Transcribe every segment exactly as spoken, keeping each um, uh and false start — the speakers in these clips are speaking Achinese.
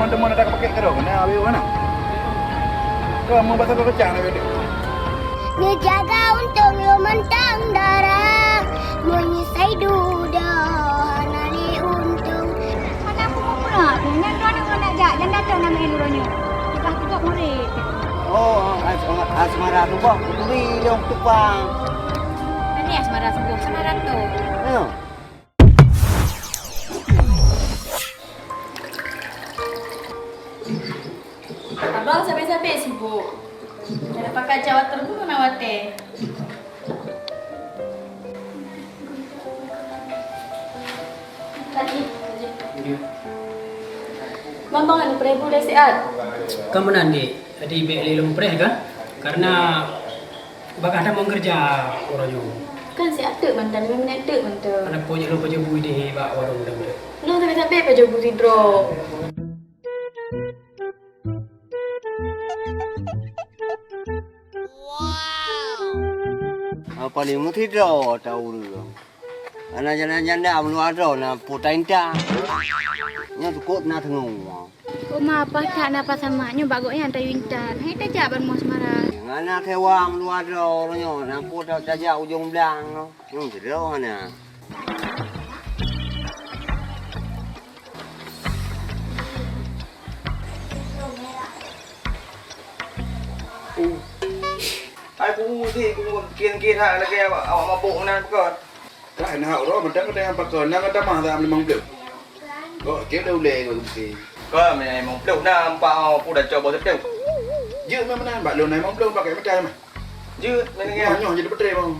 Teman-teman ada pakai kerong, kena habis mana? Kau mau basah kau kecah nak. Neujaga untông lôn mantong dara, meunyoe sai dudoe hana lé untông. Hana peue-peue pula, nyan droeneuh nak jak, dan datang nama uroe nyoe. Lepas tu buat murid. Oh, as-, asmara tu bah, kuturi lôn tupang. Tadi asmara subuh, asmara tu. Ya. Abang sabe-sabe sibuk. Ada pakai cawat terbunuh na watèe. Tadi. Bang, bang, anu, preh bu lé siat. Ka meunan, Dek. Jadi, bèk lé lôn preh, kan? Karena bagah tamong keureuja uroe nyoe. Kan siat teuk mantong, lima minit teuk mantong. Hana peue jeuet lôn pajoh bu idéh bak warong dang tu. Nah, tapi-tapi pajoh bu sidroe. Apa ni meusidroe ta ureueng? Ana janda-janda meuluwa droe na peue tainta. Nyoe cukôp na teungoh. Oma, paih that na pasamak nyoe bak gobnyan tayue intat. Hai tajak ban rumoh Asmara. Hana sewa meuluwa droe nyoe, na peue ta-, tajak ujong blang. Nyoe sidroe hana. Hai ku uzi, ku kira-kira lagèe awak, awak mabôk meunan peugah. Ka na uroe mantong keuneuk pakon, na keutamah limong ploh. Kok keu dah ulèe kok mesti. Ka limong ploh na empat, oh, pun dah coba satu. Jeuet meunan bak lôn limong ploh pakai meutai mah. Jeuet meunan. Nyoe, nyoe jadi peutré mau.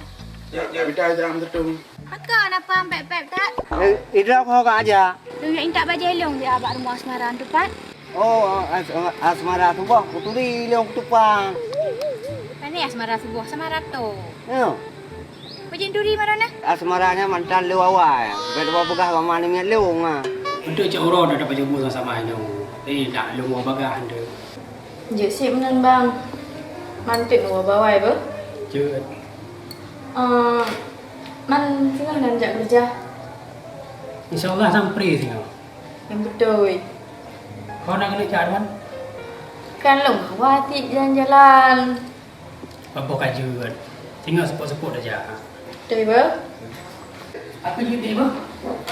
Ya, ya. Meutai dalam satu. Maka na paham pèp-pèp that? Eh, idrak ho ka aja. Lôn jak intat bajèe lôn di abak rumoh Asmara tupat. Oh, as-, asmara suboh, kuturi lôn kutupang. Pane asmara suboh, asmara to. Nyo. Peue jeuet turi mara na? Asmara nyan mantong lé awai. Bèk luwa peugah bak ma namiet lôn, ha. Beutôi cok uroe na dapat jumpa sama-sama nyoe. Eh, nak lôn bagah tu. Jeuet sit meunan, Bang. Mantong lôn bawai beuh. Jeuet. Eh, man singoh nan jak keureuja. Insya Allah sampai singoh. Nyang beutôi. Kau nak keuneuk jak, Wan? Kan lôn hawa tiep jalan-jalan. Baboh ka jeuet. Tinggai seupôt-seupôt aja. Beutôi, beuh? Aku jeuet deh, beuh.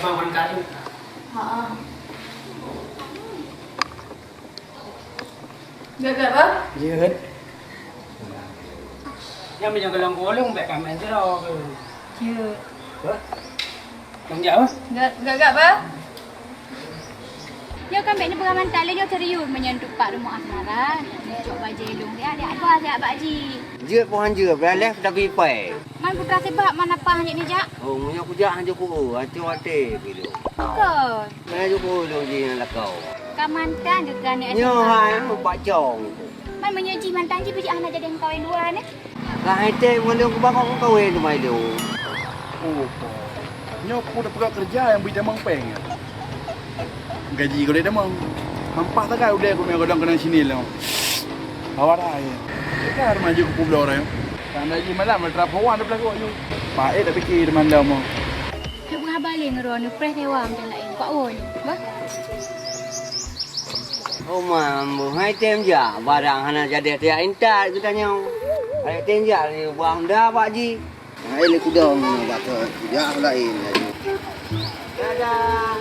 Abang angkat dulu. Ha ah. Gèt-gèt, bah? Jeuet. Nyan meunyoe golom-golom bèk ka meunan sidroe keuh. Jeuet. Bah? Bang jak, bah? Gèt-gèt, bah? Nyoe kan bèk neupeugah mantong lé, nyoe serius, meunyoe tupat rumoh Asmara, neucok bajèe lôn siat, siat bah, siat bak jih. Jeuet pih han jeuet, bèk lé tapi pai. Man peugah sabab, man apa han jeuet neujak? Oh, meunyoe kujak han jeuet ku, aco até pih lôn. Kon. Meunyoe jeuet ku lôn jih nyang lakau. Ka mantong geuh keuneuk. Nyoe hai, meupat cong. Man meunyoe jih mantong jih, bijak hana jadi meukawen dua neh. Ka hai tém ngon lôn, kubakong meukawen teuma lôn. Oh, po. Nyoe peue tapeugah keureuja nyang bri tamong péng nyan. Gaji gohlom tamong. Hampah sagai udée ku meunyoe gohlom keunan sinan lom. Awak dah, ya. Ka maju ku peubloe orang. Tanda jih malam, trap hawa dah belagu aju. Paét tak pikir teman dah mau. Nak buka haba lé ngon droeneuh preh sewa macam laén. Kuat won. Bah. Oh, mambu. Hai tém jak. Barang hana jadi tiak intat geutanyoe. Hai tém jak ni buang dah bak jih. Hai lé kudong bak kujak laén laju. Dadah.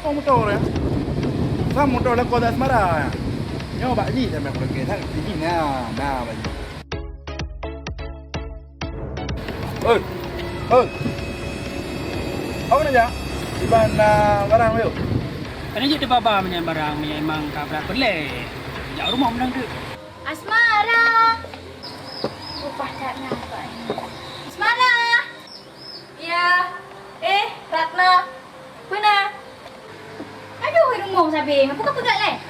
Tukang motor ya. Sam motor lakoe di Asmara. Nyoe bak jih sampai aku lakée that jih na, na bak jih. Oi. Oi. Apa nak jak? Iban na barang yuk. Ada je tebaba meunyan barang meunyan memang ka brat perleh. Jak rumoh meunan tu. Asmara. Upah tak nampak ni. Asmara. Ya. Eh, Ratna. Peue na? Aduh, rumoh sabe. Apa kau peugah leh?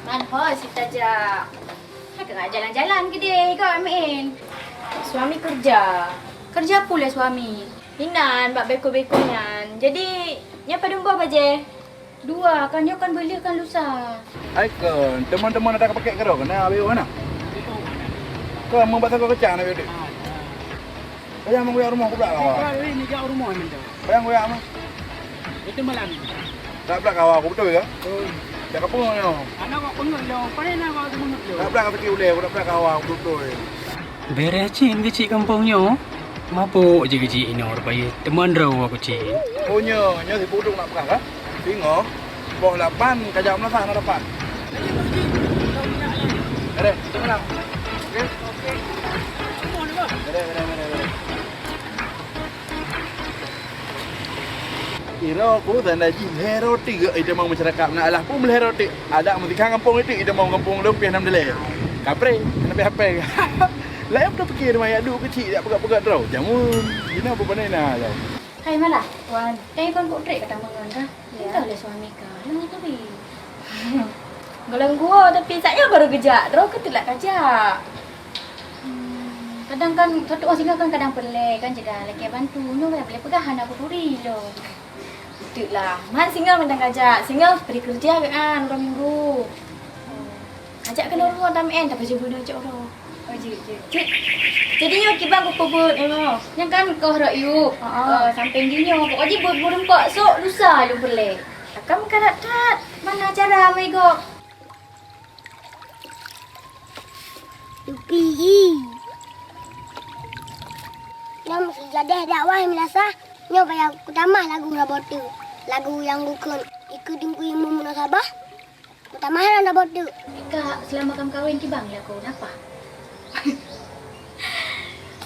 Man ho sit tajak. Hai keuneuk jalan-jalan keudeh, kau main. Suami kerja. Kerja pula suami. Inan bak beko-beko nyan. Jadi, nyoe padum boh bajée? Dua, kan nyoe kan beuleuh kan lusa. Ai kon, teman-teman ada pakai karo kena habis mana? Kau mau baca kau kecang habis tu. Payah meuguyak rumoh, kublak kawa. Kublak lé neujak u rumoh mantong. Payah guyak mah. Itu malam. Tak blak kawa aku beutôi ke? Beutôi. Jak kapeung nyoe. Anak kok peungeuet lom, pane na kau seumeuet lom. Tak blak sakét ulèe, aku tak blak kawa aku beutôi. Beureh cit keuchik gampông nyoe. Mabök jih keuchik inoe rupajih teuma droe keuchik. Oh nyoe, nyoe si Pudung nak peugah kah? Singoh, poh lapan ka jak meulasah na dapat. Beureh, beureh, beureh, beureh. Iro ku tanda jih lhèe roti geuh itamong masyarakat na alah pun lhèe roti. Adak meutika gampông itu itamong gampông lom piah nam delai. Kapreh, hana payah hapèe. Laén tu pikir maya duek keuchik dak peugah-peugah droe. Jameun, jinoe bubena na lom. Hai malah, wan. Tadi kon kok trek kata mengon kah? Ya. Entah lé suami kah. Yang itu pi. Golong gua tapi saknya baru gejak. Droe ke tulak kajak. Hmm, kadang kan satu orang singa kan kadang peureulèe kan cegah lakèe bantu. Nyoe kan boleh peugah hana kuturi lom. Betul lah. Man singa mantong kajak. Singa beri kerja kan uroe minggu. Oh. Ajak keunoe rumoh tameu'en tapi jeuet beuna cok uroe. Oh, jeuet, jeuet. Jeuet. Jadi nyoe kiban kupeubuet nyoe. Nyan kan koh rot yup. Ha. Eh, sampéng jih nyoe. Pokok jih buet bureumpok sok lusa lôn peureulèe. Takam karat that. Mana cara meugok? Yupi. Lom sijadeh dakwah meulasah, nyoe payah kutamah lagu Rabote. Lagu nyang bukon ikeue dingku imum munasabah. Kutamah lam Rabote. Kak, selama kam kawin kiban lagu napa?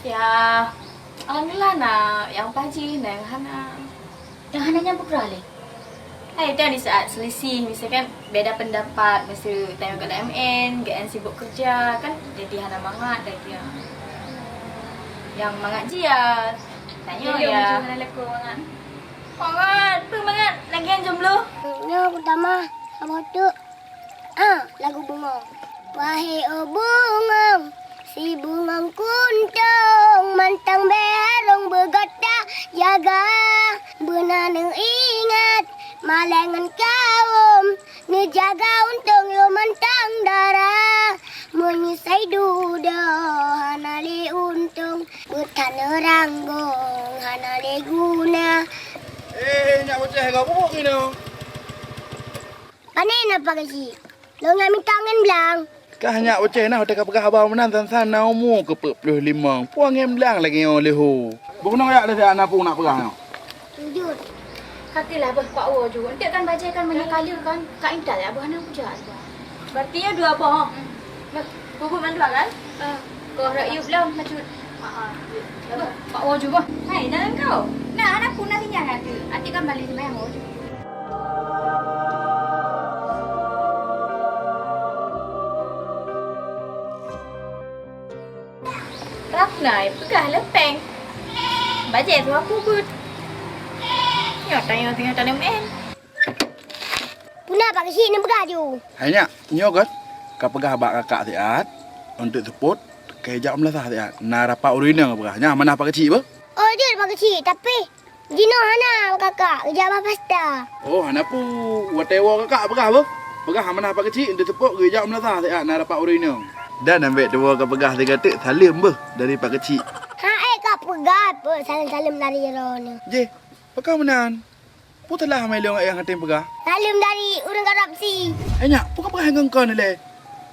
Ya, alhamdulillah na yang paji, na yang hana. Nyang hana nyan peue keuh lé? Hai, itu yang di saat selisih, misalkan beda pendapat, masa tanyoe ka M N, G N sibuk kerja, kan jadi hana mangat lagi. Yang mangat jih ya, tanyoe ya. Jadi, orang macam mana lekor mangat? Mangat, peue mangat? Lagian jomblo. Nyoe utama, apa tu? Ah, lagu bungong. Wahé oh bungong, si bungong kuntong, mantong bèe harong beugata jaga. Beuna neuingat, malèe ngon kawôm, neujaga untông yoh mantong dara. Meunyoe sai dudoe hana lé untông, beutaneuh ranggong hana lé guna. Eh, nyak bocah gak bubuk inoe. Pane na Pak Geuchik? Lôn jak mita angén blang. Kah nyak bocah na watèe ka peugah haba meunan san-san na umu keu peuet ploh limong. Peue angén blang lagèe nyoe leuho. Beukeunong jak lé siat na peue nak peugah nyoe. Jujur. Ka teulah beuh pak woe ju. Enteuk kan bajèe kan meunyoe ka lheueh kan, ka intat jak beuh hana kujak. Berarti nyoe dua boh. Hmm. Beuh, bubuk mandua kan? Ah. Kah rot yup lom, macut. Ha, ha. Beuh, pak woe ju beuh. Hai, dalam kau. Nah, anak pun nanti nyan ada. Adik kan balik sembahyang woe ju. Ratna, peugah lé péng. Bajèe tuha peubuet. Nyoe tanyoe teungoh taneum en. Peue na Pak Geuchik neupeugah ju? Hai nyak, nyoe kan ka peugah bak kakak siat, untuk seupôt, keu jak meulasah siat. Na rapat ureueng inong peugah. Nyan manah Pak Geuchik beuh? Oh, jeuet Pak Geuchik, tapi jinoe hana kakak, geujak bak pesta. Oh, hana peue. Watèe woe kakak peugah beuh. Peugah manah Pak Geuchik, untuk seupôt geujak meulasah siat na rapat ureueng inong. Dan ambek tuwoe ka peugah sigoe teuk saleuem beuh dari Pak Geuchik. Ha, eh, ka peugah peuet saleuem-saleuem dari droeneuh. Jeh, pakon meunan? Peue salah meulong ayah ngon teupeugah? Saleuem dari ureueng korupsi. Eh, nyak, peue kapeugah ngon kau ni lé?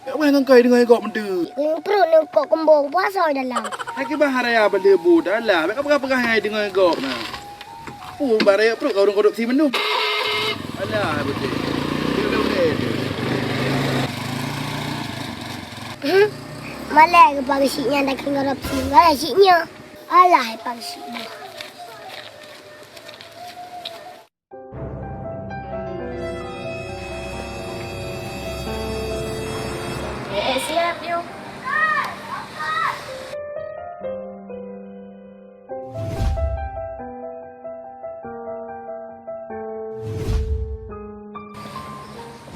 Kapeugah ngon kau deungon gob meuteuk. Pruet neukok keumbong puasa dalam. Hai kiban haraya baleubut alah, bèk kapeugah-peugah ngon deungon gob na. Peue baraya pruet kau ureueng korupsi mandum. Alah, beutôi. Hmm, malèe geupageue syiek nyan dakén korupsi. Malèe syiek nyoe. Alah, pageue syiek nyoe. Eh, eh, siap, yuk.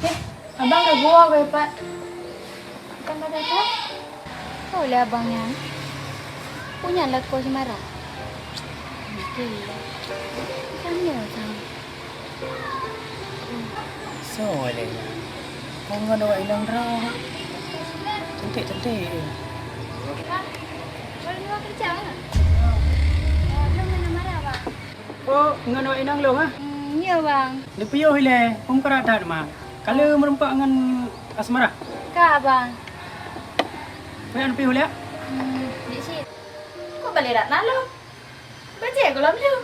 Eh, abang ka geuwoe, Pak. Bukan pada apa? Oh, lah abang nyan. Punya lakoe si Mara. Mungkin. Kan dia tahu. So, leh. Kau ngon awak inong droe. Cantik-cantik. Baru dua kerja, kan? Oh, ngon awak inong lôn, ah? Hmm, ya, Bang. Neupiôh ilée, peue meukarat that, Ma? Ka lheueh meureumpok ngon Asmara? Ka, Bang. Peue nyang neupiôh ilée? Hmm, di sit. Kok balé Ratna lom? Bajée gohlom lom.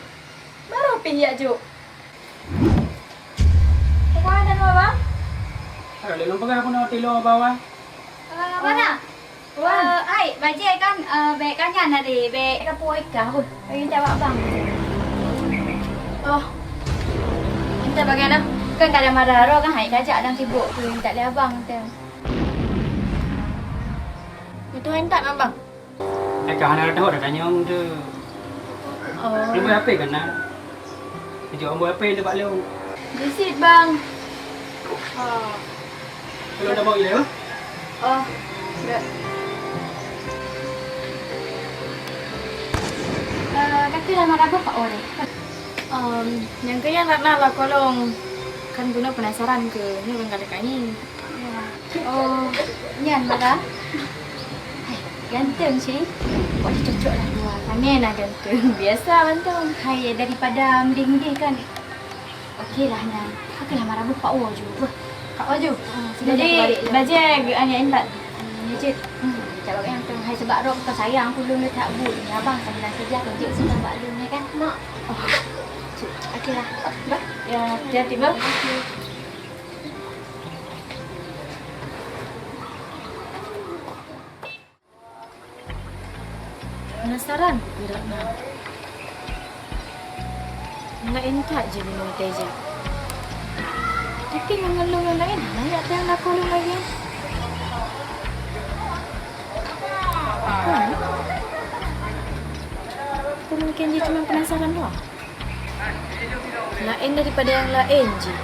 Barô pih jak jok. Peue dan, Bang? Alah, lôn peugah bunoe tilong bawah. Ah, mana? Wan. Eh, ai, bajée kan, eh, bék ka nyan tadi, bék ka puwoe kah, beuh. Lagi minta bak bang. Oh. Minta bagian dah. Kan kada marah roh kan, hai kajak dan sibuk tu, minta lé abang tu. Itu minta kan, Bang? Hai ka hana dah tahu dah tanyong tu. Oh. Nombor H P kan, nak? Jok nombor H P tu bak lôn. Di sit, Bang. Oh. Kalau dah bawa ilée, oh? Oh, dah. Eh, kata lah marah apa, Pak Wan? Em, nyang keu nyan Ratna lah kolong. Kan guna penasaran ke, ni orang kata kani. Ya. Oh, nyan marah. Hai, ganteng sih. Wah, cocok lah dua. Aneh lah ganteng. Biasa mantong. Hai, daripada mending-mending kan. Okey lah nyan. Okey lah, marah beuh Pak Wo ju beuh. Pak Wo ju. Ah, jadi, bajée geuaniaya intat. Hmm, ya, Cit. Hmm, cakap yang tu. Hai, sebab rok kau sayang aku lôn letak but. Ni abang sambil kerja kerja sini bak lôn ni kan. Mak. Oh, Cit. Okey lah. Bah, ya, hati-hati, bah. Penasaran ku keu Ratna. Laén that jih bunoe watée jak. Tapi ngon lôn nyang laén hana jak teuang lakoe lôn lagée nyan. Hah? Atau mungkin jih cuma penasaran doang? Laén daripada nyang laén jih.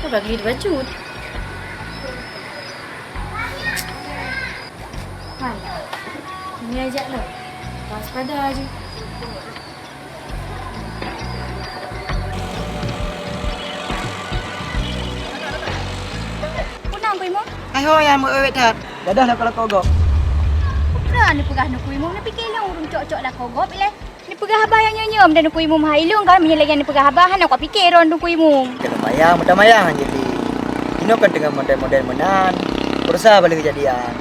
Ka bagi bacut. Hai, ini ajak lo. Waspada je. Punang ku imum. Hai ho, nyang meu-, ewek that. Dadah lakoe-lakoe gob. Peue neupeugah neuku imum, neupike lôn ureueng cok-cok lakoe gob ilée. Neupeugah haba nyang nyoe-nyoe, dan neuku imum hai lôn kan, meunyoe lagée neupeugah haba, hana kupiké droe neuku imum. Keuneuk mayang, meuteumanyong jadi. Inoe kan teungoh modern-modern meunan. Peurasa balik kejadian.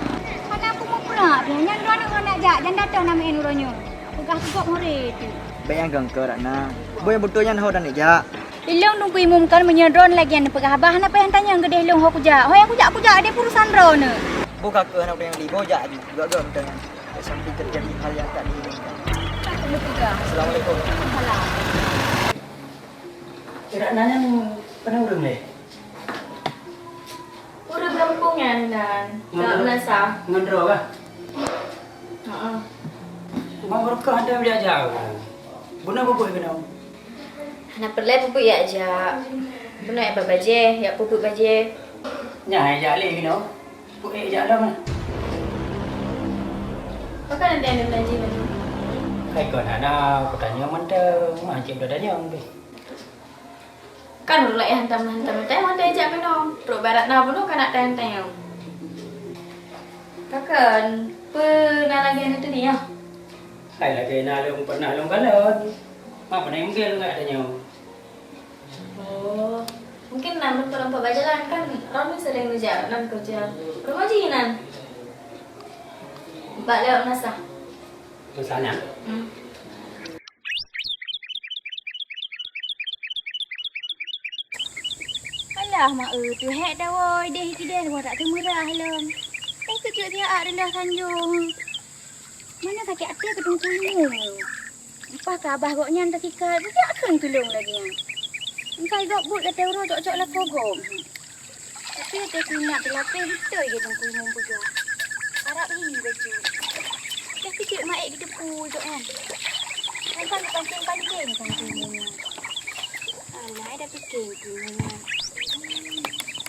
Hana peue meupeurah, nyan droe neuh nak jak, dan datang nama uroe nyoe. Peugah teugok murit tu. Bayang gangka Ratna. Boy beutôi nyan ho dan jak. Ilong dungku imum kan meunyoe droe lagée neupeugah haba hana payah tanyong keudeh ilong ho kujak. Ho nyang kujak-kujak deh urusan droe neuh. Boh ka keuh aneuk nyang di boh jak aju. Gak-gak meutanyan. Sampai terjadi hal yang tak diinginkan. Assalamualaikum. Waalaikumsalam. Irak nanya ni pernah urung leh? Ureueng gampông nyan nan, Ngon Kak Meunasah. Ngon droe kah? Heeh. Mak Meureukoh hantom jak-jak. Bunoe bubui keunoe. Hana peureulée bubui jak-jak. Bunoe jak bajée, jak peubuet bajée. Nyan jak lé keunoe. Peuék jak lom lah. Pakon anda yang belanja baju? Hai kon hana, kutanyong mantong, mah cit udah tanyong deh. Kan ureueng laén hantom-hantom tanyong, tanyong jak keunoe. Trok barat na bunoe kan nak tanyong-tanyong. Pakon, peue na lagée na teudiyoh? Hai lagée na lôn pernah lôn kalon. Ma pernah mungkin lôn nggak tanyong. Oh, mungkin na meuteureumpok bak jalan kan. Romi sering neujak nan kerja. Rumoh jih nan. Bak lewat Meunasah. Meunasah nyan? Hmm. Alah, mak eu, tu hék dawai deh kideh, wah tak teumeurah lom. Eh, kejut dia ak rendah sanjung. Mana sakit até keudungku ilmu. Leupah keu abah gobnyan tasikat, geujak kheun tulông lagée nyan. Engkai gob buet gata uroe cok-cok lakoe gob. Tapi watée kuingat teulapeh beutôi geuh dungku imum peugah. Harab hi bacut. Dah keucek maék geuteupue gobnyan. Mantong geupancéng-pancéng kang dungku imum nyan. Alah, dah pike dungku imum nyan.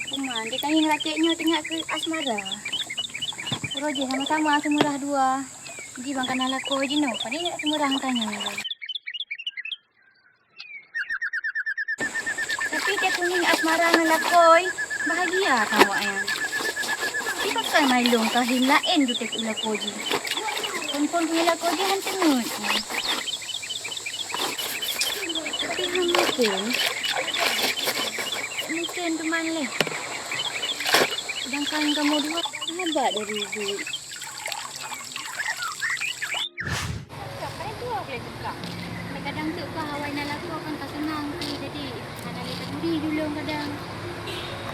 Kuman, di kayée raket nyoe teuingat keu Asmara. Uroe jih sama-sama seumurah dua. Ji bang kana lakoe jinoe, pane nak seumeurang tanyoe. Tapi teuh kuning Asmara ngon lakoe, bahagia ka awak nyan. Tapi pakon mailong kahim laén jutek u lakoe jih. Phon-phon keu lakoe jih han teungeut. Mungkin, mungkin teuma lé. Sedangkan kamoe dua sahabat dari dulu. Kadang tu ka awai na lakoe kan ka seunang tu, jadi hana lé teubudi julong kadang.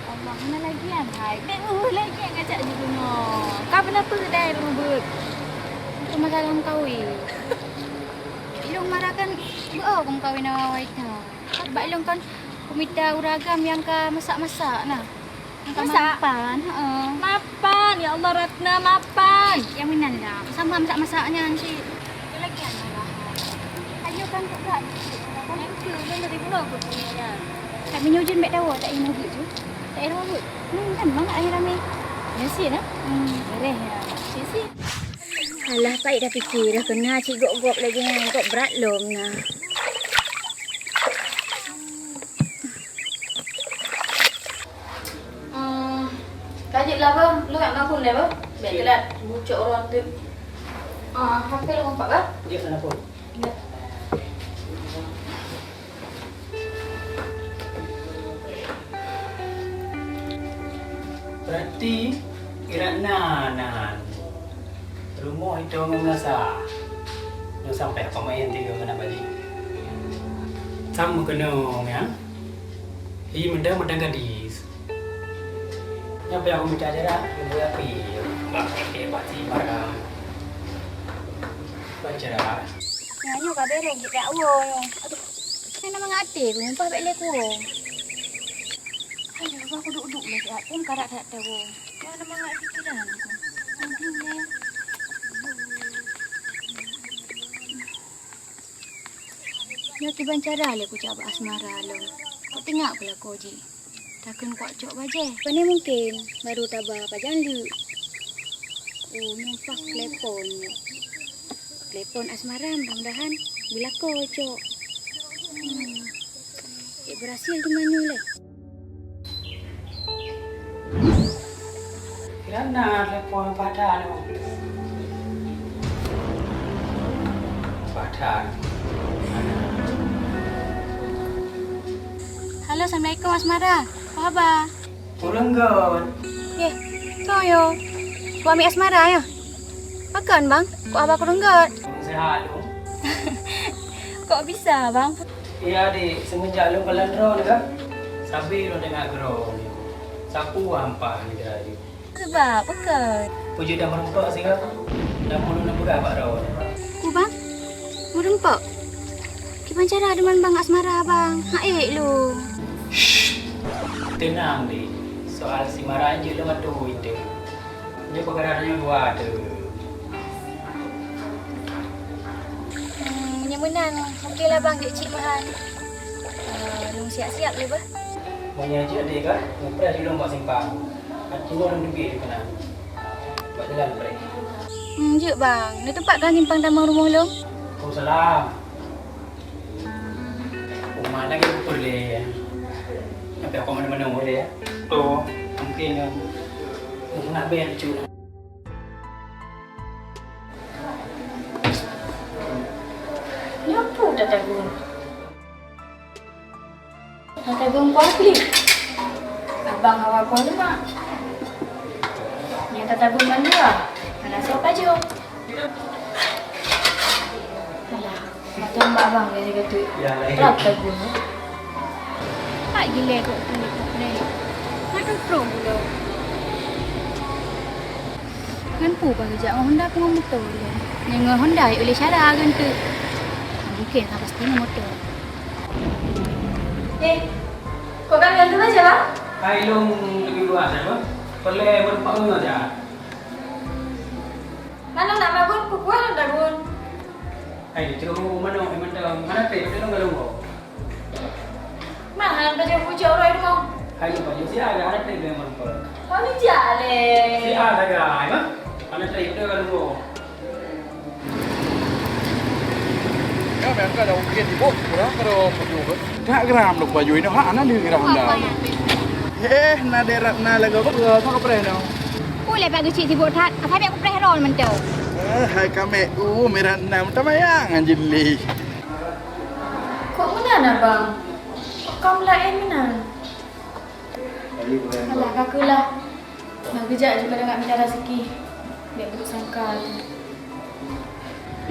Allah, hana lagi nyan hai. Bèk uh lagi nyan ngajak jibunoe. Ka beuna peudai rubeut. Untuk masalah meukawen. Ilong mara kan beuo keu meukawen awai-awai that. Bak ilong kan kumita ureueng agam nyang ka masak-masak na. Nyang ka masak? Mapan, heeh. Mapan, ya Allah Ratna, mapan. Nyang meunan lah. Sama masak-masak nyan cit. Lagi ana lah. Ayo kan kak. Kan tu lôn dari bunoe keu punya nyan. Kat minyak ujeuen bèk tawoe, tak ilong buet tu. Tak ilong buet. Hmm, kan bangat ramai-ramai. Biasa lah. Hmm, beres ya. Sisi. Alah, payah dah fikir dah keu na cit gop-gop lagèe nyan, gop brat lom na. Ah, ka jeuet lah, Bang. Lôn nak ngakun lé, Bang. Bèk teulat, bucok uroe teuk. Ah, H P lôn pat, Bang? Jeuet, na phôn. Ya. Berarti Iratna nan rumoh itu ngon Nasa. Nyoe sampai pemain tiga mana balik. Sama kena ya. Hi mendang mendang gadis. Nyampe aku minta jarak, ibu api. Bak pakai bati barang. Baca. Nah, nyoe ka beres jeuet jak woe nyoe. Aduh, nyan na mangat até ku, muphah bèk lé ku woe. Aduh, bah ku duek-duek lé siat, pun karat that teuh woe. Nyoe na mangat pikiran ku. Aduh, lé. Nyoe kiban cara lé kucok bak Asmara lom. Kutingak peulaku jih. Takheun kucok bajèe. Pane mungken baru taba pajan leuek. Oh, nyoe pas telepon. Telepon Asmara, mudah-mudahan beulaku cok. Hmm. Cek berhasil teuma nyoe lé. Kira na telepon Pak Dan. Pak Dan. Halo, assalamualaikum Asmara. Apa haba? Kureueng göt. Eh, soe nyoe? Suami Asmara nyoe? Pakon, Bang? Kok haba kureueng göt? Kureueng sehat lôn. Kok bisa, Bang? Iya, Dek. Semenjak lôn kalon droeneuh, sabe lôn teuingat keu droeneuh. Sapeue hampa nibak lôn. Sabab, pakon? Peue jeuet tameureumpok sigoe? Lam ulôn na peugah bak droeneuh. Ku, Bang? Meureumpok? Kiban cara deungon Bang Asmara, Bang? Hana ék lôn. Shh! Teunang, Dek. Soal si Mara jeuet lôn atô teuh. Nyoe peukara tanyoe dua teuh. Hmm, meunyoe meunan, oke lah, Bang, jeuet cit meuhan. Eh, lôn siap-siap lé bah. Meunyoe jeuet deh, Kak, mupreh jih lôn bak simpang. Aci lôn duek keunan. Bak jalan preh. Hmm, jeuet, Bang. Di teumpat kan simpang tamong rumoh lôn? Waalaikumsalam. Uma lagi peureulèe. Tapi aku mana-mana boleh ya. Tu, mungkin kan. Mungkin nak bayar lucu. Nyoe peue tatagun? Tatagun kuah pli. Abang hawa kuah lemak. Nyoe tatagun mandua. Hana soe pajoh. Alah. Mata mak abang dia kata, ya, lain. Rap lagu ni. Tak gila kok kulit kok ni. Mana pro pula? Ngan pu bang jak ngon Honda pun motor dia. Ngan ngon Honda ya boleh cara kan tu. Mungkin tak pasti motor. Eh, kok kan gantung aja lah? Hai long lebih luas apa? Perlu berempat orang aja. Mana nak bangun? Pukul dah bangun. Hai, di rumah mana? Mana? Mana teh? Mana? Mana ada yang pucuk orang itu? Hai, lupa juga. Si ada, ada tadi yang melempar. Kau ni jahat leh. Si ada, ada, hai, mah? Mana tadi? Udah kalau mau. Ya, mereka ada mungkin sibuk, kurang kalau perlu. Tak geram lu baju ini, ha, anak dia geram dah. Eh, na deret na lagu apa? Kau kau pernah dong? Uleh pagi cik sibuk that, asal biar aku preh ron mentau. Eh, hai kami, uh, merah enam, tamayang anjing leh. Kok meunan, Abang? Kon laén meunan. Alah, ka keuh lah. Nah, geujak juga dah nak minta rezeki. Biar buruk sangka tu.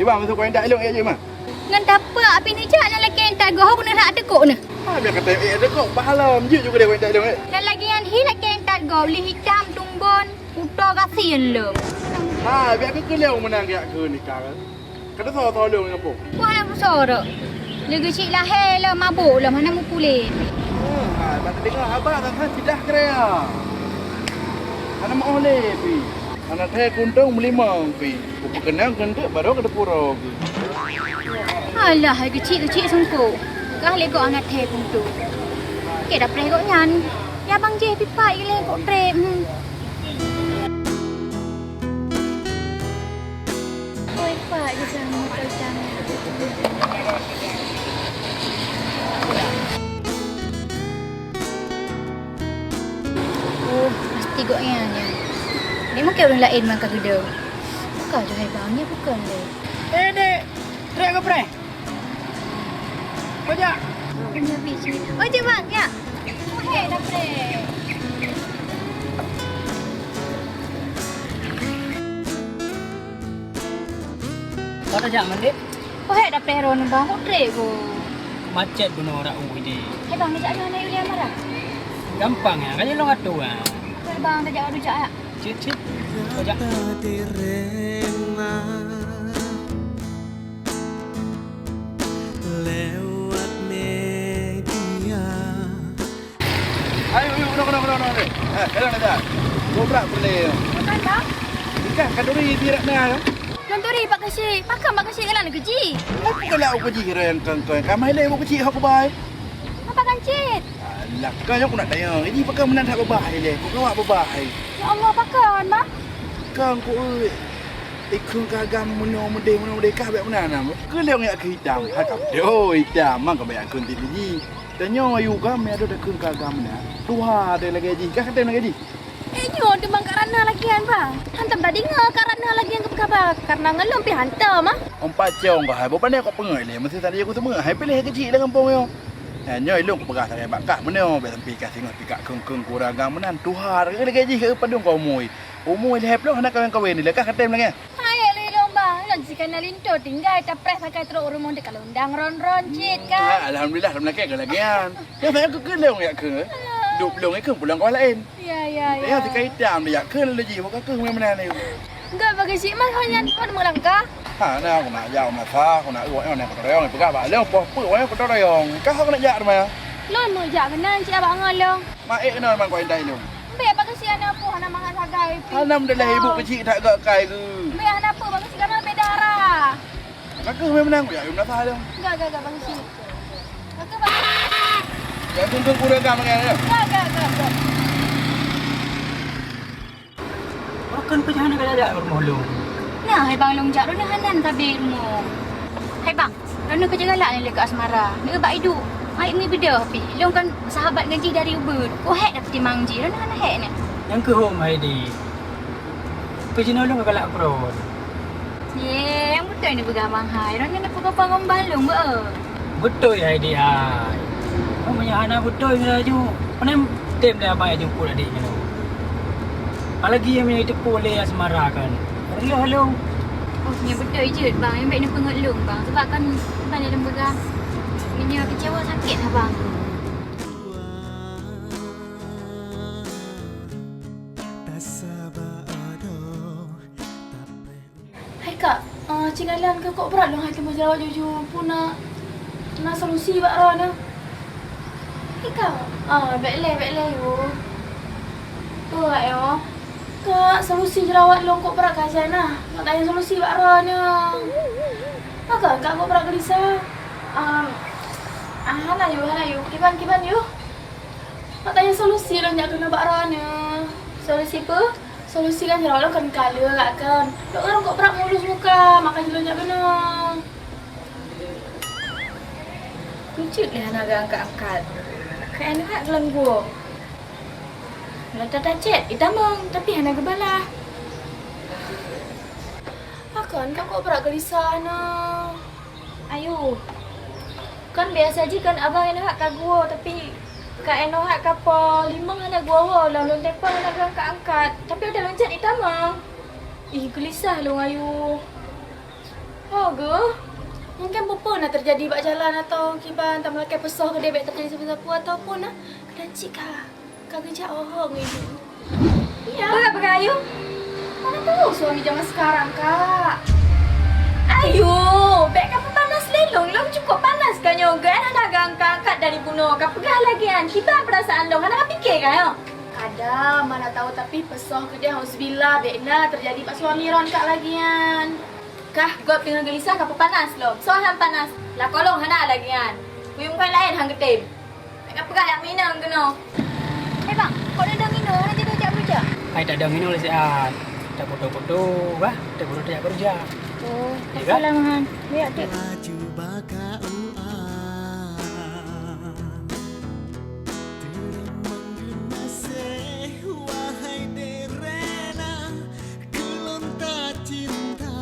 Iban masuk kau indak ilong ya, Mak? Ngon tapak api ni jak, nyan lakèe intat gob, keuneuk rak deukok neh. Ha, biar kata eh deukok, pahala jeuet juga dia kau indak ilong eh. Nyan lagèe nyan hi lakèe intat gob, li hitam, tumbon, uto gasien lom. Ha, biar keu keuliau meunang geujak keu nikah kan. Kata soe-soe lôn ngon gampông? Wah, hana meusorok. Lé geuchik lahé lom, mabök lom, hana meupuléh. Oh, hai, bak teudeungoe haba, tan-tan sidah keuraya. Hana meu'oh lé pih. Hana thèe kuntông meulimong pih. Kupeukeunong keuneuk barô ka teupuro geuh. Alah, hai geuchik-geuchik sungkôh. Kah lé gob hana thèe kuntông. Keu dapréh gobnyan. Ya bang jih pipa ilée kok trép. Hmm. Oi, Pak, di sana motor sana. Oh, pasti gobnyan nyan. Ni mungkin ureueng laén mangka geudong. Maka jahai bang, nyan bukon lé. Eh, Dek, trek ke preh? Ojak. Ojak, Bang, ya. Wahé, dapréh. Kau dah jak mandé? Wahé, dapréh droeneuh, Bang. Kok trek, Bang? Macet bunoe rak ueh deh. Hai, Bang, dah jak mana, Yulia marah? Gampang ya, kan lôn atur ah. Oke, Bang, dah jak, dah jak, ya. Cit, cit. Ojak. Lewat media. Ayo, ayo, kena, kena, kena, kena. Eh, kena, kena. Gobrak boleh. Bukan, Bang. Ikan kanduri di rak tengah, ya. Kanduri, Pak Keuchik. Pakon Pak Keuchik galak keu jih? Apa galak keu jih, kira yang kengkeng. Kamai lé, Pak Keuchik, aku bai. Apa kan, Cit? Alah, kan aku nak tanya. Ini pakon meunan that babah, lé. Kau kawak babah, hai. Ya Allah, pakon, Bang? Kang, kau, eh. Ikheun ka agam meunoe meudeh, meunoe meudeh, ka bék meunan, nah. Keu lé nyang keu hitam. Hai, ka beutôi, oh, hitam. Mang ka banyak kheun teuh jih. Tanyoe ayue ka, meuadoh takheun ka agam meunan. Tuha deh lagèe jih, ka keutem lagèe jih. Eh, nyoe teuma karana lagèe nyan, Bang. Hantom tadeungoe karana lagèe nyan geupeugah, Bang. Karana ngon lôn pih hantom, ah. Ôn pacong kah hai, boh pané kok peungeuet lé, meusti tadi aku teumeuah hai piléh keuchik lam gampông nyoe. Eh, nyoe ilôn kupeugah sagai bak kah meunoe, bèk sampai kah singoh pih kah kheun-kheun kurang agam meunan. Tuha lagèe jih keu padum kah umui. Umui lhèe ploh hana kawen-kawen, dilakah keutem lagèe. Hai, lé lôn, Bang. Lôn sikana linto tinggai tapreh sakai trok u rumoh deuh ka lôn undang ron-ron cit kan. Ah, alhamdulillah, lôn lakèe keu lagèe nyan. Nyang saya keu keu lôn yak keu. Duek lôn ikeu pulang kawan laén. Ya, ya, ya. Nyang sikai itam dia yak keu lôn jih, bukan keu meunan ni. Enggak bagi si Mas hanya tuan melangkah. Ha, na aku nak jak masa, aku nak uak nyoe aku toroyong peugah bak lôn poh peue wayang aku toroyong. Kah aku nak jak rumah. Lôn mau jak keunan cik abak ngon lôn. Mak ek keunan mang kau indai lôn. Bèk bak keuchik hana peue, hana mangat sagai pih. Alhamdulillah, ibu keuchik that gak kai ke? Bèk hana peue, bak keuchik kamoe beda arah. Ka keuh meunan, ya, ya, meunasah lôn. Gak, gak, gak, bak keuchik. Ka keuh, bak keuchik. Ya, tunggu kurang agam lagèe nyan. Gak, gak, gak, gak. Pakon keuh hana galak-galak rumoh lôn? Nah, hai bang lôn jak, droeneuh hana tabe rumoh. Hai bang, droeneuh keuh galak lé keu Asmara. Neu bak iduek. Hai mi beudôh pih. Lôn kan sahabat ngon jih dari ubeut. Kok hék dah peutimang jih, droeneuh hana hék nyan. Nyang keuh hom hai di. Keuh jinoe lôn galak keudroe. Ye, nyang beutôi neupeugah bang hai. Droeneuh neupeugah bang ngon bang lôn beu. Beutôi hai di hai. Oh, meunyo hana beutôi laju. Pane tem deh abang aju pun adik nyoe. Apalagi nyang meunyo teupeu lé Asmara kan. Reuloh lôn. Oh, nyan beutôi jeuet bang. Nyang bèk neupeungeut lôn bang. Sebab kan bang lôn peugah. Meunyo keucewa sakét lah bang. Hai kak, ah, cing Alan keu kok brat lôn hai teuma jerawat juju. Peue na, na solusi bak droeneuh? Hai kak, ah, bèk lé, bèk lé yue. Peue kak nyoe? Kak, solusi jerawat lôn kok brat ka jai na. Nak tanyong solusi bak droeneuh. Pakon kak kok brat geulisa? Ah, ah, hana yue, hana yue. Kiban, kiban yue. Nak tanyong solusi lôn jak keunoe bak droeneuh. Solusi peue? Solusi kan jerawat lôn kan ka le gak kan. Lôn ureueng kok brat mulus muka, maka jih lôn jak keunoe. Keuneuk lé hana geuangkat-angkat. Kayém that geulanggueng. Lôn tata chat, itamong, tapi hana geubalah. Pakon kak kok brat geulisa na? Ayo. Kan biasa jih kan abang inoe ka geuwoe, tapi ka inoe ka po limong hana geuwoe-woe, lom lôn telepon hana geuangkat-angkat. Tapi ada lôn chat itamong. Ih, geulisah lôn ayue. Ho geuh? Mungken peue-peue na teujadi bak jalan atawa kiban, tameulakèe peusoh keudéh bèk teujadi sapeue-sapeue ataupun na keudéh cit ka. Ka geujak ho-ho ngon ibu. Iya. Peugah-peugah, Ayu. Mana tahu suami zaman sekarang, Kak. Ayu, bèk kapeupanas lé lôn. Lôn cukup panas ka nyoe, kan hana geuangkat-angkat dari bunoe. Kapeugah lagèe nyan, kiban peurasaan lôn, hana kapike ka nyoe. Kadang, mana tahu, tapi peusoh keudéh, auzubillah, bèk na teujadi bak suami droen Kak lagèe nyan. Kah, gob teungoh geulisah kapeupanas lom. Soe han panas? Lakoe lôn hana lagèe nyan. Kuyueng kah laén han geutem. Bèk kapeugah jak meuinong keunoe. Eh, bang, kok dong inoe hana jadwal jak beureuja? Hai, tak dong inoe lé siat. Tapoto-poto bah, tapoto jak beureuja. Oh, iya kah? Salah mahan. Baik, Cik. Laju baka uang. Terima kasih, wahai Derena, kulon tak cinta.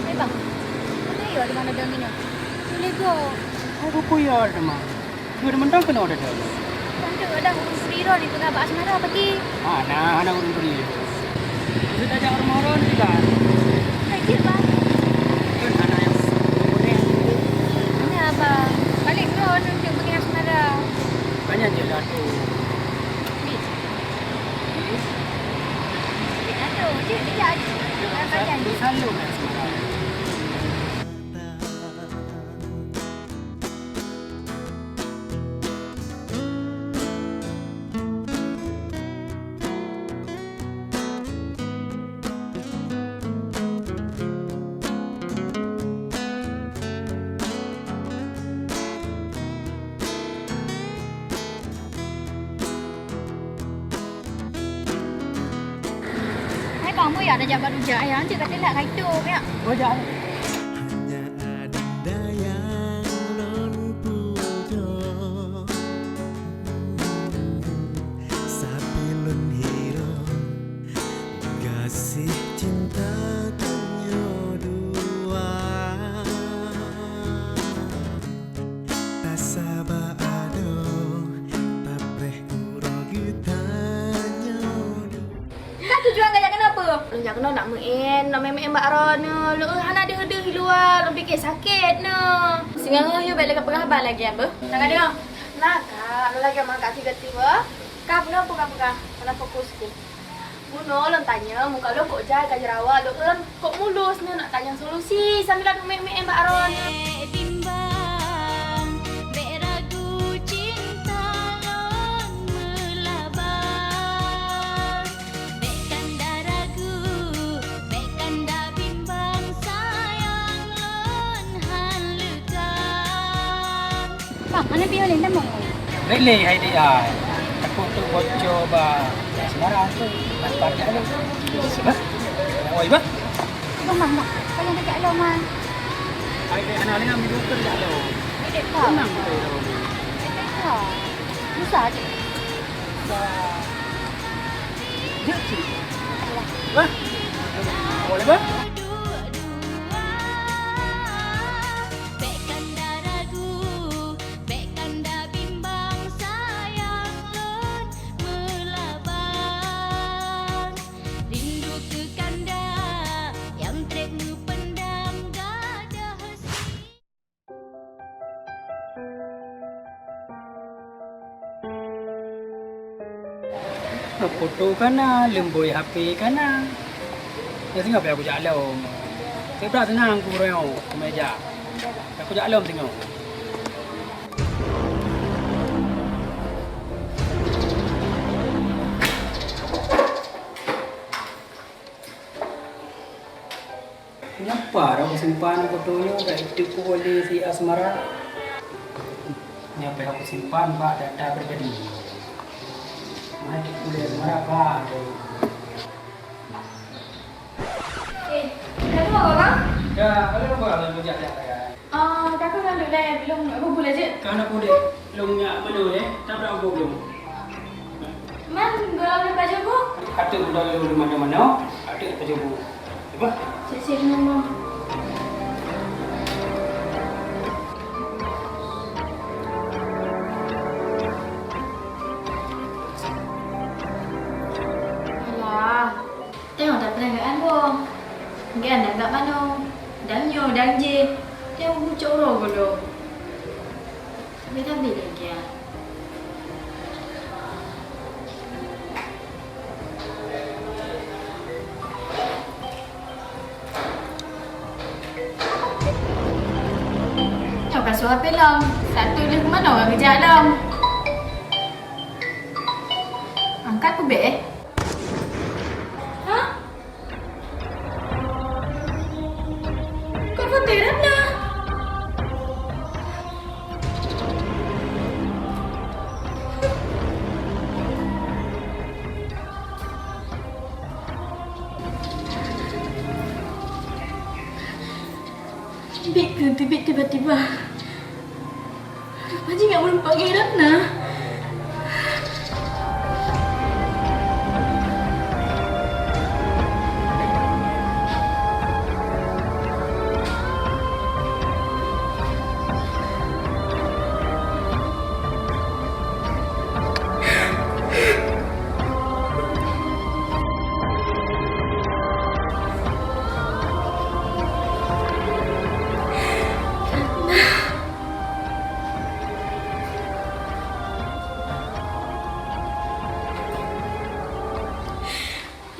Hei bang, peue na yue di mana dong inoe? Boleh go. Hai, peue yue di mana? Yue di mana keunoe dong? Kan tu ada ureueng turi droen di teungoh bak asmara pagi. Hana, hana ureueng turi. Yue tajak rumoh droen di kan? Hai, cit bang. Kan hana nyang boleh. Hana bang. Balik droen untuk pergi asmara. Banyak je lah tu. Ni. Ni. Ni ada. Cik, dia ada. Dia ada. Selalu, selalu. Hai bang, beu ya dah jak bak rujak ya, cit ka telat ka itu ya. Beu jak. Hanya adinda nyang lôn pujoe, sapeue lôn hiroe, gaséh cinta tanyoe dua. Tasaba adoe, tapreh uroe geutanyoe dua. Ka tujuan kajak keunoe peue? Lôn jak keunoe nak meu'en, nak meu'en bak droeneuh. Lôn hana deuh-deuh di luwa, lôn pike sakét neuh. Singoh-ngoh yue bèk lé kapeugah haba lagèe nyan beuh. Na kadeungoe? Na, Kak. Lôn lagèe meuangkat tiga tiba. Ka bunoe peue kapeugah? Hana fokus ku. Bunoe lôn tanyong, muka lôn kok jai ka jeurawa, lôn kok mulus neuh, nak tanyong solusi sambil lôn meu'en-meu'en bak droeneuh. Bèk bimbang, bèk ragu cinta lôn meulaba. Bèk kanda ragu, bèk kanda bimbang, sayang lôn han leukang. Bang, hana piôh lé, tamong. Bèk lé, hai dek ai. Takot tu bocor bak asmara tu. Bak, bak, bak. Bah? Oi, bah? Bang, bang, bang. Tolong kajak lom, Man. Hai dek, hana lé, ambil duit tu kajak lom. Dek, Pak. Tenang tu, lom. Dek, Pak. Susah je. Susah. Jeuet cit. Alah. Bah? Boleh, bah? Bèk kanda ragu, bèk kanda bimbang, sayang lôn meulaba. Rindu keu kanda nyang trép meupeundam gadoh si. Foto ka na, leumbôi H P ka na. Nyang singoh pih kujak lom. Siblah seunang ku uroe nyoe, ku meja. Kujak lom singoh. Nyan pat rot simpan foto nyoe, ka jiteupeue lé si Asmara. Nyan pih ka simpan bak data pribadi. Mari jiteupeue lé Asmara bak. Eh, ka tuwoe, Bang? Ka, ka tuwoe, Bang. Lalu jak, jak, jak. Ah, ka keuh nyan lé, bilong nak bubur aja. Ka na pudek, lôn nyak manoe lé, tabrak bubur lôn. Man, gohlom lôn pajoh bu? Ateueh udah lôn di mana-mana, ateueh pajoh bu. Apa? Cek-cek dulu, Bang. Manoe, dan nyoe, dan jéh, nyang bucok uroe gohlom. Habéh-habéh lagèe nyan. Nyoe ka su H P lom, satu lheueh manoe ka geujak lom. Angkat peubéh. Hah? Kon foto Ratna? Teubiet keu, teubiet tiba-tiba. Rupa jih ngon meureumpok ngon Ratna.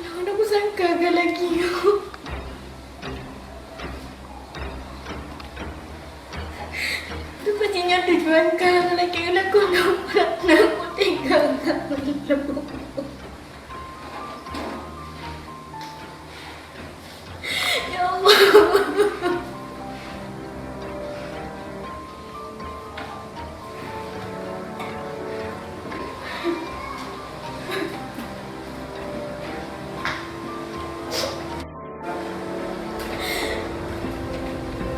Lôn hana kusangka ka lagèe nyoe. Rupa jih nyoe tujuan ka lagèe nyoe, kon lôn peurah na kutinggai. Ya Allah.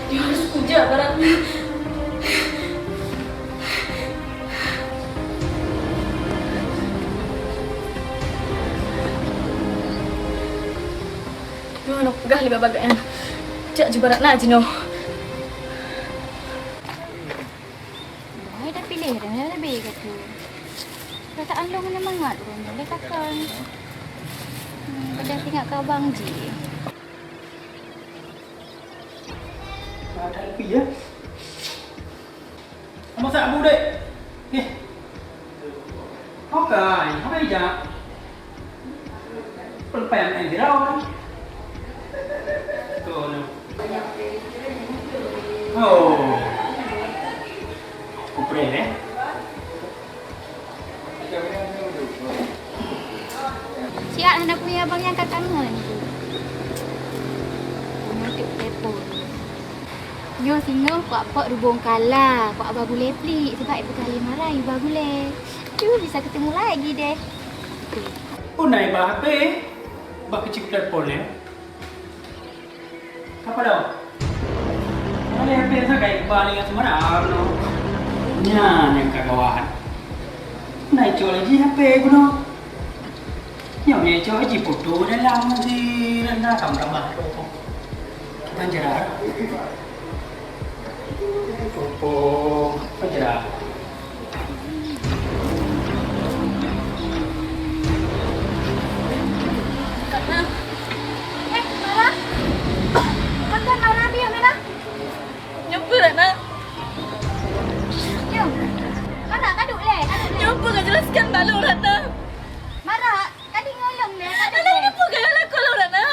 Nyoe harôh kujak barat nyoe. Nyoe lôn peugah lé bak bagat nyan. Jak ju barat na jinoe. Hai dah piléh dah, dah leubeh ka tu. Perasaan lôn hana mangat ureueng nyan lé kakang. Hmm, padahai ingat keu abang jih. Ada lebih ya? Masa Abu dek? Eh. Oke, apa aja? Peuleupah nyang dirau kan? Tuh, no. Oh. Kupreh, eh? Siat hana punya abang nyang ka kangen tu. Punya tu telepon. Nyoe singoh kuak pot rubong kala, kuak ba gulée plik, sebab ibu kali marai ba gulée. Tu bisa ketemu lagi deh. Pun naik ba H P, ba kecil telepon ya. Apa dah? Mana H P saya kayak kembali yang semana, no. Nyan yang kagawat. Naik cok lagi H P guna. Nyoe meucok jiputoh dalam si Ratna, tam-, tambah panjara. Popo panjara. Ratna. Eh, Mara. Bukan Mara dia, Mara. Nyoe peue, Ratna? Nyoe. Mara, ka duek lé, ka duek lé. Nyoe peue, ka jelaskan bak lôn, Ratna. Mara, ka deungoe lôn lé, ka duek lé. Alah, nyoe peue ka lakoe lôn, Ratna?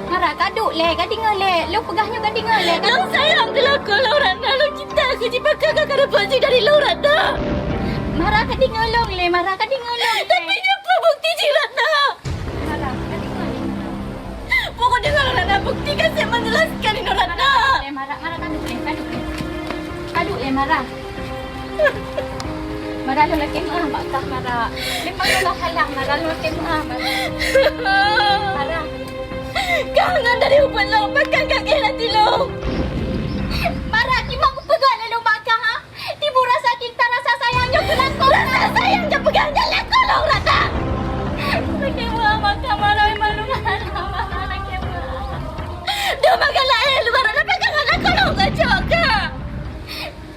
Mara, ka duek lé, ka deungoe lé. Lôn peugah nyoe ka deungoe lé, ka duek. Lôn sayang keu lakoe lôn, Ratna. Lôn cinta keu jih, pakon ka dapat jih dari lôn, Ratna? Mara, ka deungoe lôn lé, Mara, ka deungoe lôn lé. Tapi nyoe peue bukti jih, Ratna? Mara, ka deungoe lé, Mara. Pokok deungoe, Ratna, bukti ka siap menjelaskan inoe, Ratna. Mara, Mara, ka duek lé, ka duek lé. Ka duek lé, Mara. Mara, lôn lakèe meu'ah bak kah, Mara. Memang lôn salah, Mara, lôn lakèe meu'ah, Mara. Mara. Kah ngon dari ubat lôn, pakon ka gèt até lôn. Mara, kiban kupeugah lé lôn bak kah, ha? Tibu rasa cinta, rasa sayang nyoe keu lakoe. Rasa sayang nyoe peugah nyan lakoe lôn, Ratna. Lakèe meu'ah bak kah, Mara, memang lôn salah, Mara, lakèe meu'ah. Dua makan laén luwa Ratna, peugah ngon lakoe lôn geucok kah.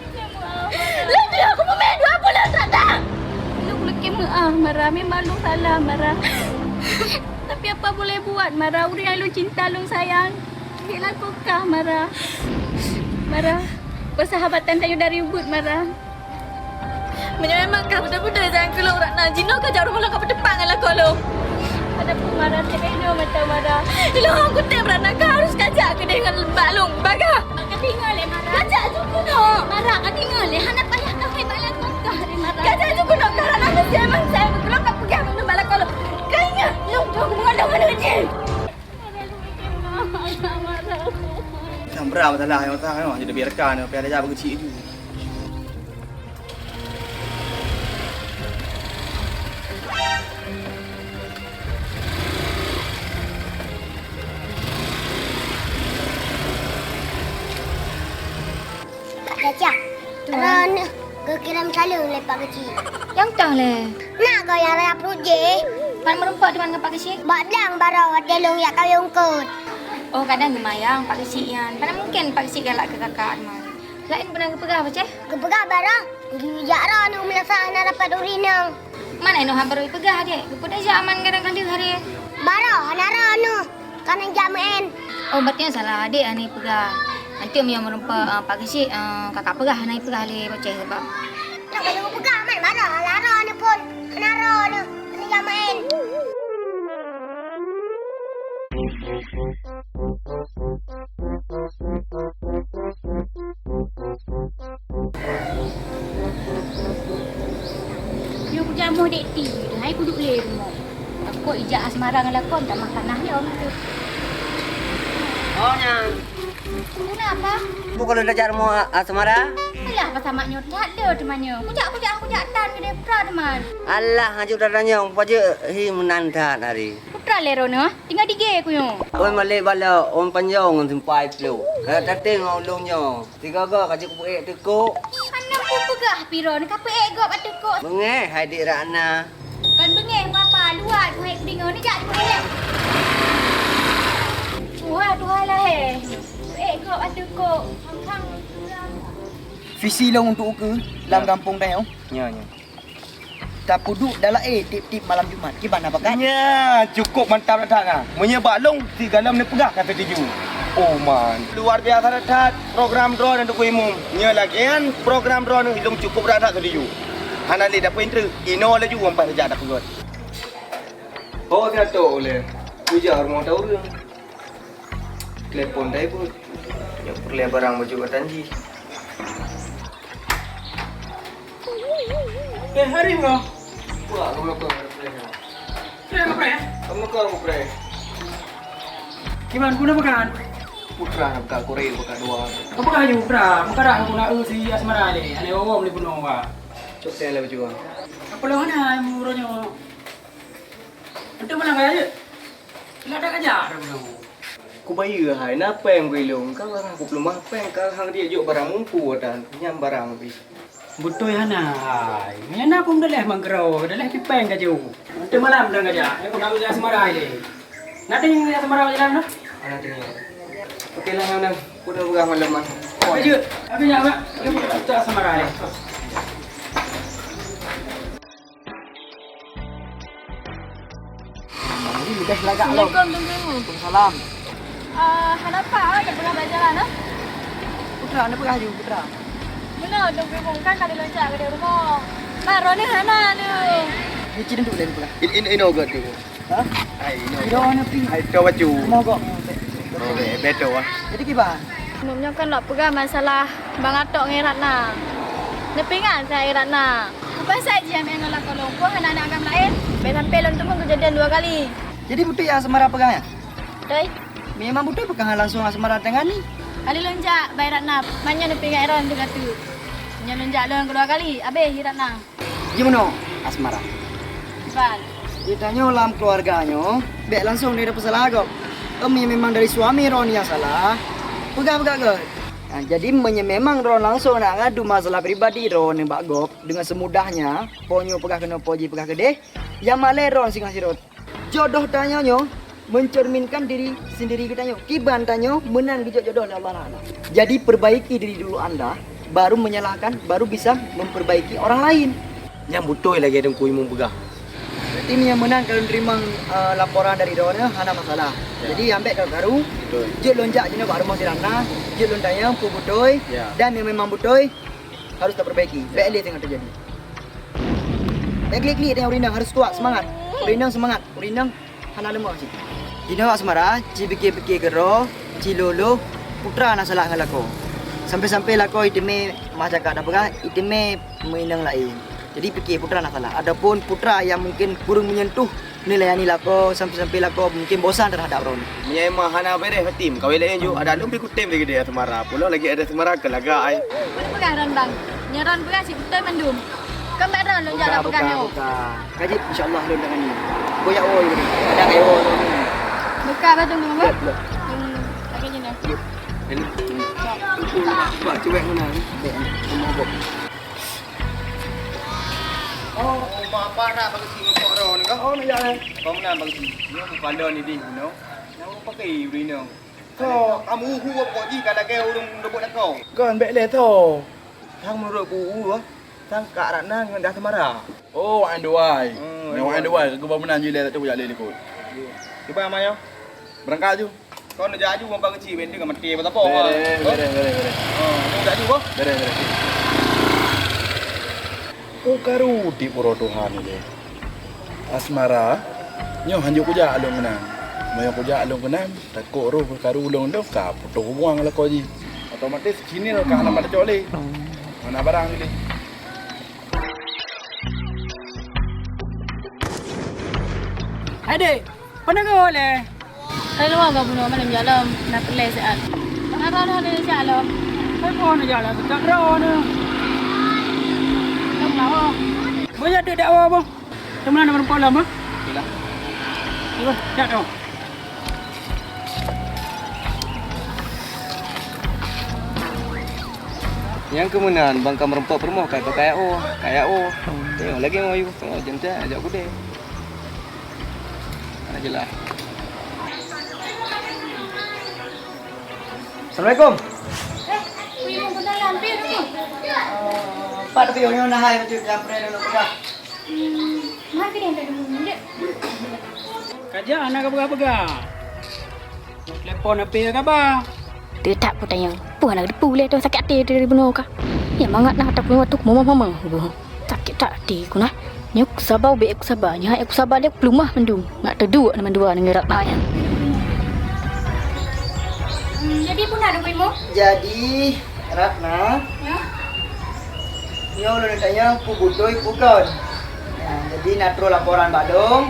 Lakèe meu'ah, Mara. Lôn jeuet kupeumè dua buleuen, Ratna. Lôn lakèe meu'ah, Mara, memang lôn salah, Mara. Tapi Apa boleh buat, Mara? Ureueng nyang lôn cinta, lôn sayang, jeuet lakoe kah, Mara. Mara, persahabatan tanyoe dari ubit, Mara. Meunyoe memang ka beutôi-beutôi sayang keu lôn, Ratna, jinoe ka jak rumoh lôn ka peuteupat ngon lakoe lôn. Ada pun Mara, cek inoe mata Mara. Lôn kutem Ratna, ka harus ka jak keudeh ngon bak lôn, bagah. Ka tinggai lé Mara. Ka jak ju keunoe. Mara, ka tinggai lé, hana payah ka hai bak lakoe kah lé Mara. Ka jak ju keunoe, ka Ratna meusti memang sayang keu lôn ka peugah bandum bak lakoe lôn. Ka ingat, lôn troh keumeung lôn ngon jih. Mara, lôn keunoe, Mara. Samra masalah nyang utang nyoe, jadi biarkan, payah dah jak beukeuchik ju. Kak Caca, Tuan. Droeneuh geukirém saleuem lé Pak Keuchik. Nyang toh lé? Na goe nyang raya pruet jih. Pat meurumpok teuma ngon Pak Keuchik? Bak blang baroe watèe lôn jak kawé eungkôt. Oh, kadang geumayang Pak Keuchik nyan. Mana mungkin Pak Keuchik galak keu kakak teuma. Laén peue na geupeugah, Boceh? Geupeugah baroe, geujak droeneuh meunasah hana rapat ureueng inong. Man inoe haba rhot peugah, Dek. Geupeudeh jak man kadang ka lheueh hari. Baroe hana droeneuh, ka neujak meu'en. Oh, berarti nyang salah Adek hana peugah. Nanti meunyoe meurumpok, eh, Pak Keuchik, eh, kakak peugah hana peugah lé Boceh sabab. Nak keuneuk peugah man baroe hana droeneuh phon. Hana droeneuh, ka neujak meu'en. Yue kujamoe dek ti, hai kuduek lé rumoh. Takot ijak Asmara ngon lakoe tamah tanah lom tu. Oh, nyan. Kenapa? Bukan udah jak rumoh Asmara? Alah, pasamak nyoe that le teuma nyoe. Kujak, kujak, kujak tan gede pra teman. Alah, haju datang nyoe, paje hi meunan that hari. Putra lé ronoe. Tinggai dige ku nyoe. Oi, malek bala, ôn panjong ngon simpai ploh. Ka tatem ngon ulôn nyoe. Sigoe-goe ka jeuet kupeuék teukok. Hana kupeugah pih droeneuh ka peuék gob ateueh kok. Beungéh hai Dek Ratna. Kon beungéh, papa luwat kuhai kudeungoe neujak jipeuék. Tuha, tuha lahé. Peuék gob ateueh kok. Hang-hang. Visi lôn untuk ukeue lam gampông tanyoe. Nyoe, nyoe. Tapeuduek dalam ae tiep-tiep malam Jumat. Kiban na pakat? Nya, cukup mantap that-that na. Meunyoe bak lôn, sigohlom neupeugah ka setuju. Oh man, luar biasa that-that program droeneuh Teungku Imum. Nyoe lagèe nyan program droeneuh lôn cukup that-that setuju. Hana lé dapeuinteue, inoe laju wan pat jak dapeugot. Oh, siat ulèe. Ujar rumoh tau ureueng. Telepon dai buet. Nyoe peureulèe barang baju batan jih. Eh, hari nyoe. Wah, kamu lupa ngeprank. Saya ngeprank, eh? Kamu lupa ngeprank. Kiban, guna pekan? Putra nak buka kurir, buka dua. Kau buka laju, Putra. Buka dah, aku nak, eh, si Asmara ni. Aneh wawom ni penuh, Pak. Cok saya lah baju. Apa lah mana, murahnya? Untuk mana kaya je? Tidak ada kerja, ada belum. Kubayeue hai, na péng bri lôn, ka barang kupeuleumah péng, ka hang riek jok barang mungku dan nyang barang bri. Beutôi hana hai. Meunyoe na peue meudaleh mangkro, daleh pih péng ka jok. Mantong malam dan gajah, eh, peugah gajah Asmara ilée. Na teuingat gajah Asmara jalan tu? Ana teuingat. Oke lah, na. Kudu peugah malam ah. Ayo, habis nyak, Mak. Ayo, kita Asmara ilée. Jadi, mudah lagak lom. Assalamualaikum, Teungku Imum. Waalaikumsalam. Ah, hana pat, awak jak peugah bak jalan, ah? Putra, hana peugah ju, Putra. Meunoe, Teungku Imum, kan ka lôn jak keudeh rumoh. Mak, droeneuh hana lé. Ni cit duduk lé peugah. In, in, inoe gèt tu. Hah? Ai, inoe. Inoe hana pi. Ai, tu baju. Mogok. Oh, be-, betul ah. Jadi kiban? Imum nyoe kan lôn peugah masalah Bang Atok ngon Ratna. Neupeuingat keu Ratna. Peue pasai jih amé ngon lakoe lôn, peue hana na agam laén? Bèk sampai lôn teumé keujadian dua kali. Jadi beutôi nyang Asmara peugah nyan? Beutôi. Memang beutôi peue ka langsung Asmara tangani? Kali lôn jak bai Ratna, manyang neupeuingat droeneuh teuh. Nyoe lôn jak lôn keudua kali, abéh hi Ratna. Jimeunoe, Asmara. Ban. Geutanyoe lam keuluwarga nyoe, bèk langsung neupeusalahan gob. Em, meunyoe memang dari suami droeneuh nyang salah, peugah-peugah gob. Nah, jadi meunyoe memang droeneuh langsung nak ngadu masalah pribadi droeneuh bak gob, dengan semudahnya, po nyoe peugah keunoe, po jih peugah keudeh, nyang malèe droeneuh singoh sidroe. Jodoh tanyoe nyoe mencerminkan diri sendiri geutanyoe. Kiban tanyoe meunan geujok jodoh lé Allah Taala. Jadi, perbaiki diri dulu anda, baru menyalahkan, baru bisa memperbaiki orang lain. Nyang beutôi lagèe Teungku Imum peugah. Meunyoe meunan ka lôn teurimong, eh, laporan dari droeneuh, hana masalah. Ya. Jadi, ambek karu-karu, betul, jeuet lôn jak jinoe bak rumoh si Ratna, jeuet lôn tanyong peue beutôi, ya, dan meunyoe memang beutôi, harus taperbaiki. Ya. Bèk lé teungoh teujadi. Bèk klik-klik tanyong ureueng inong, harus kuat, semangat. Ureueng inong semangat, ureueng inong hana leumoh cit. Jinoe Asmara, ci pike-pike keudroe, ci lôh-lôh, peue teuma na salah ngon lakoe. Sampai-sampai lakoe iteumé, meuh cakap tapeugah, iteumé meuinong laén. Jadi pike peue teuma na salah. Adapun peue teuma nyang mungkin kureueng meunyentuh neulayani lakoe, sampai-sampai lakoe mungkin bosan teuhadap droeneuh. Meunyoe memang hana beureh, Fatim, kawé laén ju, adak lôn pih kutem lagèe di Asmara. Pulo lagèe di Asmara keu lagak ai. Peue peugah droen, Bang? Nyoe droen peugah cit beutôi mandum. Kon bèk droen lôn jak buka, peugah buka, nyoe. Buka. Ka jeuet, insya Allah lôn tangani. Boh jak woe, ada kayak woe lôn ni. Buka bah tunggu, Bang. Belum, belum. Hmm, lagi ni nah. Belum. Cuba, cuba yang mana? Belum. Oh, mak apa nak bagi si ngepok ro ni kah? Oh, nak jalan. Kau mana bagi si? Ni aku kala ni deh, you know. Nak aku pakai you know. Kau, kamu hu apa kau ji kalau kau urung debok nak kau. Kan bèk lé tho. Tang menurut ku, tang Kak Ratna ngon dah Semara. Oh, wak duai. Hmm, wak duai. Wak duai, keu meunan ju lé, tak cuba jak lé likot. Cuba aman yo. Berangkat ju. Kau nak jaju bang kecil, benda kan mati apa tak apa. Bere, bere, bere, bere. Oh, nak jaju apa? Bere, bere. Oh, karu di pura Tuhan ni. Asmara, nyoh hanjeuet kujak lôn keunan. Meunyoe kujak lôn keunan, takot roh karu lôn dong ka putôh hubungan ngon lakoe jih. Otomatis kini lôn ka hana mata cok lé. Hana barang lé. Hai dek, peue na geuh lé? Hai luwa geuh bunoe malam jalan, na peulai siat. Peue na geuh lé siat lom? Hai boh na jalan, seujak droe na. Lom lawa. Boh ya dek dakwa boh. Teuma na meureumpok lom, ha? Iyolah. Iyolah, jak droe. Nyang keumeunan bang ka meureumpok peurumoh ka kaya oh, kaya oh. Tengok lagi mau yuk, tengok jenta ajak kudeh. Ajalah. Assalamualaikum. Eh, Ibu Gunawan, pi ni? Pat pi nyoe na hai macam jampreh dulu peugah. Hmm, mari kita yang tadi dulu, dek. Kajak anak peugah-peugah. Telepon api ka ba. Teutak peutanyong, peue hana geuteupeue lé tuan sakét até dari bunoe ka. Nyang mangat na tapeue waktu mama-mama. Sakét that até ku nah. Nyoe kusaba ubé kusaba, nyoe hai kusaba lé peuleumah mandum. Nak teuduek na mandua nanggroe na nyan. Hmm, jadi peue na Teungku Imum? Jadi, Ratna. Ya. Nyoe ulôn tanyong peue beutôi peue kon. Ya, jadi na troh laporan bak lôn.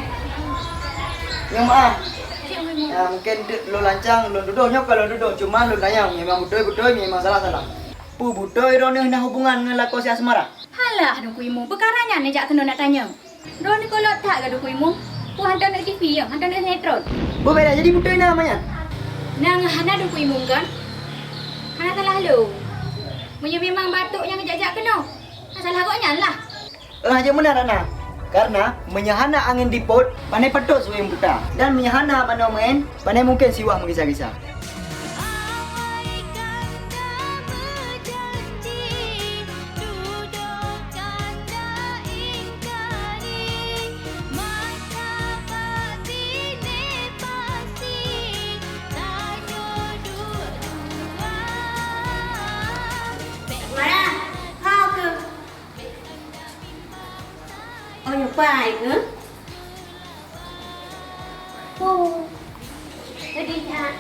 Nyoe meuah. Ya, mungkin lôn lancang lôn tudoh nyoe ka lôn tudoh, cuma lôn tanyong memang beutôi-beutôi, memang salah-salah. Peue beutôi droeneuh na hubungan ngon lakoe si Asmara? Halah, Teungku Imum, peukara nyan neujak keunoe nak tanyong. Droeneuh kolot that ka Teungku Imum. Peue hantom neuk T V nyang hantom neuk sinetron. Beubeda jadi beutôi na manyan. Nang hana Teungku Imum kan? Hana salah lôn. Meunyoe memang batok nyang jak-jak keunoe, na salah gobnyan lah. Eh, hana meunan Ratna. Karena meunyoe hana angén dipot, pandai patot suwéng buta. Dan meunyoe hana manoe meuén, pandai mungken siwah meugisa-gisa. Mara, ha ke? Oh, nyoe pai ke? Oh. Jadi, ha.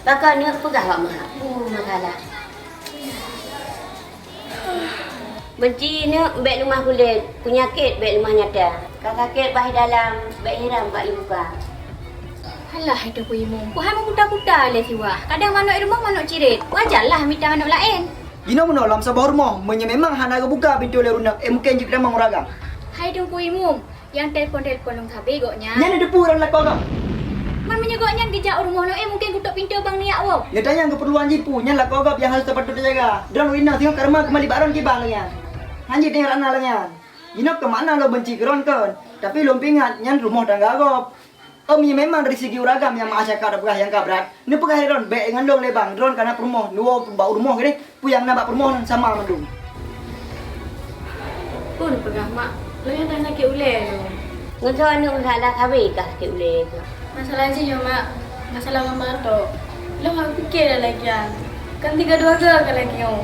Baka neuk peugah wak meuhak. Oh, masalah. Benci neuk bèk leumah kulét, peunyakét bèk leumah nyata. Ka sakét bah dalam, bèk hiram bak ibuka. Alah, hai Teungku Imum, peue hai meukuta-kuta lé siwah. Kadang manok i rumoh manok cirét. Wajarlah mita manok laén. Jinoe meunoe lam saboh rumoh, meunyoe memang hana geubuka pintoe lé ureueng, eh, mungken jeuet tamong ureueng agam. Hai Teungku Imum, nyang telepon-telepon lôn sabe gobnyan. Nyan neuteupeue ureueng lakoe gob. Man meunyoe gobnyan geujak u rumoh lôn, eh, mungken geutok pintoe bang neujak woe. Neutanyong keupeurluan jih peue, nyan lakoe gob nyang harôh tapatôt tajaga. Droeneuh inong singoh karma keumali bak droeneuh kiban lagèe nyan. Hanjeuet deungon Ratna lagèe nyan. Jinoe keumakna lôn benci keu droeneuh kon, tapi lôn peuingat nyan rumoh tangga gob. Em, meunyoe memang dari segi ureueng agam nyang meu'ah cakap tapeugah nyang ka brat, neupeugah lé droeneuh bèk ngon lôn lé bang, droeneuh ka na peurumoh, neuwoe bak u rumoh keudeh, peue nyang na bak peurumoh nyan sama mandum. Peue neupeugah mak, lôn nyan dah sakét ulèe lôn. Ngon soe aneuk masalah sabe kah sakét ulèe? Masalah jih nyoe, Mak. Masalah ngon Bang Atok. Lôn hana pike lé lagèe nyan. Kan tiga dua ga ka lagèe nyoe.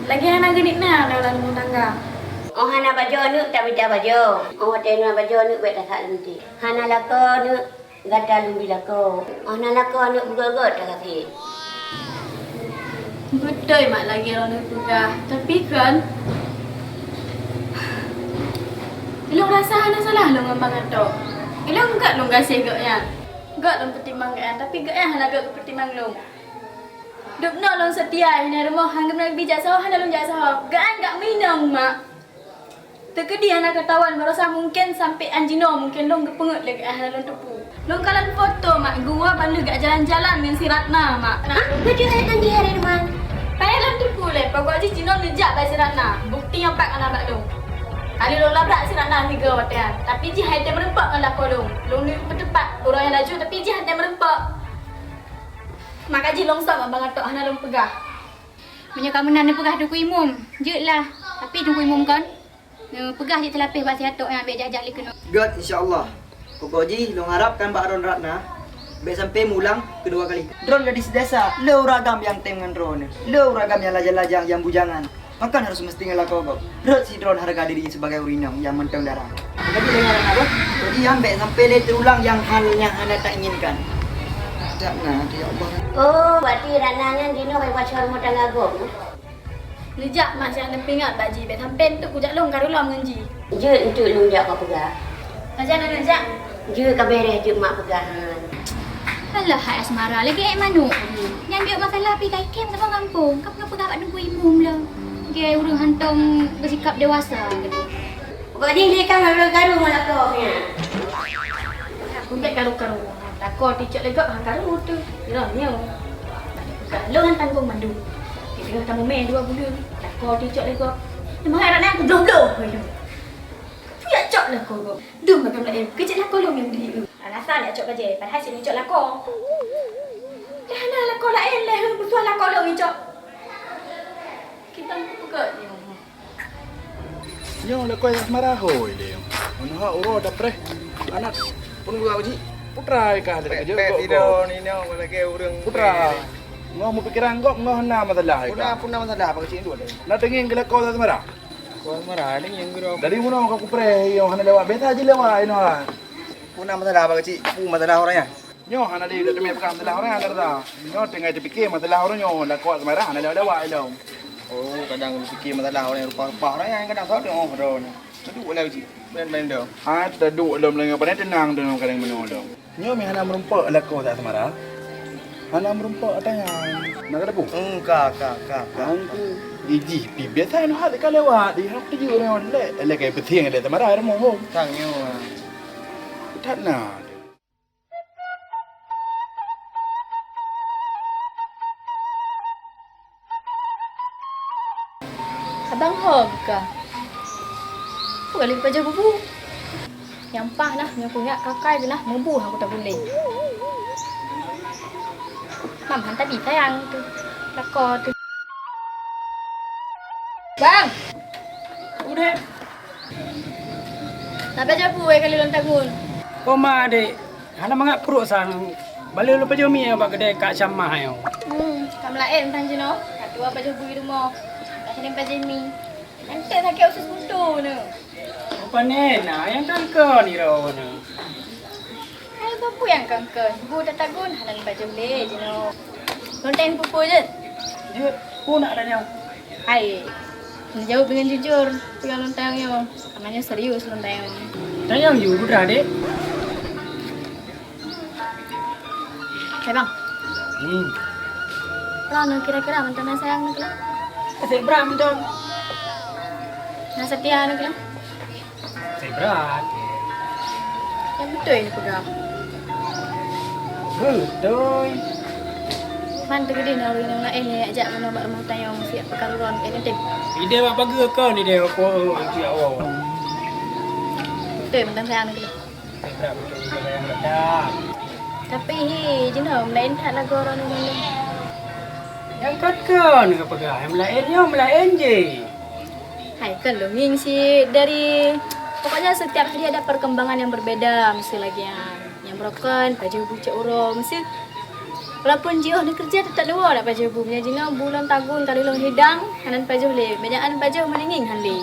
Lagèe hana geunik na dalam rumah tangga. Oh hana bajoe aneuk, tamita bajoe. Oh watèe na bajoe aneuk, bèk tasak leuntèe. Hana lakoe aneuk, gata lôn bi lakoe. Oh na lakoe aneuk, beugöt-göt tagaséh. Beutôi mak lagèe droeneuh peugah, tapi kan, lôn rasa hana salah lôn ngon Bang Atok. Lôn göt lôn gaséh gobnyan. Göt lôn peutimang gobnyan, tapi gobnyan hana göt geupeutimang lôn. Dubnoe lôn seutia, hina rumoh, hana geumeunan bijak sahoe, hana lôn jak sahoe. Gobnyan gak meuinong, mak. Teukeudi hana katawan, baroesa mungken sampoe án jinoe mungken lôn geupeungeut lé geuh hana lôn teupeu. Lôn kalon foto mak geuwoe ban lheueh geujalan-jalan ngon si Ratna mak. Hah? Keu jeuet nyan jih hari Ruman? Payah lôn teupeu lé, pokok jih jinoe neujak bak si Ratna. Bukeuti nyang pat hana bak lôn. Kali lôn labrak si Ratna sigoe watèe nyan, tapi jih han tém meureumpok ngon lakoe lôn. Lôn neuk peuteupat uroe nyang laju, tapi jih han tém meureumpok. Maka jih lôn sôk bak Bang Atok hana lôn peugah. Meunyoe ka meunan neupeugah Teungku Imum, jeuet lah. Tapi Teungku Imum kon, neupeugah jeuet teulapeh bak si Atok nyan bèk jak-jak lé keunoe. Göt, insya Allah. Pokok jih lôn harapkan bak droen Ratna bèk sampoe meuulang keudua kali. Droen gadis biasa, le ureueng agam nyang tém ngon droeneuh, le ureueng agam nyang lajang-lajang, nyang bujangan. Pakon harôh meuseuti ngon lakoe gob? Rhot sidroe hareuga diri jih sibagai ureueng inong nyang mantong dara. Jadi deungon aneuk abah, jadi nyan bèk sampoe lé teuulang nyang hal nyang hana tainginkan. Dak na, ya Allah. Oh, berarti Ratna nyan jinoe ka ipasoe rumoh tangga gob? Neujak mak siat neupeuingat bak jih, bèk sampoe enteuk kujak lôn karu lom ngon jih. Jeuet enteuk lôn jak ka peugah. Aja na neujak. Jeuet ka bèrèh jeuet mak peugah nyan. Alah, hai Asmara, lagèe èk manok. Nyan jeuet masalah pih ka ikhém saboh gampông. Ka pernah peugah bak Teungku Imum lom. Lagèe ureueng hantom beusikap dewasa gitu. Pokok jih lé ka karu-karu ngon lakoe nyan. Aku bèk karu-karu. Lakoe teucok lé gob han karu teuh. Nyoe nyoe. Lôn han tanggong mandum. Di teungoh tamumè dua buleuen. Lakoe teucok lé gob. Teuma hai aneuk nyan keubloh-bloh. Peue jak cok lakoe gob? Dum bak laén, keu cit lakoe lôn nyang bri eu. Alasan jak cok bajèe, padahai sit neucok lakoe. Dah na lakoe laén lé, heu, beusoe lakoe lôn nyang cok. Kiban peugah nyoe. Nyoe lakoe Asmara hôi lé. Meunoha uroe dapreh aneuk pun gura uji. Putra kah lé. Pek, pek sidroe ni nyoe lagèe ureueng. Putra. Ngoh meupikiran gob ngoh na masalah. Puna, puna masalah apa kecil tu ada. Na teungieng keu lakoe Asmara. Kau marah ni yang guru. Dari mana kau kupreh yo hana lewat? Biasa aja lewat ino ha. Puna masalah apa kecil? Pu masalah orang ya. Nyoh hana lé dak teumé peugah masalah orang ya kata. Nyoh tengah terfikir masalah orang nyoh lakoe Asmara hana lewat-lewat ilong. Oh, kadang terfikir masalah orang rupa-rupa orang yang kadang salah oh bro ni. Tadu lah kecil. Ben ben dah. Ha, tadu lom lengah pandai tenang tu kadang meno lom. Nyoe meuhana meurumpok lakoe Asmara. Hana meurumpok ata nyan. Na ka teupeu? Hmm, ka, ka, ka, ka. Hang tu. Ijih pi biasa anu hal ka lewat di hak tuju nyoe lek lek kai peusieng lek Asmara rumoh hom. Sang nyoe. That na. Abang ho buka. Buka lagi pajoh bubu. Nyampah nah, nyoe kuyak kakai geulah mubuh aku tak boleh. Mam han tabi sayang tu. Lako tu. Bang. Udah. Tapi jabu eh kali lontagun. Oma dek. Hana mangat pruet sang. Bale lôn pajoh mi bak keudè Kak Syamah nyoe. Hmm, ka meulaén tan jinoe. Ka dua pajoh bui rumoh. Ka seunem pajoh mi. Entek sakét usus buntu nyoe. Rupane na nyang kangkon iroe nyoe. Hai, peue nyang kangkon? Bu tatagun hana lôn pajoh lé jinoe. Lôn teng peue-peue jeuet? Jeuet, peue nak tanyong? Hai, neujaweueb deungon jujur, peue nyang lôn tanyong nyoe. Kareuna nyoe serius lôn tanyong. Tanyong yue, Putra, dek. Hai, Bang. Hmm. Droeneuh kira-kira mantong na sayang neuh keuh? Asèk brat mantong. Na seutia neuh keuh? Asèk brat. Nyang beutôi neupeugah. Beutôi. Man teukeudeh na ureueng nyang laén nyang jak meunoe bak rumoh tanyoe meusiap peukaruron keu neutem. Ideh bak pageue kon ideh ko, ya Allah. Beutôi mantong sayang neuh keuh. Tapi hi, jinoe meulaén that lagoe droeneuh ngon lôn. Nyang kon-kon ka peugah, nyang meulaén nyoe meulaén jih. Hai, kon lôn ngieng cit dari Pokoknya setiap hari ada perkembangan yang berbeda, mesti lagi yang, yang berokan, pajoh bu cok uroe, mesti walaupun jiôh di kerja tetap dua nak pajoh bu. Nya jinoe bu lôn tagun kali lôn hidang, hana pajoh lé. Banyak an pajoh meuninging han lé.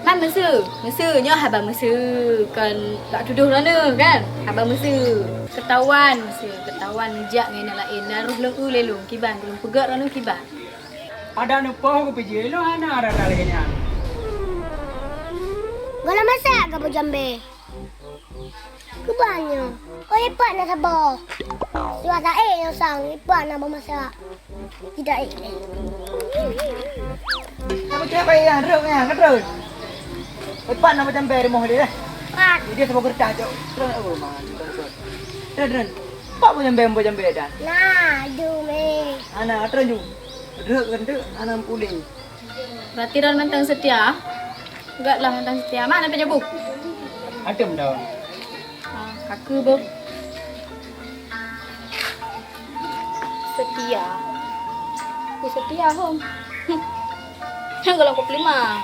Man meuseu, meuseu nyoe haba meuseu, kon tak tudoh droeneuh kan? Haba meuseu. Ketahuan meuseu, ketahuan jak ngon nyang laén. Na roh lôn eu lé lôn kiban, lôn peugah droeneuh kiban. Ada neupoh keu pijie lôn hana rasa lagèe nyan. Gohlom masak ka bujambe. Keuban nyoe. Oh, ipat na saboh. Siwa taék nyang sang, ipat na beumasak. Tidak ék lé. Apa cakap ya, ruk ya, ketrun. Ipat na bujambe rumoh dia. Pat. Dia saboh kertas cok. Terus, oh, man. Terus, terus. Pak bujambe, bujambe dah. Nah, jom eh. Ana, terus jom. Ruk keuneuk ana puléh. Berarti droen mantong setia? Göt lah mantong setia. Mak, na pajoh bu? Adem dah. Ah, kaku bu. Setia. Ku setia hom. Nyang golom ku pelima.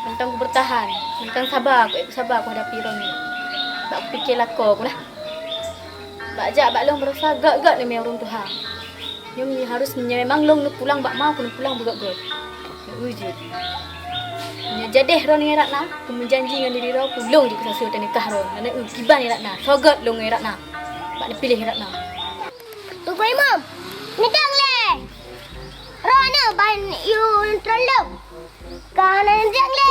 Mantong ku bertahan. Mantong saba, ku, ku saba ku hadapi droen nyoe. Bak ku pikir lakoe ku lah. Bak jak bak lôn beurasa göt-göt neumé ureueng tuha. Nyoe harus meunyoe memang lôn neupulang bak ma, ku neupulang beugöt-göt. Nyoe jeuet. Meunyoe jadeh droen ngon Ratna, ku meujanji ngon diri droe, ku lôn jipeusaseue teunikah droen. Karena eu kiban ngon Ratna, soe göt lôn ngon Ratna. Bak neupiléh Ratna. Teungku Imum, neudong lé! Droeneuh ban yue neutron lôn. Ka hana neudong lé.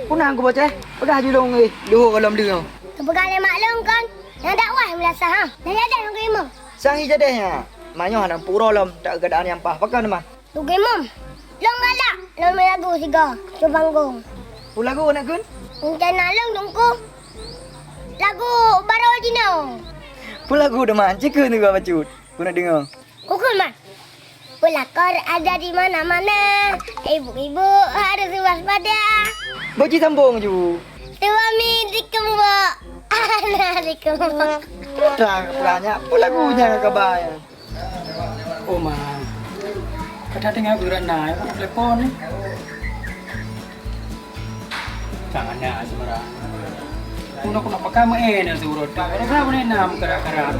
Peue na ku boceh, peugah ju lôn, eh, luho gohlom deungoe. Kupeugah lé mak lôn kon, nyang dakwah meulasah, ha. Nyang jadeh Teungku Imum. Sang i jadeh nyan, ma nyoe hana pura lom, tak keuadaan nyang paih pakon mah. Teungku Imum, lôn galak lôn meunan lagu sigoe, cue panggong. Peue lagu aneuk kheun? Rencana lôn Teungku. Lagu baroe jinoe. Peue lagu teuma? Ci kheun sigoe bacut. Keuneuk deungoe. Kukheun man. Pelakor ada di mana-mana. Ibu-ibu harus waspada. Beuci sambong ju. Suami dikembok. Anak dikembok. Putra banyak. Peue lagu nyan ka ba nyan? Oma, ka that teungoh urat na, ka telepon ni. Tanya sebenarnya. Kuna kuna pakai main nasi urut. Kalau berapa ni enam kara-kara.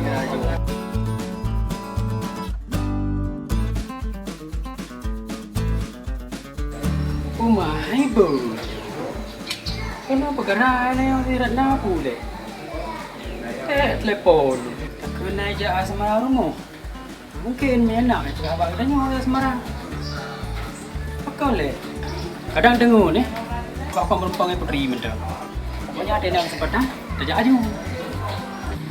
Oma, hai bu. Kenapa gerai ni yang tidak napu deh? Eh, telepon. Tak kena je asmara rumah. Mungkin meunan itu abang tanya orang Semarang. Pakon lé? Kadang deungoe neh, kok kon meurumpok ngon putri mantong. Pokoknya ada yang kesempatan, tajak aju.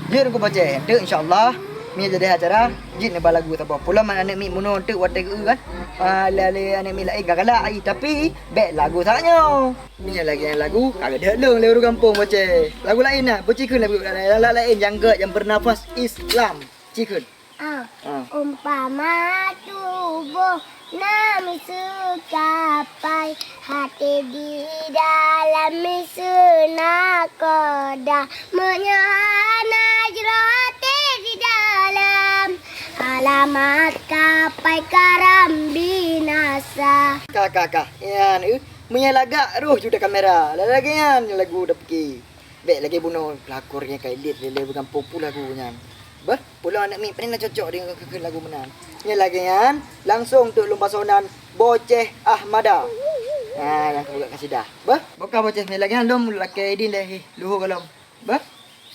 Jeuet keu boceh, enteuk insya Allah, meunyoe jadi acara, jeuet neuba lagu saboh. Pulang man aneuk miet bunoe enteuk watèe geu kan. Ah, lé, lé aneuk miet laén galak ai, tapi bèk lagu sa nyoe. Meunyoe lagèe nyan lagu, ka geudeuk lôn lé ureueng gampông boceh. Lagu laén na, boceh kheun lagu laén nyang gèt nyang bernafas Islam. Ci kheun. Ah. Ah. Umpama tuboh na miseue kapai, até di dalam miseue nakhoda. Meunyoe hana jroh até di dalam, alamat kapai karam binasa. Ka, ka, ka. Nyan, eh. Meunyoe lagak roh ju da kamera. Lagèe nyan lagu da pike. Bèk lagèe bunoe pelakor nyang ka edit lé-lé beugampông peue lagu nyan. Beuh, pulang aneuk miet pane na cocok deungon keu lagu meunan. Nyan lagèe nyan, langsong teuk lôn pasoe nan Boceh Ahmada. Ha, nyang ka peugah kasidah. Beuh, bukon Boceh, nyan lagèe nyan lôn lakèe idin lé hi, luho gohlom. Beuh.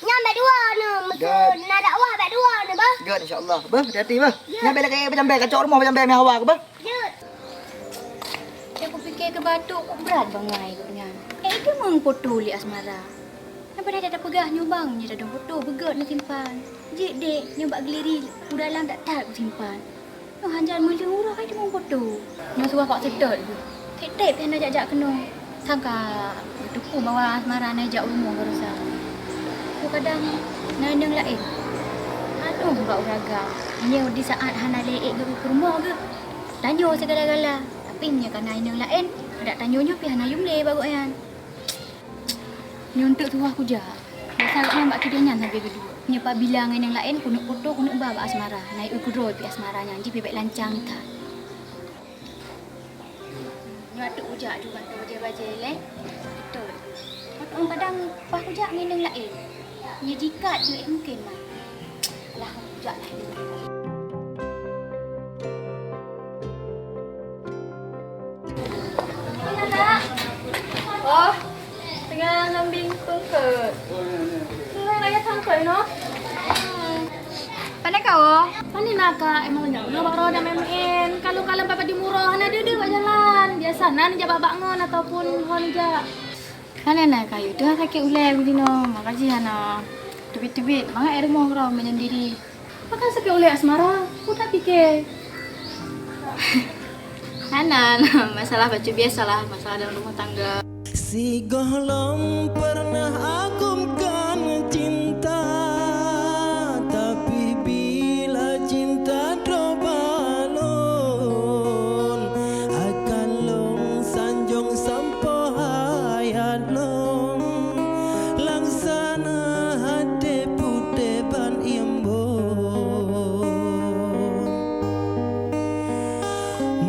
Nyan bèk dua nyoe, meusu na dakwah bèk dua nyoe, beuh. Göt, insya Allah. Beuh, hati-hati, beuh. Ya. Nyan bèk lakèe peucampai, kacok rumoh peucampai meuhawak, beuh. Ya. Nyang kupike keu batuk kok brat bangai gobnyan. Eh, itu meupoto lé Asmara. Nyan padahai tapeugah nyoe bang, nyoe tadong poto beugöt neusimpan. Jeuet dek, nyoe bak Geuliri u dalam that-that kusimpan. Nyoe hanjan meuleueng uroe hai teumeupoto. Nyoe suah bak seutôt geuh. Trép-trép pih hana jak-jak keunoe. Sangka teupeu bahwa Asmara na jak u rumoh baroesa. Nyoe kadang na inong laén. Adoh bak ureueng agam. Nyoe di saát hana lé ék geuh u rumoh geuh. Tanyoe sigala-gala, tapi meunyoe ka na inong laén, adak tanyoe nyoe pih hana yum lé bak gobnyan. Nyoe eunteuk tuha kujak. Biasa gobnyan bak kideh nyan sabe geuduek. Meunyoe pabila ngon inong laén, keuneuk poto, keuneuk ba bak Asmara. Na ié keudroe pih Asmara nyan, jih pih bèk lancang that. Nyoe ateueh kujak ju mantong bajèe-bajèe lé. Beutôi. Dang paih kujak ngon inong laén. Nyoe jikat duek mungken, Ma. Alah, kujak lah. Oh, teungoh ngambing tungkot. Teungoh raya tungkot, no? Pane kawoe? Pane na, Kak? Emang nyan, nyoe bak roda M M N. Kalon-kalon papa di Muro, hana deuh-deuh bak jalan. Biasa na neujak bak-bak ngon ataupun ho neujak. Hana na kayu teuh sakét ulée bak jinoe, maka jih hana teubiet-teubiet mangat i rumoh keudroe meunyan diri. Pakon sakét ulée Asmara? Peue tapike? Hana, hana, masalah bacut biasalah, masalah dalam rumah tangga. Sigohlom pernah agumkan cinta, tapi bila cinta droe bak lôn, akan lôn sanjong sampoe hayat lôn, laksana até putéh ban imbon.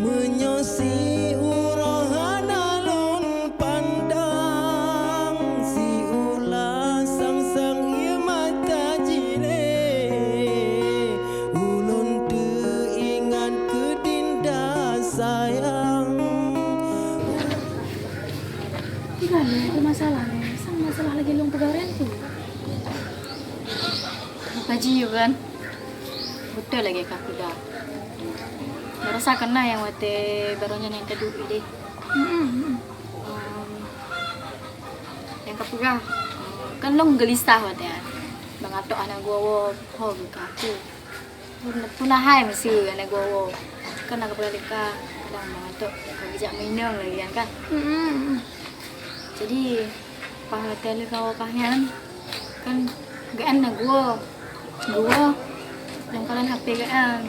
Meunyoe siuroe hana lôn pandang, siulah sang-sang ie mata jiéh, ulôn teuingat keu Dinda sayang. Geugantoe keu masalah nyoe, sang masalah lagée lôn peugah nyan tu. Haji, kan? Beutôi lagée ka peugah. Meurasa keunan nyang watée barô nyan nyang ka duek ideh. Mm-mm. Em, nyang ka peugah, kan lôn geulisah watée nyan. Bang Atok hana geuwoe-woe, ho geuh ka aku. Pun, pun hai meuseu hana geuwoe-woe. Kan na geupeugah lé ka, kadang Bang Atok ka geujak meuinong lagée nyan kan. Mm-mm. Jadi, paih watée lheueh kawoe paih nyan, kan geuan na geuwoe. Geuwoe, lôn kalon H P geuan.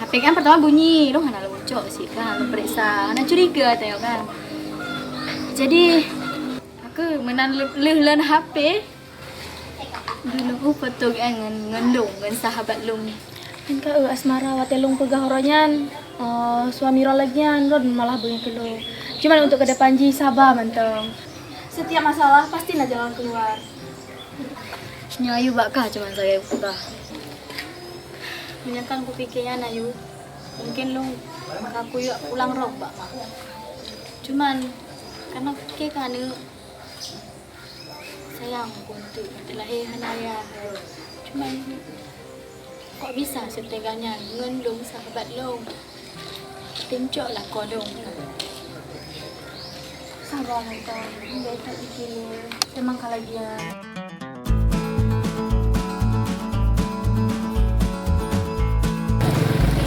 H P geuan pertama bunyi, lôn hana lôn cok sit kan, lôn peuriksa, hana curiga tanyoe kan. Jadi, aku meunan lheueh lôn H P, geuleueh foto geuan ngon, ngon lôn, ngon sahabat lôn. Nyan ka, eh, Asmara, watée lôn peugah uroe nyan, eh, suami droe lagée nyan, droe malah beungéh keu lôn. Cuman untuk ke depan jih saba mantong. Setiap masalah pasti na jalan keluar. Nyoe Ayu bak kah cuman sagai peugah. Meunyoe kan kupike nyan Ayu, mungkin lôn ka kuyue pulang rot bak mak. Cuman, karena pike keu aneuk, sayang keu eunteuk, teulahé hana ayah. Cuman, kok bisa seutega nyan ngon lôn sahabat lôn? Teuncok lakoe lôn. Saba mantong, hingga itu dipilih, memang ka lagée nyan.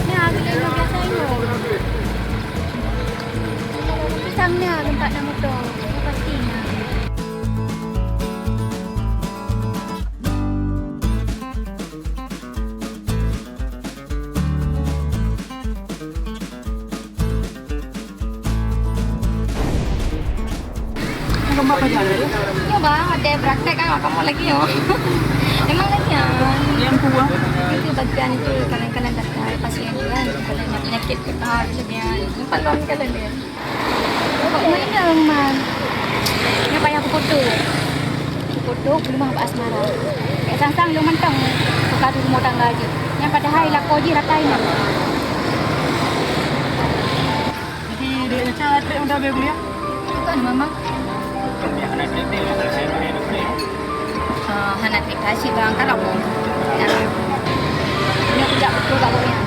Nah, bila nyoe biasa nyoe. Pisang na, tempat na moto. Pasti na. Gambar pajan tu? Nyoe bah, ada praktek kan, kamu lagi yo. Memang lagi ya. Yang kuah. Itu bagian itu kadang-kadang datang pasien tu kan, kadang penyakit tu, ah, macam ni. Nampak luar biasa dia. Mainan, Man. Nyoe payah kupoto. Kupoto, keuleuh bak Asmara. Kayak sang-sang lôn mantong. Buka tu rumah tangga je. Yang padahal lakoe jih rata inong. Jadi, dek Caca trek meuda bak kuliah? Bukan, Mama. Bukan, dia hana trek, dia hana trek, dia hana trek. Ah, hana trek ka cit bang, kalau pun. Nah. Ini aku jak betul bak gobnyan.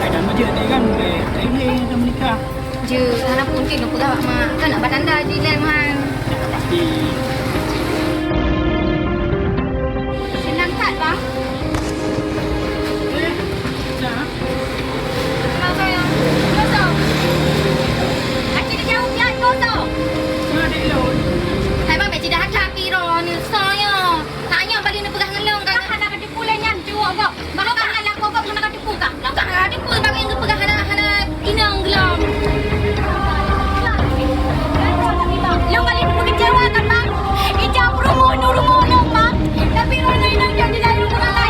Ada meujeut ni kan, boleh. Boleh dah menikah. Je, hana pun tin peugah bak mak. Kan nak batanda di lem han. Pasti. Senang kat, bang. Eh, dah. Kosong. Kosong. Aci dijawab ya, kosong. Hai, bang, beci dah hati-hati dah ni. Soalnya, hanya balik ni pegang ngelong kan. Hana kata pula nyan, cuak kok. Bahkan hana kok, kok hana kata pula. Kok hana kata pula, bang, yang pegang hana, hana inong gelom. Lo kali ni kecewa kan, bang? Ijak rumoh, nu rumoh, bang. Tapi orang lain nak jadi lain orang lain.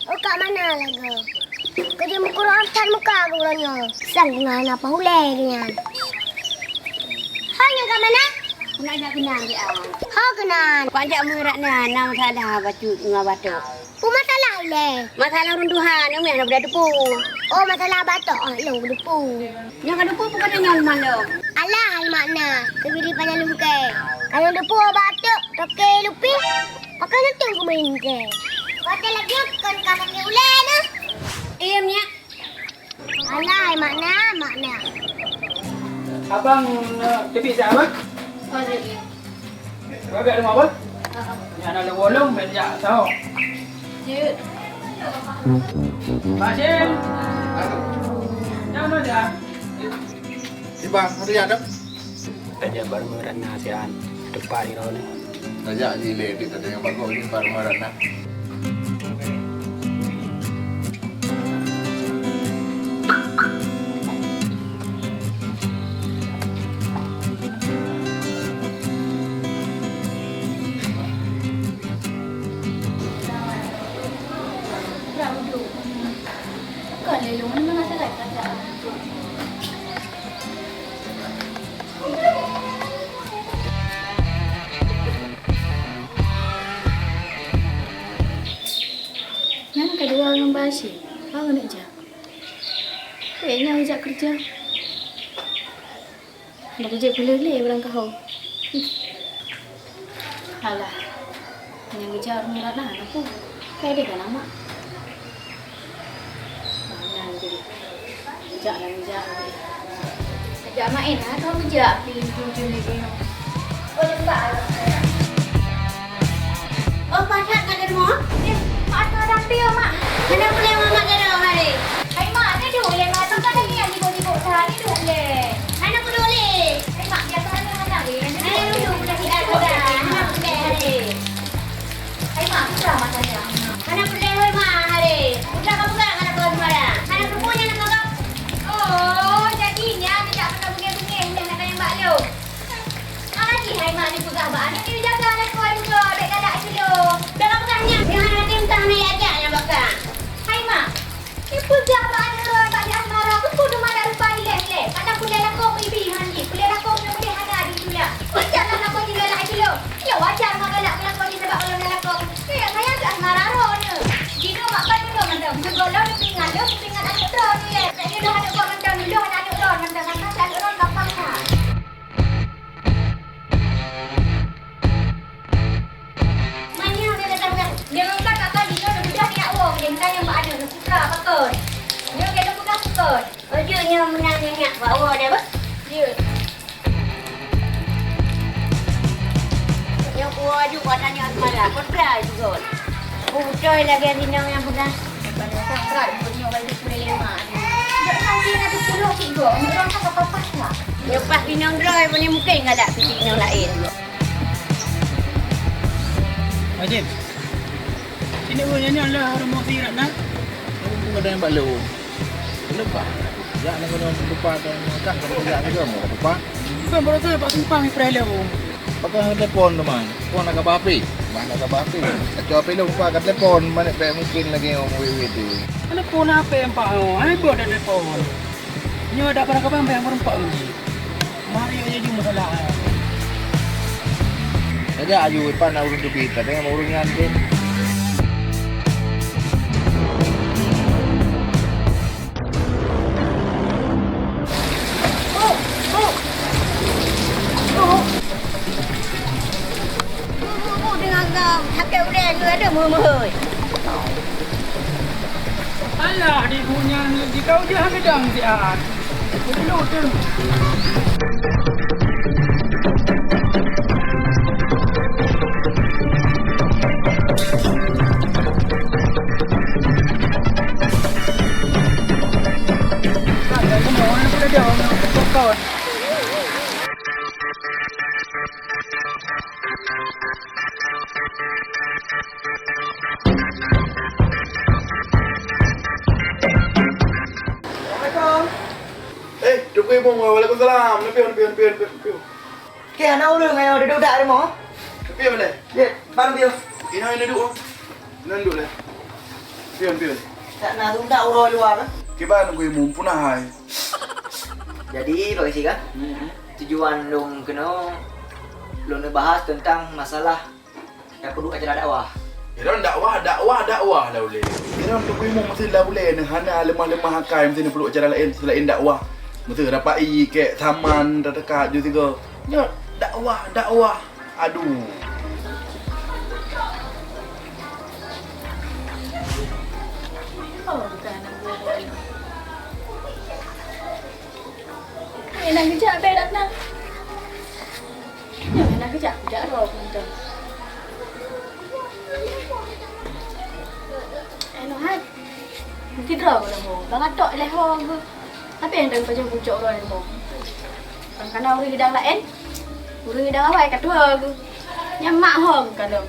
Oh, kat mana lagoe? Keu jimeukureueng that muka geuh uroe nyoe. Sang ngon apa ulée geuh nyan. Hai nyan kat mana? Nak jak keunan dia. Ho keunan. Kau jak meurat na, na masalah bacut ngon batok. Peue masalah ilée? Masalah ureueng tuha, nyoe meuh na beuda teupeu. Oh, masalah batok, oh, lôn teupeu. Nyoe ka teupeu peue kata nyoe malom? Alah, hai mak na, keubiri panyang lungkée. Ka lôn teupeu batok, toke lupi, pakon lôn tem keumain kée. Watée lagée kon ka sakét ulée na. Iya, nyak. Alah, hai mak na, mak na. Abang, eh, teubiet dah, Abang? Oh, iya. Ragat rumah, Abang? Heeh. Nyan na lewolong, bejak tau. Jeuet. Pak Sim. Jangan dah. Ibang, hari ada? Raja baru meurana sian. Depan ni. Raja jileh di tadi yang bagus ni baru meurana. Nyan ka dua ngon Bashir, ka keuneuk jak. Kayaknya jak kerja. Dah jeuet peuleueh lé barang kaho. Alah, nyang geujak ureueng murat na, na peue? Kai deh ka na mak. Nah, na geujak. Geujak lah, geujak lah. Jak maén lah, kau geujak pi ujung-ujung lé nyoe. Oh, leumbak lah. Oh, pakat ka deungoe? Eh, mak, atoe dapi, oh, mak. Hana peureulèe mak jaroe hari. Hai, mak, neuduek lé, mak. Tong ka lagèe nyan libok-libok that, neuduek lé. Hana peuduek lé. Hai, mak, biasa hana, hana lé. Hana neuduek, hana siat juga. Hana peureulèe hari. Hai, mak, susah masa nyan. Hana peureulèe, hoi, mak, hari. Susah ka peugah ngon lakoe seumayang. Hana peureulèe nyan lakoe. Oh, jadi nyan neujak meunan beungèh-beungèh nyan na kayang bak lôn. Alati hai mak neupeugah bak aneuk neujaga lakoe muda, bèk galak sidroe. Bèk kapeugah nyan, nyoe hana tem tah na jak nyan bak kah. Hai mak, neupeugah bak aneuk droe bak di asmara, keupeue teuma dak lupa ilèe-ilèe. Kadang peulèe lakoe meuibi ngon jih, peulèe lakoe meunyoe hana jitulak. Peue jak lam lakoe jih galak sidroe. Nyoe wajar mak galak keu lakoe jih sabab gohlom na lakoe. Nyoe sayang keu asmara droeneuh. Jinoe mak ban meunyoe mantong, sigohlom neupeuingat lôn, neupeuingat aneuk droeneuh ilèe. Nyoe lôn aneuk gob mantong, lôn aneuk droeneuh mantong, mantong si aneuk droeneuh gampang that. Meunyoe dia datang dah, dia memang tak akan dia sudah tidak wong, dia minta yang bak ada, suka apa kon. Dia dia suka apa kon. Ojo nyoe meunan nyak bak wong dia bah. Ya. Nyoe kuah juga tanya semalam, peugah juga. Beutôi lagèe inong nyang peugah. Pada sangkat buet nyoe bagi peureulèe mak. Ndak sampai na teupuluh tiga, ureueng ka papas lah. Nyoe pas inong droe, pane mungken galak piti inong laén. Haji, sini ureueng nyan lah rumoh si Ratna. Aku pun ada yang bak lôn. Lupa. Jak na gunong lupa dan kah kena jak juga mau lupa. Bukan baru tu bak simpang di Prelo. Pakai telepon teman. Phone nak kaba api. Mana kaba api? Kacau api lupa ka telepon. Mana baik mungkin lagi orang wit-wit tu. Telepon apa yang pak oh? Hai buat ada telepon. Nyoe ada barang kaban bayang berempat lagi. Mari aja jumpa salah. Saja aju ipan urung tu kita dengan urung nyan tu. Alah, di bunya ni, di kau je hana dang siat. Dulu tu. Assalamualaikum. Eh, Teungku Imum, waalaikumsalam. Neupiyôh, neupiyôh, neupiyôh, neupiyôh. Kèe, hana ureueng ayo duek dak rumoh? Neupiyôh lé. Ye, barang piyôh. Inoe, inoe duek. Inoe duek lé. Pion, pion. Tak na tundak uroe luwa kan? Kiban Teungku Imum, puna hai. Jadi, bagaimana kan? Hmm. Tujuan lôn keunoe, lôn bahas tentang masalah tapeuduek acara dakwah. Iron dakwah, dakwah, dakwah lah ulée. Iron Teungku Imum meusti lah ulée, hana leumah-leumah akai meusti neupeuduek acara laén selain dakwah. Meusti rapai kek saman tateuka ju sigoe. Nyoe dakwah, dakwah. Aduh. Oh, bukan aku. Eh, nak kejap, beh, dah kenal. Nyoe na keujak, keujak droe mantong. Eh, Nuhat. Mungkin droe kau dah ho. Bang Atok leh ho ke? Tapi nyang dang pajoh pucok droe ho. Bang kana ureueng hidang laén. Ureueng hidang awai ka tuha ke? Nyan mak ho ke kalau.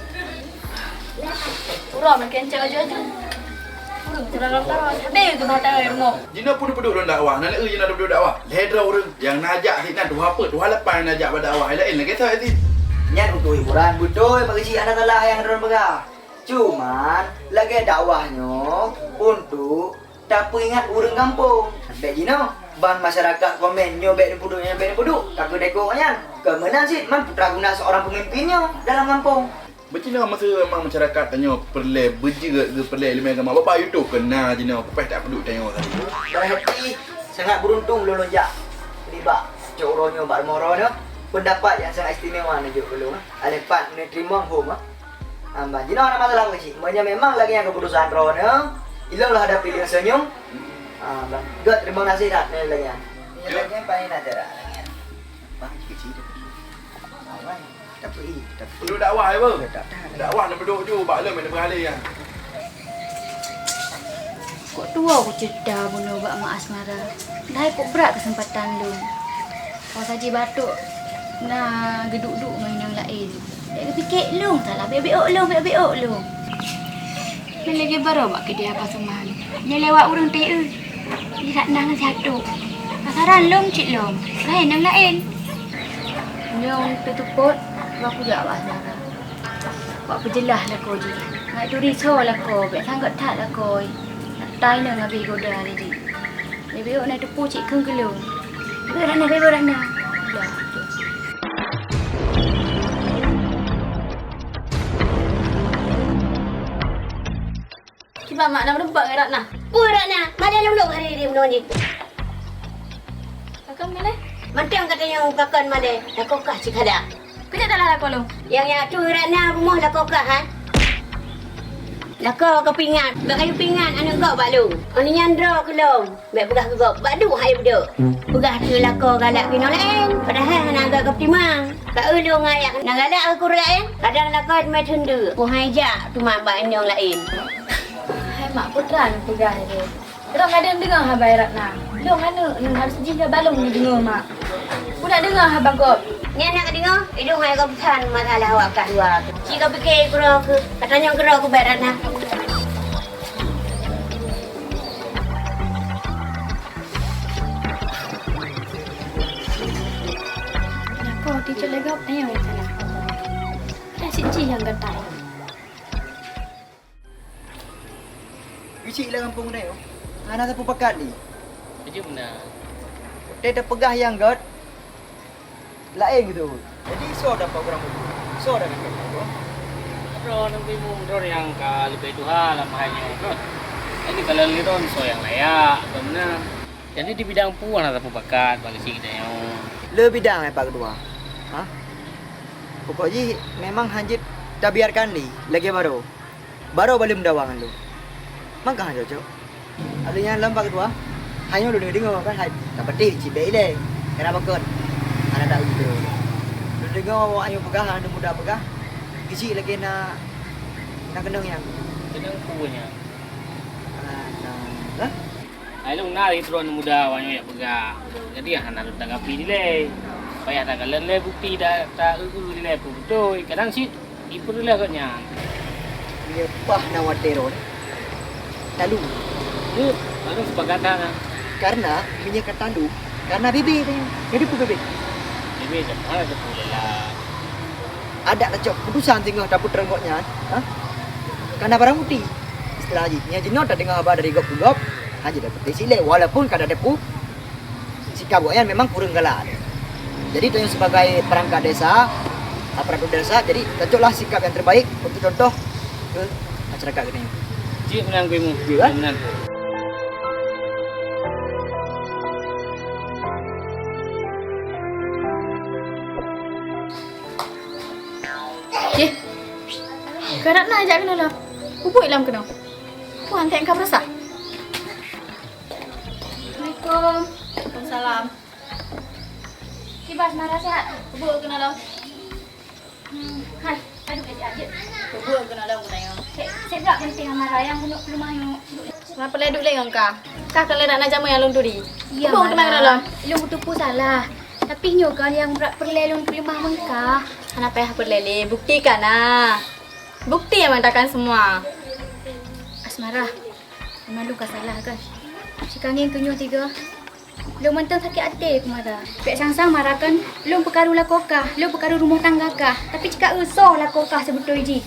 Uroe makin cok aju-aju. Ureueng teulalong tawa, sabe keu bak tawa rumoh. Jinoe pun peuduek lôn dakwah, na lé jinoe peuduek dakwah. Lhèe droe ureueng nyang na jak sinan tuha peuet, tuha lapan na jak bak dakwah, laén lagèe that sit. Nyan untuk hiburan, beutôi bak keuchik hana salah nyang droen peugah. Cuman, lagèe dakwah nyoe untuk tapeuingat ureueng gampông. Bèk jinoe, ban masyarakat komen nyoe bèk neupeuduek, nyoe bèk neupeuduek, ka keuh deko nyan. Keu meunan cit man peue teuma guna seorang pemimpin nyoe dalam gampông. Beucinoe meuseu memang masyarakat tanyoe peureulèe beujeuet, peureulèe ileumèe agama. Bak YouTube keu na jinoe peupèh tapeuduek tanyoe tadi. Berarti sangat beruntung lôn jak nibak cok uroe nyoe bak rumoh droeneuh. Pendapat nyang sangat istimewa neujok keu lôn. Alèh pat neuteurimong hom, ah. Ah, bah, jinoe hana masalah, Bang Cik. Meunyoe memang lagèe nyan keuputusan droeneuh, ilôn lah hadapi deungon seunyum. Ah, bah, göt teurimong nasihat nyan lagèe nyan. Nyan lagèe nyan paléng na cara lagèe nyan. Bang Cik, Cik, tapi awai, tapi, tapi. Peuduek dakwah, ya, Bang? Dakwah, dakwah. Dakwah na peuduek ju, bak lôn, na peuhalé, ya. Kok tuwoe kuceurita bunoe bak mak Asmara, dahai kok brat keuseumpatan lôn. Wah saji batok na geuduek-duek ngon inong laén. Bèk geupike lôn salah, bèk-bèk ôk lôn, bèk-bèk ôk lôn. Nyan lagèe baroe bak keudè Apa Suman. Nyoe lewat ureueng teu, di Ratna ngon si Atok. Pasaran lôn cit lom, laén nyang laén. Nyoe teuteupot, bah kujak bak Asmara. Bak peujeulaih lakoe jih. Ngat turi soe lakoe, bèk sanggot that lakoe. Ata inong habéh goda lé jih. Bèk-bèk ôk na teupeue cit kheun keu lôn. Bèk Ratna, bèk-bèk Ratna. Dah. Kiban mak na meureumpok ngon Ratna? Peue Ratna? Malèe lôn-lôn hari-hari bunoe jih. Pakon malèe? Mantong ka tanyong pakon malèe, lakoe kah cit kada. Keu jak dalah lakoe lôn. Nyang, nyang tuh Ratna rumoh lakoe kah, han? Lakoe ka peuingat, bak kayue peuingat aneuk gob bak lôn. Oh, nyan droe keu lôn. Bèk peugah keu gob, bak duek hai beudôk. Peugah keu lakoe galak keu inong laén, padahai hana göt geupeutimang. Ka eu lôn ngon ayah na galak keu ureueng laén, kadang lakoe teumé teundeuk, peue hai jak teuma bak inong laén. Hai mak, peue teuma neupeugah lagèe nyan? Droe kadang deungoe haba Ratna. Lôn aneuk, nyan harôh jih ka balong neudeungoe mak. Peue na deungoe haba gob? Nyan na kadeungoe, idong hai gob that masalah awak kah dua. Ci ka pike keudroe keu, ka tanyong keudroe keu bak Ratna. Lakoe teucok lé gob, ayo salah. Dah cit jih nyang gata. Keuchik lam gampông nyoe, hana sapeue pakat lé. Beujeuet meunan. Watèe tapeugah nyang göt, laén geuteupeu. Jadi, soe dapat ureueng muphom? Soe dapat ureueng muphom? Droeneuh bimong, droeneuh nyang ka leubeh tuha lam hai nyoe göt. Jadi, kalon lé droeneuh soe nyang layak, kon meunan. Jadi, di bidang peue hana tapeue pakat bak keuchik geutanyoe? Le bidang, hai Pak Ketua. Hah? Pokok jih memang hanjeuet tabiarkan lé lagèe baroe. Baroe baleuem dawa ngon lôn. Mangka han cocok. Alèh nyan lom Pak Ketua, hai nyoe lôn deungoe kan hai tapatéh cit bèk ilèe. Kenapa kon? Hana taeu droe. Lôn deungoe awak nyoe peugah, aneuk muda peugah, keuchik lagèe na, na keunong nyan. Keunong peue nyan? Hana, hah? Hai lôn na lé droeneuh muda awak nyoe jak peugah. Jadi hana lôn tanggapi dilèe. Payah takalon lé bukeuti ta, ta eu-eu dilèe peue beutôi. Kadang cit Ipeureulèe gobnyan. Meunyoe paih na watèe droe, talu. Nyoe, lalu sepakat dah, nah. Karena meunyoe ka talu, karena bibé teuh. Jadi peue bibé? Bibé cit hana teupeu lé lah. Adak tacok keuputusan singoh tapeutreun gobnyan, ha? Kana barang bukeuti. Lah jih, nyan jinoe tadeungoe haba dari gob keu gob, hana jidapeuti silée, walaupun ka tateupeue sikap gobnyan memang kureueng galak. Jadi, tanyoe sibagai perangkat desa, aparatur desa, jadi tacoklah sikap nyang terbaik untuk contoh keu masyarakat geutanyoe. Jeuet meunan, Gui Mu. Jeuet, kan? Meunan. Ceh, ka Ratna jak keunoe lom. Peubuet lam keunoe. Peue han ka beurasa? Assalamualaikum. Waalaikumsalam. Kiban Asmara, sihat? Peubuet keunoe lom. Hmm, hai, aduh, adik, adik. Peubuet keunoe lom keunoe. Seb, seb jak penting Asmara nyang keuneuk peuleumah nyoe. Asmara peureulée duek lé ngon kah. Kah kon lé Ratna jameun nyang lôn turi. Iya, peubuet keunoe lom. Lôn kuteupeue salah. Tapi nyoe kan nyang brat peureulée lôn peuleumah ngon kah. Hana payah peureulée lé, bukti ka na. Bukti yang mengatakan semua. Asmara, memang lôn ka salah kan. Sikangin keu nyoe tiga. Lôn mantong sakét até keu Mara. Bék sang-sang Mara kan lôn peukaru lakoe kah, lôn peukaru rumoh tangga kah. Tapi cit ka eu soe lakoe kah seubeutôi jih.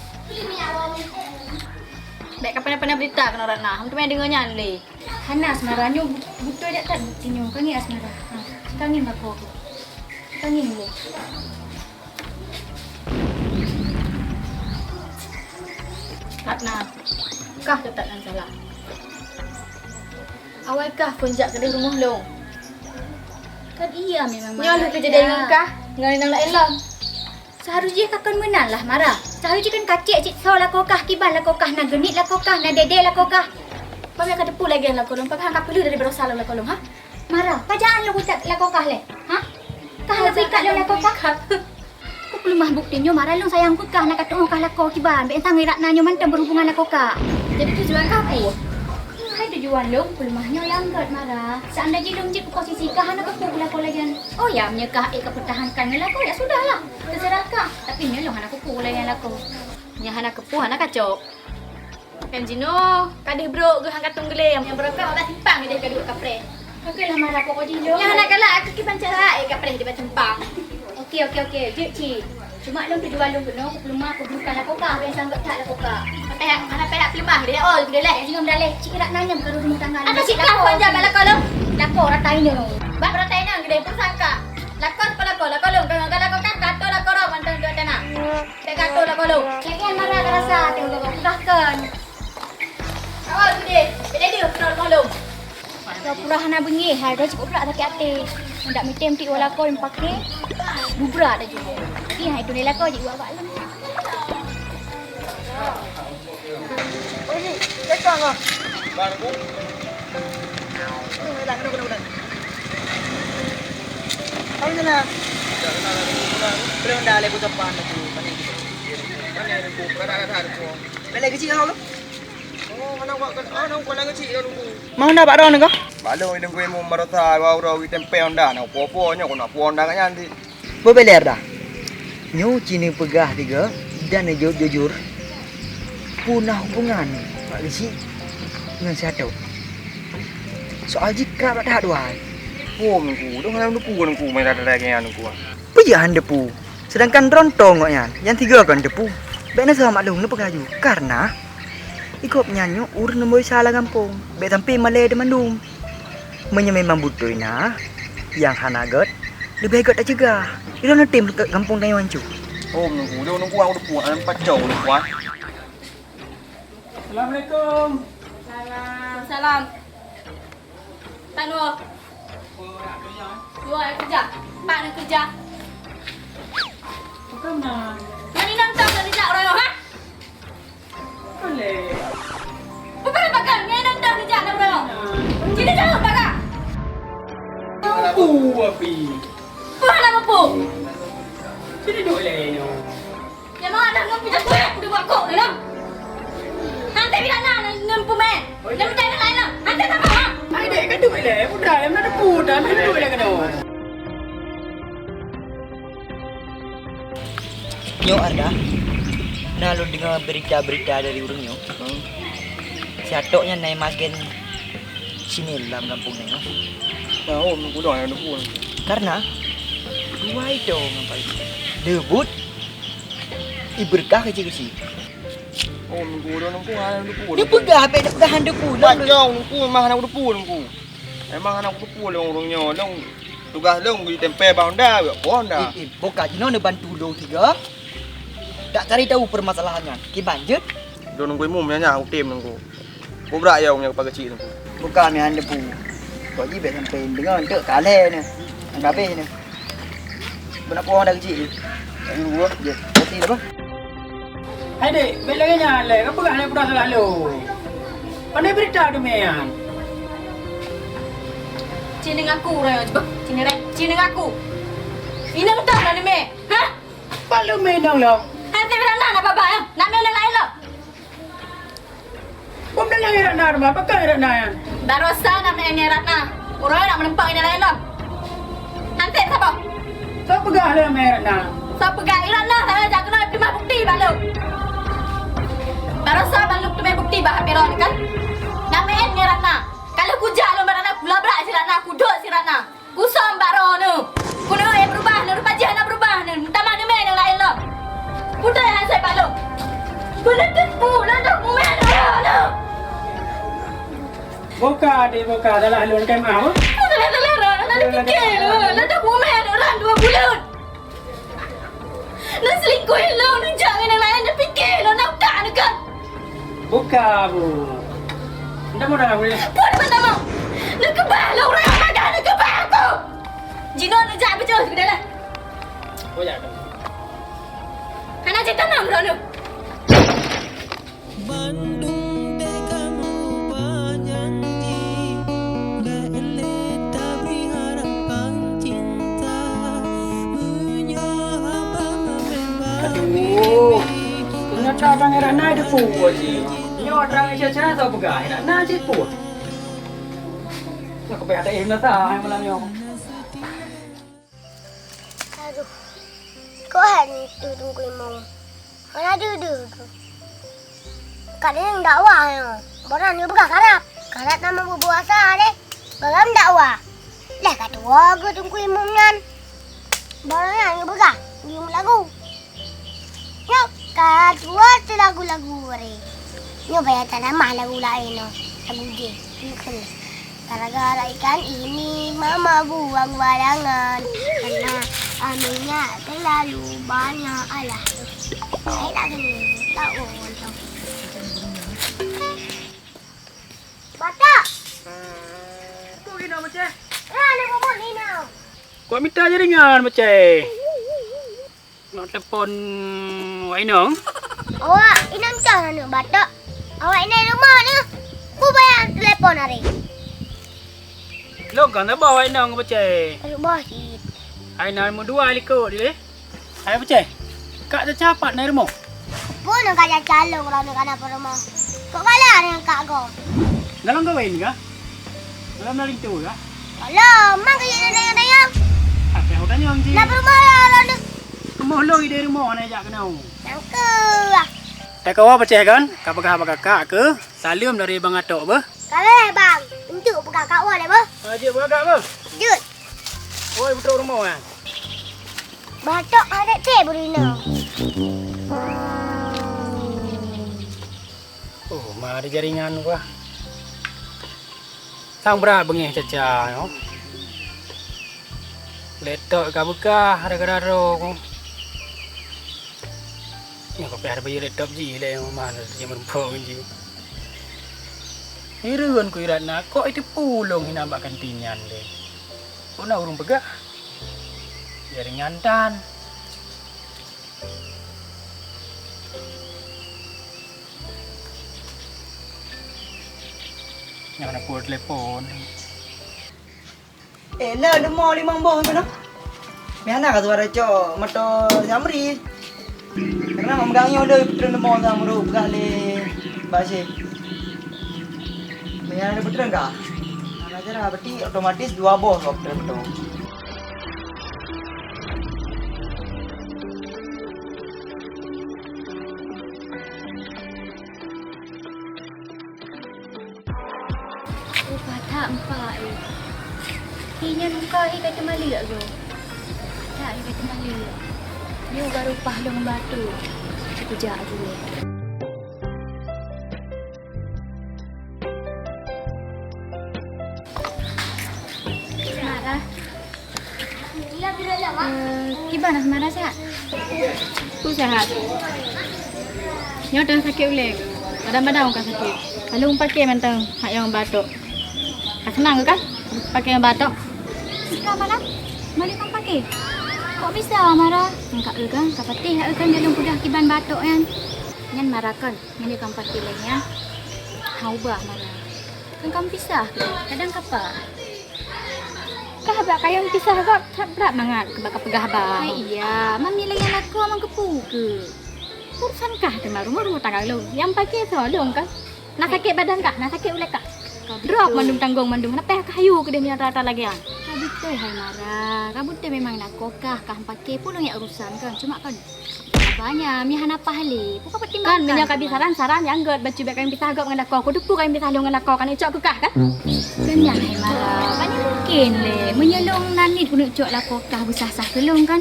Bék ka pandai-pandai beurita keunoe Ratna. Hana teumé deungoe nyan lé. Hana Asmara, nyoe bu-, beutôi that-that bukti nyoe. Kangin Asmara. Ha, kangin lakoe kah. Kangin lé. Ratna, kah teutap nyang salah. Awai kah phon jak keudeh rumoh lôn. Kan iya memang nyoe lheueh keujadian ngon kah, ngon inong laén lom. Seharus jih ka kon meunan lah Mara. Seharus jih kan kacek cit soe lakoe kah, kiban lakoe kah, na geuniet lakoe kah, na dede lakoe kah. Bak ka teupeue lagèe lakoe lôn, pakon ka peuleueh dari baroesa lôn lakoe lôn, ha? Mara, pajan lôn ucap lakoe kah lé? Ha? Kah lôn ikat lôn lakoe kah? Keu peuleumah bukti nyoe Mara lôn sayang keu kah na ka tu'oh kah lakoe kiban, bék sang Ratna nyoe mantong berhubungan lakoe kah. Jadi tujuan kah peue? Hai tujuan lôn peuleumah nyoe nyang gèt Mara. Seandai jih lôn jeuet keu posisi kah hana keupeue lakoe lagèe nyan. Oh ya, meunyoe kah ék ka peutahankan ngon lakoe, ya sudahlah. Teuseurah kah. Tapi nyoe lôn hana keupeue lagèe nyan lakoe. Nyang hana keupeue hana kacok. Kan jinoe, ka deuh brok geuh han katong geulém. Nyang beureukat bak simpang deh ka duek kapreh. Oke lah Mara, pokok jih lôn. Nyang hana galak aku kiban cara, eh, kapreh di bak simpang. Oke, oke, oke. Jeuet cit. Cuma lôn tujuan lôn keunoe, keu peuleumah, keu bukan lakoe kah, biasa anggap that lakoe kah. Hana payah, hana payah peuleumah deh. Oh, geuleh. Jinoe meudaleh, cit Ratna nyan baru rumah tangga. Apa sih kah panjang bak lakoe lôn? Lakoe Ratna nyoe. Bak Ratna nyoe geuleh, peusangka. Lakoe sipa lakoe, lakoe lôn, keu lakoe kah, katoe lakoe roh mantong duek tanah. Teuka tu lah kolong. Lagèe Mara ka rasa teuh gobnyan pudahkan. Awak tu deh, beda dia kenal kolong. Pura-pura hana beungéh, hai dah cukup brat sakét até. Hendak mitem ti wala kol pakai. Bubra dah juga. Ih, hai tu ni lah kau jadi awak lem. Mau ndak bak droeneuh kah? Balong ileng kuemu marosa wa uroe tempe onda na po-po nyoe keunoe po onda nyan di. Beubeler dah. Nyoe ci neupeugah tiga dan neujaweueb jujur. Peue na hubungan Mak Geuchik ngon si Atok? Soal jih krab that dua. Oh, Teungku, dong lam Teungku, Teungku, main rada-rada nyan, Teungku. Peue jeuet han teupeue? Seudangkan droe tong gobnyan, nyang tiga kon teupeue. Bék na salah maklum neupeugah ju. Karena gobnyan nyoe ureueng nombor sa lam gampông. Bék sampai malée dimandum. Meunyoe memang beutôi na nyang hana gèt, leubeh gèt taceugah. Ilôn neutem gampông tanyoe hanco. Oh, Teungku, Teungku, aku teupeue, an pacau, Teungku. Assalamualaikum. Salam. Salam. Tanoh. Dua keureuja. Empat keureuja. Bukan mah. Nyan inong tong keureuja uroe nyoe, ha? Boleh. Bukan bagan, nyan inong tong keureuja uroe nyoe. Jadi jaweueb bagan. Mampu api. Peue hana mampu? Jadi duek lé nyoe. Nyang mau ada ngon pindah kulit, kudu buat kok ni lah. Nanti bila na ngon peumen. Nyang minta yang lain lah. Nanti tak apa. Hai dek, kan duit leh. Udah, yang mana pun dah, mana duit leh kena. Nyoe Arda, na lôn deungoe beurita-beurita dari ureueng nyoe. Si Atok nyan na magen sinil lam gampông nyoe. Tahu, nunggu dah, nunggu. Karena dua itu ngampai debut iberkah kecil-kecil. Oh, Teungku, Teungku, hana kuteupeu. Neupeugah, bèk neupeugah hana kuteupeu. Pacong, Teungku, memang hana kuteupeu, Teungku. Memang hana kuteupeu lé ureueng nyoe. Lôn tugaih lôn geutempel bak honda, bak honda. Eh, eh, boh ka jinoe neubantu lôn sigoe. Dak kari tahu permasalahan nyan. Kiban jeuet? Lôn Teungku Imum nyan, nyan, utem Teungku. Bubrak ya, ureueng nyang keupa keuchik Teungku. Buka meuhan debu. Kok ji bèk sampai deungon, teuk kalhèe nyoe. Nyang ka abéh nyoe. Beunak puang dah keuchik. Ayo, buah. Jeuet. Kasih apa? Hai dek, bèk lagèe nyan lé. Ka peugah lé budak salah lôn. Pandai berita tu, Mian. Cina ngaku orang yang cuba. Cina rek. Cina ngaku. Inang tak dah ni, Meh. Hah? Palu Meh inang lo. Hati beranda nak babak, ya? Nak Meh lain lo. Bom dalam Ratna rumah, pakon Ratna nyan? Barosa na meu'en ngon Ratna. Uroe na meureumpok ngon laén lom. Hansét saboh. Soe peugah lé meu'en Ratna? Soe peugah i Ratna, saboh jak keunoe peuleumah bukeuti bak lôn. Barosa ban lôn teumé bukeuti bak H P droeneuh kan? Na meu'en ngon Ratna. Ka lheueh kujak lôn bak Ratna, kulabrak si Ratna, kudok si Ratna. Kusöm bak droeneuh. Keuneuk éh beurubah neuh, rupa jih hana beurubah neuh. Meutamah neumè nyang laén lom. Peue nyang hana sép bak lôn? Beuneuteuk peue lôn dok mumè droeneuh. Boka deh, boka, salah lôn keu meu'ah. Salah-salah droeneuh, hana pike lôn. Lôn dok mumè droeneuh dua buleuen. Neuselingkuh lôn, neujak ngon nyang laén, neupike lôn, na utak neuh kan? Buka, Bu. Ndak mau dah, Bu. Buat apa tak mau? Neukeubah lôn, ureueng nyang padah neukeubah aku. Jinoe neujak beujeuet keu dalam. Oh, ya, kan. Hana cit tanam droeneuh. Bandum teuka meuubah janji, bèk lé tabri harapan cinta. Meunyoe haba memang Aduh, ternyata Abang Ira na debu ji. Nyoe trang Isya cara tau peugah, Ira na cit pun. Nak kepek ada ilmu tak malam nyoe. Aduh, kok hai ni tu Teungku Imum? Hana deuh-deuh keuh. Ka deungon dakwah nyoe. Barang nyoe beugah karab. Karab na meubuet-buet asa deh. Barang dakwah. Leh ka tuwoe keuh Teungku Imum nyan. Barang nyan nyoe beugah. Nyoe meulagu. Nyoe ka tuwoe teulagu-lagu re. Nyoe payah tatamah lagu laén nyoe. Lagu jih. Nyoe keuh. Gara-gara ikan ini mama buang barangan karena aminya terlalu banyak. Alah. Hai tak kena. Tak urus. Batak. Kok gina macam? Lah, nak buat ni nak. Kok mita jaringan macam? Nak telepon Wak Inong? Awak Inong cah aneuk batok. Awak Inong rumoh ni. Ku bayar telepon hari. Lôn kan saboh Wak Inong peucai. Saboh cit. Hai na meuduai likot deh. Hai peucai. Kak caca pat na rumoh. Pun ka caca lôn kalau ni kana peurumoh. Kok kalah dengan kak go? Dalam kawin kah? Dalam na linto kah? Kalau mang kaya dayang-dayang. Apa yang tanya Ji? Nak peurumoh lah orang tu. Rumoh lôn di rumoh na jak kenau. Nangkeuh. Takawa peucah kan? Ka peugah bak kakak keu saleuem dari Bang Atok beuh. Ka lheueh bang, enteuk peugah kak wan beuh. Ha, jeuet beuh kakak beuh. Jeuet. Oi, beutôi rumoh kan? Batok adat teh burino. Oh, ma ada jaringan wah. Sang brat beungéh caca nyoe. Laptop ka beukah gara-gara droe ku. Nyoe ka payah bayeue laptop jih lé mama jeuet meurumpok ngon jih. Hireuen ku irat na kok iteupeue ulôn hinan bak kantin nyan lé. Kok na ureueng peugah? Jaringan tan. Nyang na pue telepon. Eh, le leumo limong boh keunoe. Meuhana ka suara cok moto Zamri. Karena mak megang nyoe le peutrön leumo Zamri peugah lé Mbak Syeh. Meuhana le peutrön ka? Hana cara, berarti otomatis dua boh ka peutrön moto. Upah that empat eh. Hi nyan muka hi ka teumaliek go. That hi ka teumaliek. Nyoe baru pah lôn batu. Kejak dulu. Eh, kiban Asmara sehat? Ku sehat. Nyoe teuh sakét ulèe. Badan-badan ka sakét. Lalu meupaké mantong hak nyang batok. Ka seunang keu kah paké nyang batok? Ka malam? Mari kang paké. Kok bisa, Mara? Engka eu kan, ka patéh eu kan jalong peugah kiban batok nyan. Nyan Mara kon, nyan kang paké lé nyan. Hau bah Mara. Kan kang pisah, kadang kapa. Kah bak kayong pisah gob that brat mangat keu bak kapeugah ba. Hai iya, mami lagèe lakoe mang keupeue keu. Urusan kah teuma rumoh, rumoh tangga lôn. Nyang paké soe lôn kah? Na sakét badan kah? Na sakét ulèe kah? Droe mandum tanggong mandum. Kenapa kah hayu keudeh meunyoe rata-rata lagèe nyan? Ka beutôi hai Mara. Ka beutôi memang lakoe kah, kah paké pulung yak urusan kan. Cuma kan Banyak, mi hana paih lé. Buka pertimbangkan. Kan, meunyoe ka bi saran, saran nyang gèt, bacut bèk kayong pisah gob ngon lakoe. Ku teupeu kayong pisah lôn ngon lakoe, kan cok keu kah, kan? Kan nyan hai Mara. Banyak mungkin lé. Meunyoe lôn na niet keuneuk cok lakoe kah beusah-sah keu lôn, kan?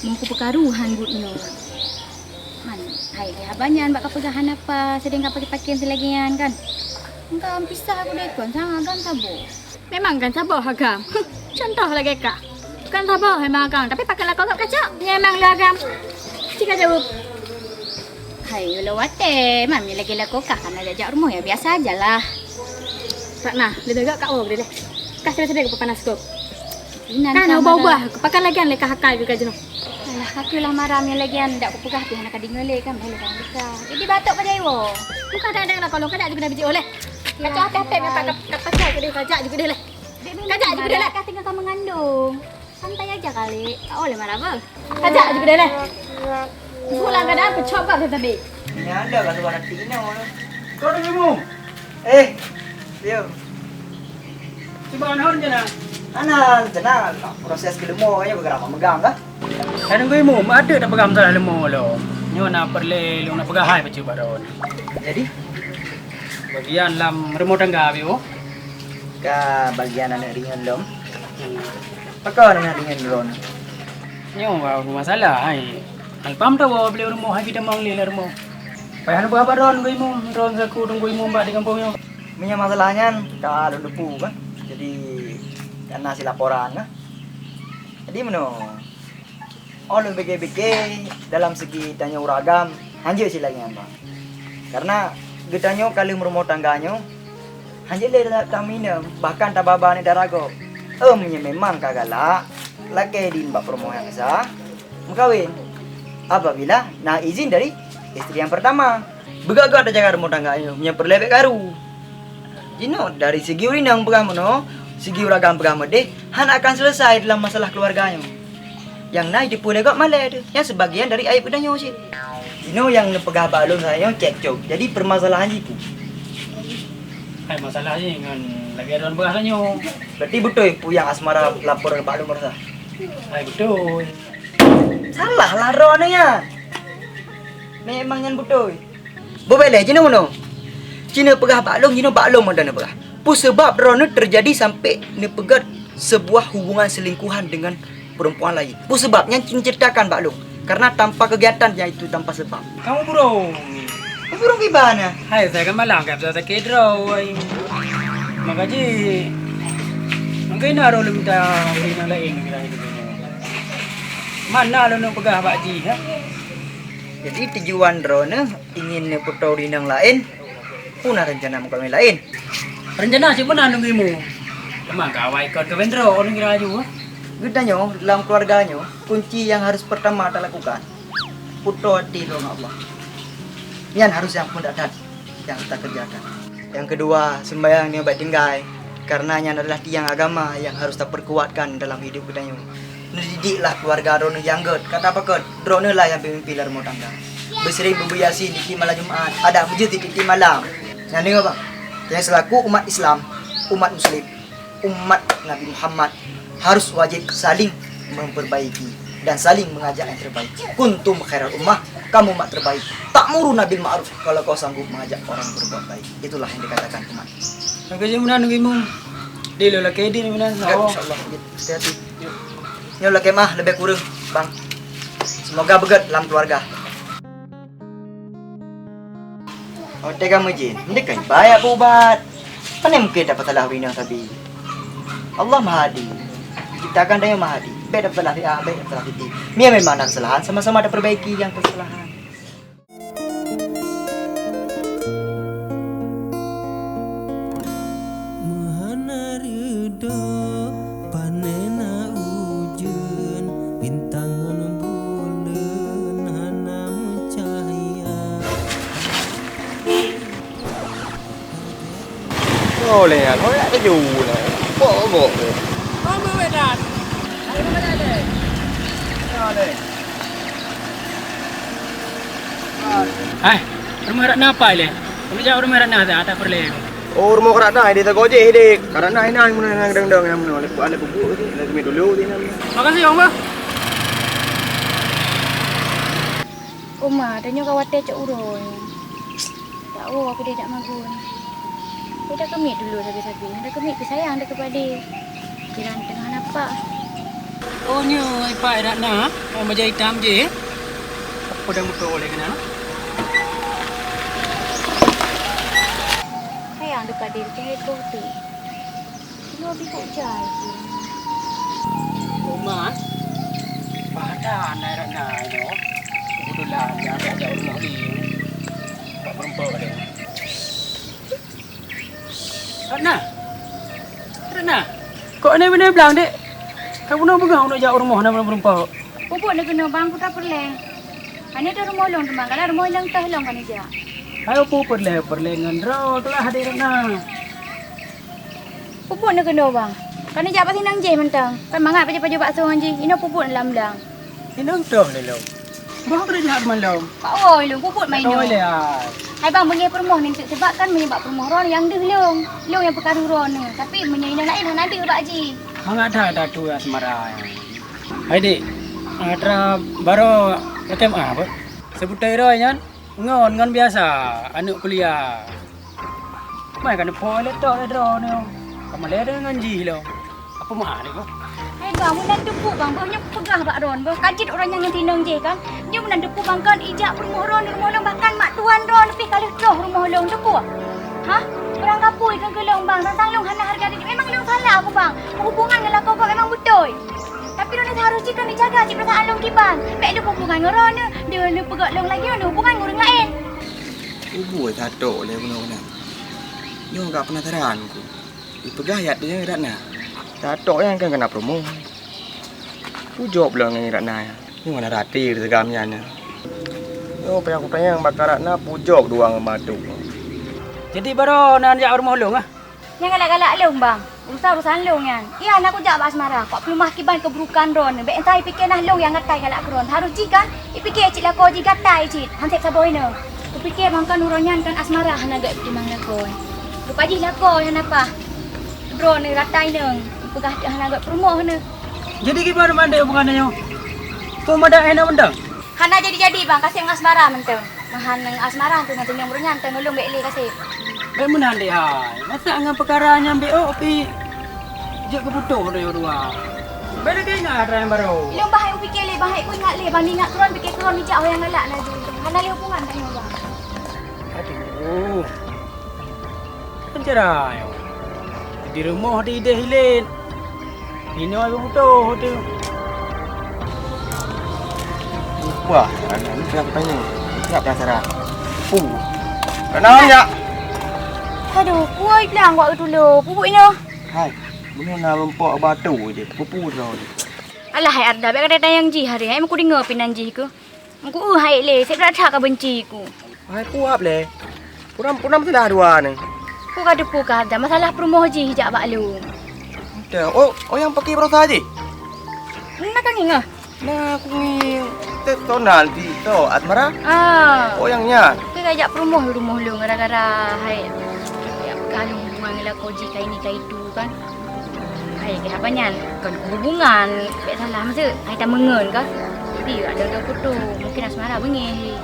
Meung ku peukaruhan buet nyoe. Man, hai lé haba nyan bak kapeugah hana paih, seudangkan paké-paké silagèe nyan, kan? Engka pisah aku dekon, sangat kan saboh. Memang kan saboh agam. Contoh lagèe kah. Kan saboh memang agam, tapi pakon lakoe gob kacok. Nyan memang le agam. Cit ka jaweueb. Hai, ulôn watèe, mami lagèe lakoe kah kana jak-jak rumoh, ya biasa aja lah. Tak nah, lebih agak kak oh, boleh deh. Kah sering-sering ke panas kop. Inan kan ubah-ubah, pakai lagi leka hakai juga jenuh. Alah, aku lah marah, yang lagi ndak kupeugah pih hana kadeungoe lé kan, boleh kan buka. Jadi batok pada iwo. Bukan ada-ada lah, kalau kada juga dah bijik oleh. Kacau apa-apa, memang tak, tak pacah ke dia, kajak juga dia lah. Kajak juga dia lah. Kah tinggal sama mengandung. Santai aja kali. Tak boleh marah, bang. Kajak juga dia lah. Bulan kadang pecok bak tadi. Ini ada kat luar nanti ini, orang. Kau dah minum? Eh, dia. Cuba anhon je nah. Ana, tenang. Proses keu leumo nyoe geura megang kah? Hai Teungku Imum, adeuk tapeugah masalah leumo lom. Nyoe na peureulèe lôn na peugah hai bacut bak droeneuh. Jadi? Bagian lam rumoh tangga, Bio. Ka bagian aneuk rinyeun lom. Hmm. Pakon aneuk rinyeun droeneuh? Nyoe ba masalah hai. Alpam tawoe beli rumoh hai, kita mang lé rumoh. Payah neupeugah bak droeneuh Teungku Imum, droeneuh selaku Teungku Imum bak di gampông nyoe. Meunyoe masalah nyan ka lôn teupeu kan. Jadi, ka na silaporan kan. Jadi, meunoe, oh lôn pike-pike dalam segi tanyoe ureueng agam, hanjeuet cit lagèe nyan, Bang. Karena geutanyoe ka lheueh meurumoh tangga nyoe, hanjeuet lé ta-, taminum, bahkan tababa aneuk dara gob. Em, meunyoe memang ka galak, lakèe idin bak peurumoh nyang sah, meukawen. Apabila na izin dari istri yang pertama. Beugöt-göt tajaga rumoh tangga nyoe, meunyoe peureulèe bèk karu. Jinoe dari segi ureueng inong peugah meunoe, segi ureueng agam peugah meudeh, hana akan selesai dalam masalah keuluwarga nyoe. Nyang na jiteupeue lé gob malèe teuh, nyan seubagian dari aéb geutanyoe cit. Jinoe nyang neupeugah bak lôn saat nyoe cekcok, jadi peumasalahan jih peue? Hai, masalah jih ngon lagèe droeneuh peugah tanyoe. Berarti beutôi peue nyang Asmara lapor bak lôn baroesa? Hai, beutôi. Salah lah droeneuh nyan. Memang nyan beutôi. Bubeleh jinoe meunoe. Jinoe peugah bak lôn, jinoe bak lôn meunan neupeugah. Peue seubab droeneuh teujadi sampai neupeugöt seubuah hubungan selingkuhan dengan perempuan lain? Peue seubab nyan cit neuceuritakan bak lôn. Karena tanpa kegiatan yaitu tanpa sebab. Kamu burung. Burung gimana? Hai, saya kan malam kan bisa sakit droe. Maka ji, mungkin ada orang minta orang yang lain kira itu. Mana lôn peugah bak jih, ha? Jadi tujuan droeneuh ingin neupeutoe ureueng inong laén, peue na rencana meukawen laén? Rencana cit meunan Teungku Imum. Teuma ka awai kon keuben droe ureueng inong laju, ha? Geutanyoe lam keuluwarga nyoe, kunci nyang harus peurtama talakukan, peutoe até droe ngon Allah. Nyan harus nyang phôn that-that nyang takeureujakan. Nyang keudua, seumbahyang nyoe bèk tinggai, karena nyan adalah tiang agama nyang harôh tapeukuatkan dalam hidup geutanyoe. Neudidiklah keuluwarga droeneuh nyang gèt, ka tapeugöt droeneuh lah nyang peumimpin lam rumoh tangga. Beuseuring beubeuet Yasin tiep-tiep malam Jumat, adak meujeuet tiep-tiep malam. Nyan deungö, Bang, nyang seulaku umat Islam, umat Muslim, umat Nabi Muhammad harôh wajéb saling memperbaiki dan saling mengajak yang terbaik. Kuntum khairal ummah, kamu umat terbaik. Ta'muruna bil ma'ruf, kalau kau sanggup mengajak orang berbuat baik. Itulah yang dikatakan umat. Oke, jom meunan, Teungku Imum. Di lôn lakèe di meunan. Ya, insyaallah. Hati-hati. Nyoe lakèe meuah leubeh kureueng, Bang. Semoga beugöt lam keuluwarga. Watèe ka meujén, ndeuk kan bayak beuubat. Pane mungken tapeusalah ureueng inong sabe. Allah Maha Adil. Ciptakan tanyoe Maha Adil. Bèk tapeusalahan, bèk tapeusalahan Siti. Meunyo memang na keusalahan, sama-sama tapeurbaiki nyang keusalahan. Meuhana reudôk, panena ujeuen, bintang ngon buleuen hana meucahya. Oh, lé nyan, oh, yak laju lé. Pok gok lé. Oh, meuwéh dan. Ayo, mana lé? Hai, rumoh Ratna apa lé? Kami jak rumoh Ratna dah, tak perlu. Oh, rumoh Ratna, di Tagojeh, dik. Ratna inan, meunan, nang dang-dang, nang meunan. Lé, lé, bubu, lé, kami dulu, di nang. Makasih, Bang, Bang. Oma, tanyoe ka watèe cok uroe. Tak woe aku diajak magun. Beda keumiet dulu sabe-sabe. Ada keumiet pih sayang deungon padé. Jiran teungoh napa. Oh, nyoe ipak Ratna, oh, meja hitam je. Apa dang beutôi lé keunan? Sayang deungon padé, teuh iko tu. Dua bikuk jai. Uma, pada aneuk Ratna nyoe. Kebetulan dia ada di rumah ni. Bak perempuan dia. Ratna. Ratna. Kok ni bini blang, Dek? Kamu nak pegang nak jak rumah nak perempuan? Pupuk nak kena bang, putar perleng. Hanya ada rumah long teman, kalau rumah long teh long kan aja. Ayo pupuk leh perleng ngan droe tu lah, Dek Ratna. Pupuk na keunoe, Bang. Kan jak bak sinan jih mantong. Kan mangat pajoh-pajoh bakso ngon jih. Inoe pupuk lam blang. Inong toh lé lom. Bah keuneuk jak rumoh lom. Pak woi lôn pupuk mai inoe. Hai bang, meunyoe peurumoh ni, sebab kan meunyoe bak peurumoh droe nyang deuh lôn. Lôn nyang peukaru droe ni. Tapi meunyoe inong laén hana deuh bak jih. Mangat that atu asmara. Hai dik, atra baroe S M A apa? Sebutai roe nyan ngon ngon biasa aneuk kuliah. Mai ka neupôi lé tok lé droeneuh. Ka malèe ngon jih lom. Apa meu'ah ni ko? Hai bang, meunan teupeu bang, boh nyoe peugah bak droeneuh, boh ka jeuet ureueng nyang ngon tinong jih kan. Nyoe meunan teupeu bang kon ijak peurumoh droeneuh, rumoh lôn bahkan mak tuan droeneuh pih ka lheueh troh rumoh lôn teupeu. Hah? Ureueng kapui keu lôn bang, tantang lôn hana hareuga diri. Memang lôn salah aku bang. Hubungan ngon lakoe gob memang beutôi. Tapi droeneuh harôh jih kon neujaga cit peurasaan lôn kiban. Bèk lôn hubungan ngon droeneuh, droeneuh peugöt lôn lagèe droeneuh hubungan ngon ureueng laén. Ubui that tok lé bunoe keunan. Nyoe ka penasaran ku. Ipeugah yat nyoe Ratna. That tok nyan kan keuneuk peurumoh. Pujok lom ngon Ratna nyan. Nyoe na rati teuga nyan. Nyoe payah kupanyang bak Ratna pujok dua ngon batu. Jadi baroe na jak rumoh lôn ah? Nyang galak-galak lôn bang. Urusan-urusan lôn nyan. Iya na kujak bak asmara. Kok peulumah kiban keuburukan droeneuh. Bèk entah ipike na lôn nyang gatai galak keu droeneuh. Harôh jih kan ipike cit lakoe jih gatai cit. Han sép saboh inoe. Kupike bang kan uroe nyan kan asmara hana gèt peutimang lakoe. Rupa jih lakoe hana paih. Droeneuh ratai neuh. Peugah teuk hana gèt peurumoh neuh. Jadi kiban mandé hubungan nyoe? Peue madak hina mantong? Hana jadi-jadi bang, kaseb ngon asmara mantong. Meuhan ngon asmara tu ngon teungoh ureueng nyan teungoh lôn bèk lé kaseb. Bèk meunan deh hai. Masa ngon peukara nyan bèk ôk pi jeuet keu putôh droe dua. Bèk lagèe ingat atra nyang barô. Lôn bah hai kupike lé, bah hai kuingat lé, bah ingat keu droen pike keu droen ijak ho nyang galak na jih. Hana lé hubungan tanyoe bang. Aduh. Pencera nyoe. Di rumoh di idéh ilét. Inoe beubutoh teuh. Wah, aneuk ni siap tanya. Siap penasaran. Pu. Kenal ya? Aduh, kuai bilang wak tulo. Pupuk inoe. Hai, bunoe na rumpok batu je. Pupu droe. Alah hai Arda, bèk kadang tanyong jih hari. Hai meukudeungoe pinan jih keuh. Ku hai lé, sép that ka benci ku. Hai kuap lé. Puram-puram sudah dua ni. Ku ka depu ka ada masalah peurumoh jih jak bak lu. Dah, oh, oh yang pakai perosa jih? Nah kan ngingah. Nah, aku ni tonal di to asmara. Ah. Oh yang nya. Ke jak peurumoh rumoh lu gara-gara hai. Ya kalu hubungan lakoe jih kai ni kai tu kan. Hai, keu haba nyan, kon hubungan, bèk salah maksud, hai tameungon kah? Jadi, ada dua foto, mungkin asmara beungéh.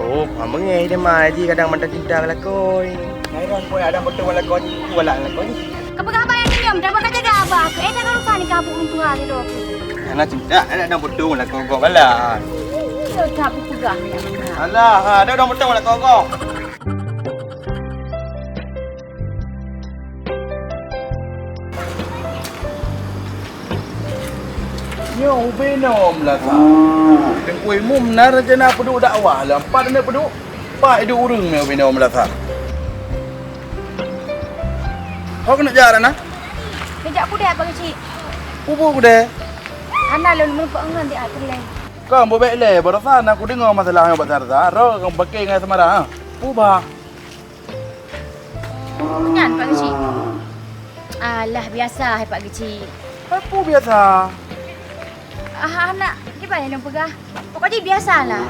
Oh, ha beungéh dia mah, ji kadang mantong cinta ngon lakoe. Hai ron, pun ada foto ngon lakoe, ku galak ngon lakoe. Kau peugah haba nyang senyum, dah bakal jaga haba aku. Eh, jangan lupa ni kabut ureueng tuha tu. Hana cinta, ada foto ngon lakoe kau galak. Iya, tak aku peugah ni. Alah, ha, ada foto ngon lakoe kau. Nyoe ubé nyoe meulasah. Teungku Imum na rencana peuduek dakwah lom. Pat aneuk peuduek? Pat iduek ureueng mé ubé nyoe meulasah. Ho keuneuk jak na? Neujak kudée, Pak Geuchik. Peue buet kudée? Hana lôn meureumpok ngon di Abdullah. Kon bubek lé, barosan aku deungoe masalah nyoe bak Sarsa, roh kong paké ngon Asmara, ha? Peue bah? Nyan, Pak Geuchik. Alah, biasa hai Pak Geuchik. Hai peue biasa? Ah, anak, kiban nyang lôn peugah? Pokok jih biasalah.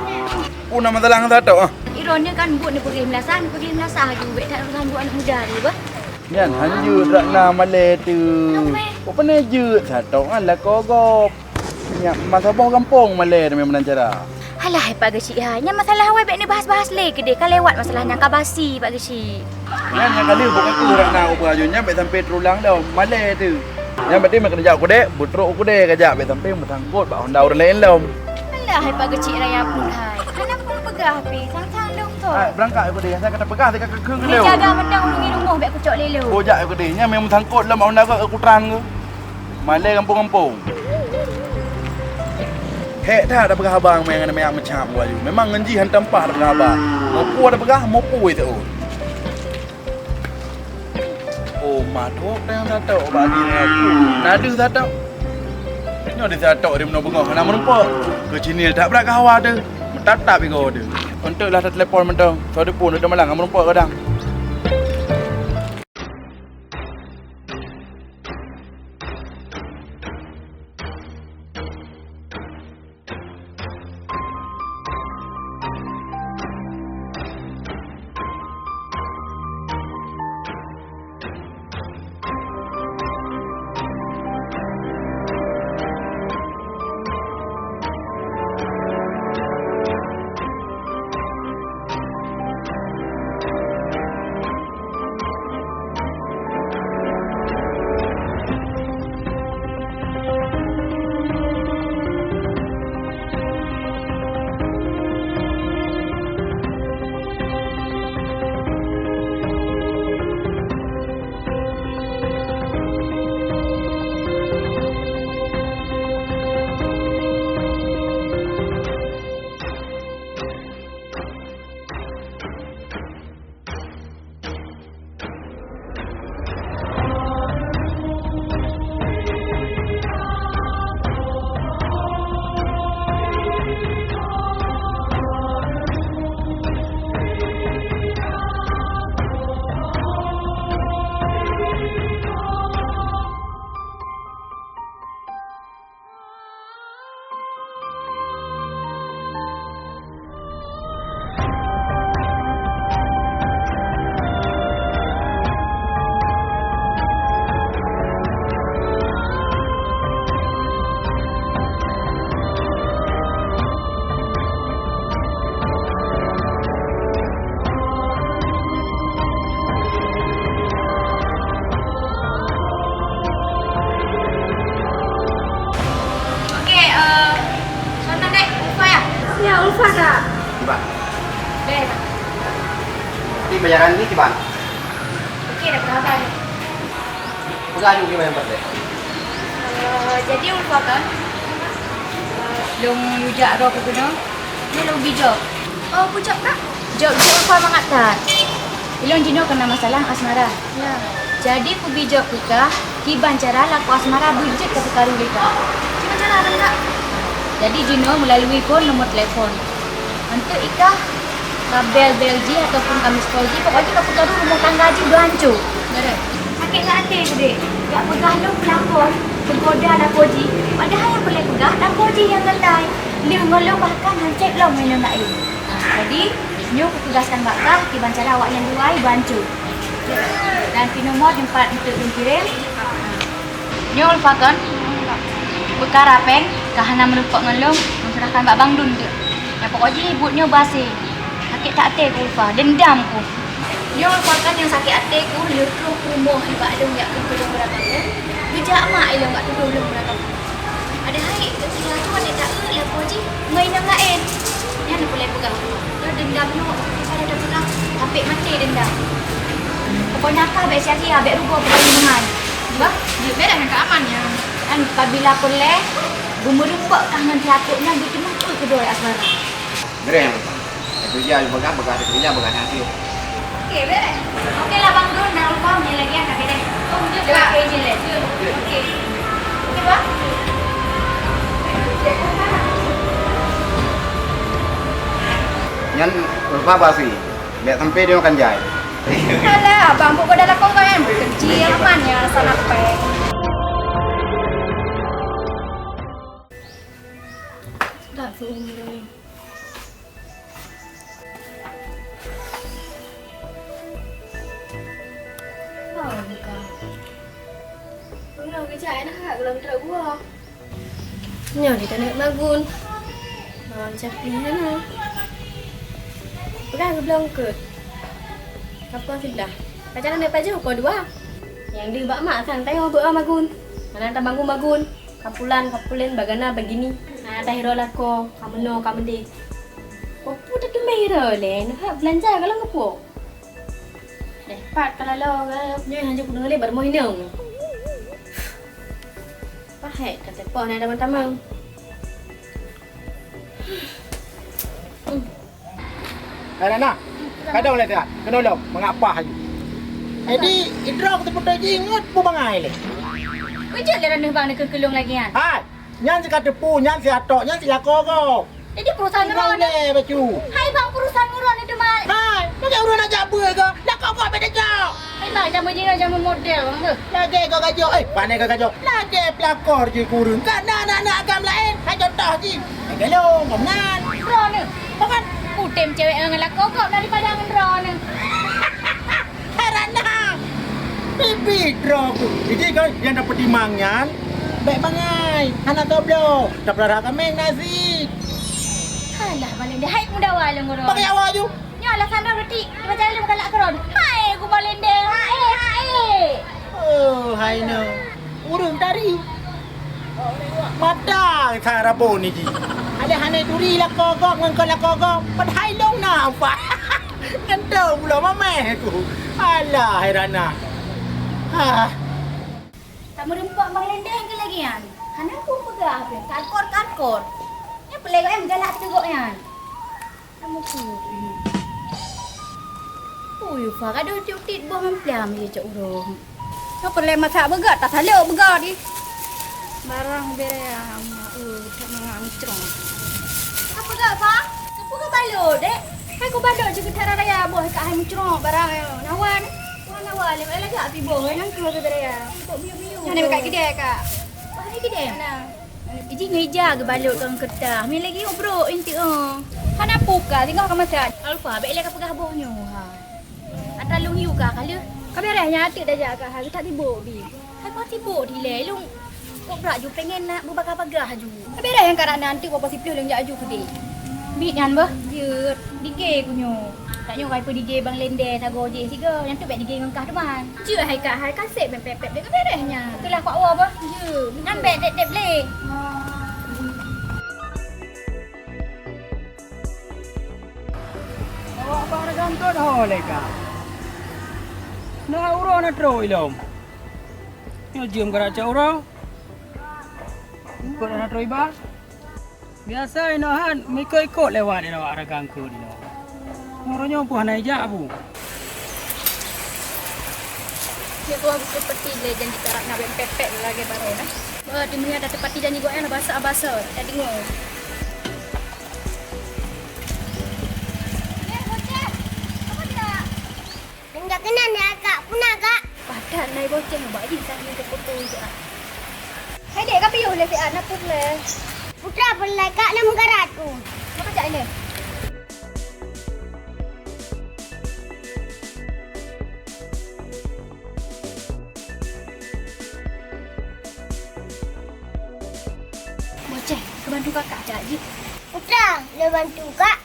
Peue na masalah ngon Satok, ah? Droeneuh kan buet neupeugah meulasah, neupeugah meulasah laju. Bèk that ganggu aneuk muda lé, bah. Nyan han jeuet Ratna malèe teuh. Peue pane jeuet Satok ngon lakoe gob. Nyan masa boh gampông malèe teuma meunan cara. Alah, hai Pak Geuchik hai, nyan masalah awai bèk neubahas-bahas lé keudéh, ka lewat masalah nyan ka basi, Pak Geuchik. Nyan nyang ka lheueh buet keu Ratna ubah aju nyan bèk sampai teurulang lom, malèe teuh. Nyan berarti meukeunong jak u keudè, beutrok u keudè ka jak bèk sampai meusangkot bak honda ureueng laén lom. Alah, hai Pak Geuchik raya pun hai. Hana peue peugah pih, sang-sang lôn thon. Hai, beurangkat u keudè, asai ka tapeugah, asai ka keukeung lé. Jaga mantong ureueng di rumoh bèk kucok lé lôn. Oh, jak u keudè, nyan memang meusangkot lom bak honda keu kutrang keu. Malèe gampông-gampông. Hék that tapeugah haba ngon meuyak meucam laju. Memang ngon jih hantom paih tapeugah haba. Meupue tapeugah, meupue teuôt. Oh, madok dang Satok bak lagèe nyan. Na deuh Satok. Nyoe di Satok di meunoe beungoh hana meurumpok. Keucinil that brat keu hawa teuh. Meutatap igoe teuh. Eunteuk lah tatelepon mantong. Soe teupeu, eunteuk malam hana meurumpok kadang. Okey, eh, Sultan dek, Ulfa ya? Ya, Ulfa kak. Kiban. Deh, Bang. Tapi bayaran ni kiban? Okey, dah berapa ni? Peugah aju kiban yang penting. Eh, jadi Ulfa kan, eh, lôn jak roh keunoe, nyoe lôn bijok. Oh, peue job kak? Job jih Ulfa mangat that. Ilôn jinoe keu na masalah asmara. Ya. Jadi kubi job keu kah, kiban cara lakoe asmara beujeuet ka peukaru lé kah. Kiban cara nyan kak? Jadi jinoe meulalui phon nomor telepon. Eunteuk i kah ka bel-bel jih ataupun ka miss call jih, pokok jih ka peukaru rumoh tangga jih dua hanco. Sakét that até kudéh, jak peugah lôn peulakon, peugoda lakoe jih, padahai nyang peureulèe peugah lakoe jih nyang geutai. Lheueh ngon lôn bahkan han chat lom ngon inong laén. Jadi, nyoe kutugaskan bak kah kiban cara awaknyan dua dua hanco. Dan pih nomor teumpat eunteuk lôn kirém. Nyoe Ulfa kon, peukara péng ka hana meurumpok ngon lôn, lôn seurahkan bak Bang Dun teuk. Nyang pokok jih buet nyoe beuhasé. Sakét that até ku Ulfa, deundam ku. Nyoe Ulfa kon nyang sakét até ku lheueh troh rumoh nibak lôn jak keumpôi lôn beurangkat phon. Geujak mak ilôn bak tudoh lôn beurangkat phon. Padahai ketika tu aneuk taeu lakoe jih ngon inong laén. Nyan peureulèe peugah. Nyoe deundam nyoe, Ulfa dah tapeugah, sampai maté deundam. Pokoknya kah bèk sia-sia, bèk rugoe peukaru meuhan. Bah, jeuet bèk dah nyang ka aman nyan. Kan pabila peureulèe, Beumeureumpok kah ngon si Atok nyan, beuteumé peue keudroe asmara. Beureh, Bang. Keureuja beugah, beugah keureuja, beugah nyan cit. Oke, beureh. Oke lah, Bang Dun, na rupa meunyo lagèe nyan ka beureh. Oh, jeuet, Bang. Oke, jeuet. Oke. Oke, Bang. Nyan rupa basi. Bèk sampai dia makan jai. Alah, abang buet keu dalam kongkong, eh. Keuci aman ya, salah pèng. Tak seumur. Oh, bukan. Uroe keucai na hak gohlom trok gua. Nyoe di taneuk magun. Bawang capi hana. Peugah geublong keut. Kapon siblah. Pajan aneuk pajoh ko dua. Nyang deuh bak mak sang tanyoe beuet magun. Hana tamagun-magun. Kapulan, kapulen bagana bagini. Hana tahiro lako, kameuno, kameude. Peue teutumé hiro lé, neuhak beulanja galak ngeupo. Deh, pat ka lalo, nyoe hana kudeungoe lé bak rumoh inong. Pahek ka teupah na tamong-tamong. Hai Rana, kadang lé that, keunoe lom, mangat pah aju. Jadi, idroe keu teupeutôi jih ngon peue bangai lé. Kujeuet lé Rana bang neukeu keulong lagèe nyan. Hai, nyan si ka teupeu, nyan si Atok, nyan si lakoe gob. Jadi perusahaan ngon droeneuh. Lé bacut. Hai bang, perusahaan ngon droeneuh teuma. Hai, lagèe ureueng nak jak beuet kah? Lakoe gob bèk tajak. Hai bang, jameun jinoe jameun model bang tu. Lagèe kah gajok, eh, pane kah gajok. Lagèe pelakor jih keu ureueng. Ka na aneuk-aneuk agam laén, hai contoh jih. Hai galong, gom nan. Droeneuh. Bukan. Kutem cewek ngon lakoe gob daripada ngon droeneuh. Hai Rana. Bibi droe ku. Jadi kau nyang tapeutimang nyan, bèk bangai, hana tobloe. Tapeulara kaméng nasi. Alah, balendeh, hai mudawa lôn guru. Pakai awak aju. Nyoe alasan droe berarti, macam mana galak keron. Hai, ku balendeh. Hai, hai. Oh, hai no. Ureueng tari. Mata sa rabon ni ji. Alèh hana turi lakoe gob ngon kon lakoe gob. Padahai long na apa. Ngentok pula mameh ku. Alah, hai Rana. Ha. Tameureumpok bang lendeh ke lagi nyan? Hana ku peugah pih, karkor-karkor. Nyan peuleueh gob nyan galak teuh gob nyan. Kamu putih. Ui, Fa, gadoh cutit boh meupliam ye cok ureueng. Kau peureulèe masak beugöt, tasalok beugöt di. Barang bere ama, uh, tak mangat mucrong. Apa gak, Fa? Apa gak balot, dek? Hai ku balot je kita raya boh, kak hai mucrong barang, eh, nawan. Wah, nawan, lagi api boh, eh, nang keluar bere ya. Untuk miu-miu. Nang dekat kedai, kak. Wah, ni kedai. Mana? Iji ngeja geubalot ngon keureutas. Meunan lagi ubrok inti, eh. Hana puka, tinggal ka masak. Alfa, bèk lé ka peugah boh nyoe, ha. Atra lôn yue ka, ka lheueh. Ka beres nyan, ateuk tajak ka, ha, geutak sibok bi. Hai, kok sibok dilèe, lôn. Kok brat ju pengen nak beubagah-bagah ju. Ka beres nyang ka na, ateuk poh siplôh lôn jak ju keudeh. Bit nyan beuh? Jeuet. Dige ku nyoe. Tanyoe kai peudige bang lendeh sagoe jih sigoe, nyan tu bèk dige ngon kah teuma. Jeuet hai kah, hai kaseb bèk pèp-pèp deh ka beres nyan. Itulah kuak woe beuh. Jeuet. Nyan bèk deb-deb lé. Awak bak regan tot ho lé kah. Na uroe na trok ilom. Nyoe jeuem geura cok uroe. Kot na trok iba. Biasa inoe han, meuikot-ikot lewat inoe awak ragang keu inoe. Uroe nyoe pun hana ijak, Bu. Cit tuan seperti le janji karak na bèk pepet lagèe barô nah. Wah, di meunyo ada tepati janji gobnyan basa-basa, tak deungo. Nyan jak keunan ya, Kak. Puna, Kak? Padan nai boceng bak jih tadi ke foto itu ah. Hai dek, ka piôh lé siat na pun lé. Putra pun lai, Kak, na meugarat ku. Maka cak ilèe. Boceng, keubantu kakak cak jih. Putra, lé bantu kak.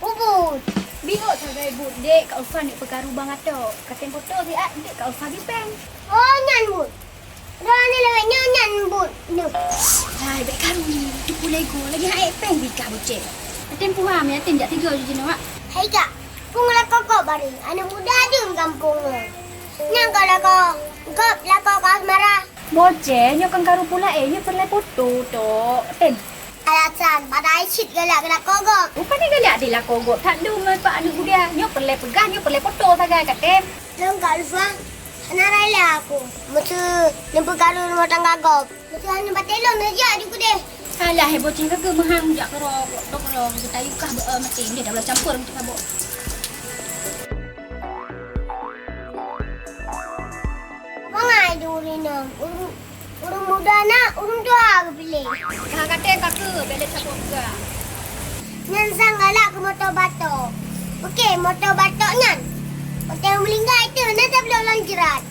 Ubut. Biôk sagai buet dek, ka usah nek peukaru bang atok. Ka tempo to siat dek, ka usah gipeng. Oh, nyan buet. Roh ni lewat nyoe nyan buet. Nyoe. Hai, bèk karu ni. Cukup lego. Lagi hai peng bika boceng. Atem puha, mi atem jak tiga je jenuh, Wak. Hai, Kak. Pung lakoe kok bari. Aneuk muda dum gampông nyoe. Nyang ka lakoe. Gop lakoe ka marah. Boceh, nyoe kan karu pula, eh, nyoe peureulèe foto tok. Tem. Alasan, padahai cit galak keu lakoe gob. Bukan galak di lakoe gob, that dum bak aneuk muda. Nyoe peureulèe peugah, nyoe peureulèe foto sagai ka tem. Lôn ka lupa, hana raya aku. Meuseu neupeukaru rumoh tangga gob. Meuseu hana batèe lôn neujak di keudè. Alah, hai boceng, ka keuh meuhang jak keudroe, keudroe, keudroe, geutayue kah beu, eh, maté. Udah, dah beulah campur, meucit sabok. Bangai di ureueng inong. Ureueng, ureueng muda na, ureueng tuha geupiléh. Ka katé ka keuh, bèk lé saboh peugah. Nyan sang galak keu moto batok. Oke, moto batok nyan. Watèe meuninggai teuh, na tabloe lam jrat.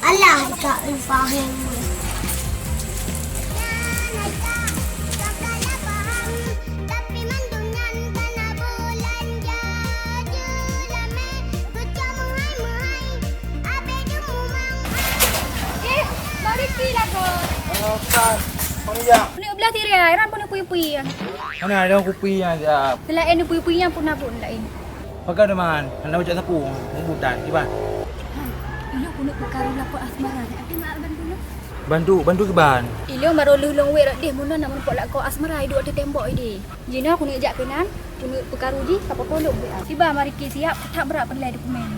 Alah, ikak lupa heng. Tapi mandum nyan kana beulanja. Jeulamé geucok meuhai-meuhai. Abéh deungoe mang. Eh, Bang Rizky lagoe. Halo, Ustaz. Bang Rizal. Peuneuk blah sirih, ran peuneuk pui-pui. Mana ada kupi yang siap? Selain pui-pui nyang pun na pun laén. Pakai teman, hana ucap sapu, mubutan, kiban. Hai, ilôn peuneuk peukaru lakoe asmara, ada mak bantu lôn? Bantu, bantu kiban. Ilôn baru lheuh lôn wék rot deh, meunan na meureumpok lakoe asmara, iduek ateueh tembok ideh. Jinoe keuneuk jak keunan, keuneuk peukaru jih, ka po tolong wék. Tiba mari ki siap, that brat peureulèe dokumen.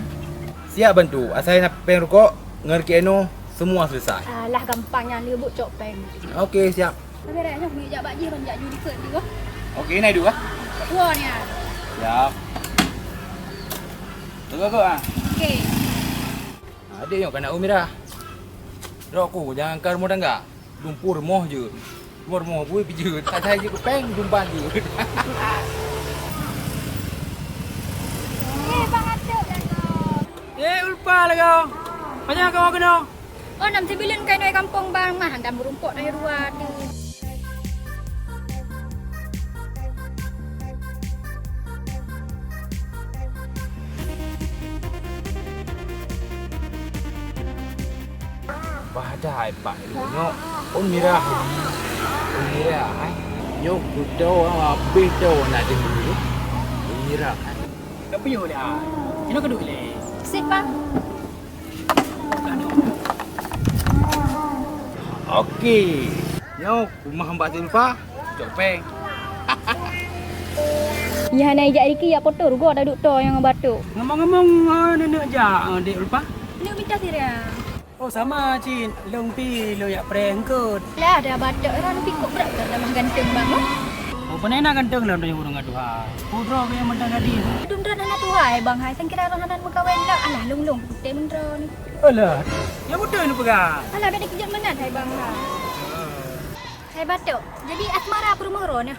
Siap bantu, asai na péng rukok, ngon reuki eno, semua selesai. Alah, gampang nyan, lheuh buet cok péng. Oke, siap. Tapi raya nyoe keuneuk jak bak jih, ban jak ju dikeue jih, wah. Oke, na iduek, ah? Dua ni, ah. Siap. Tunggu, ah. Oke. Adek nyoe kan aneuk Umirah. Rot ku jangan ka rumoh tangga. Lumpur moh jeuet. Lumpur moh bui pijeuet. Asai jeuet keu péng dumpa jeuet. Eh, Bang Atuk lagoe. Eh, Ulfa lagoe. Panyang kamoe keunoe? Oh, nam sibileueng keunoe gampông Bang, mah handam meurumpok na dua tu. Bah dai pak lôn nyoe. Ôn mirah. Ôn mirah, ai. Nyoe kuto habéh to na deungoe. Ôn mirah, ai. Ka piôh lé, ai. Keunoe ka duek lé. Sit, Bang. Oke. Nyoe rumah Mbak Zulfa, cok péng. Nyan hana ijak Riki, yak poto rugoe taduek toe nyang batuk. Ngomong-ngomong, eh, nenek jak, eh, Dek Ulfa? Nenek minta sira. Oh, sama cit. Lôn pi, lôn yak preh eungkôt. Lah, dah batuk, orang pi kok berat dah tamah ganteng bang, oh. Oh, panai na ganteng lah, ureueng ngon tuha. Pudro ke yang mentang tadi. Dum dah na tuha, eh, bang, hai. Sangkira roh hana meukawen lah. Alah, lôn, lôn, putih mendro ni. Alah, nyang beutôi neupeugah. Alah, bèk dikeujot meunan, hai bang, ha. Hai batuk. Jadi asmara peurumoh droeneuh.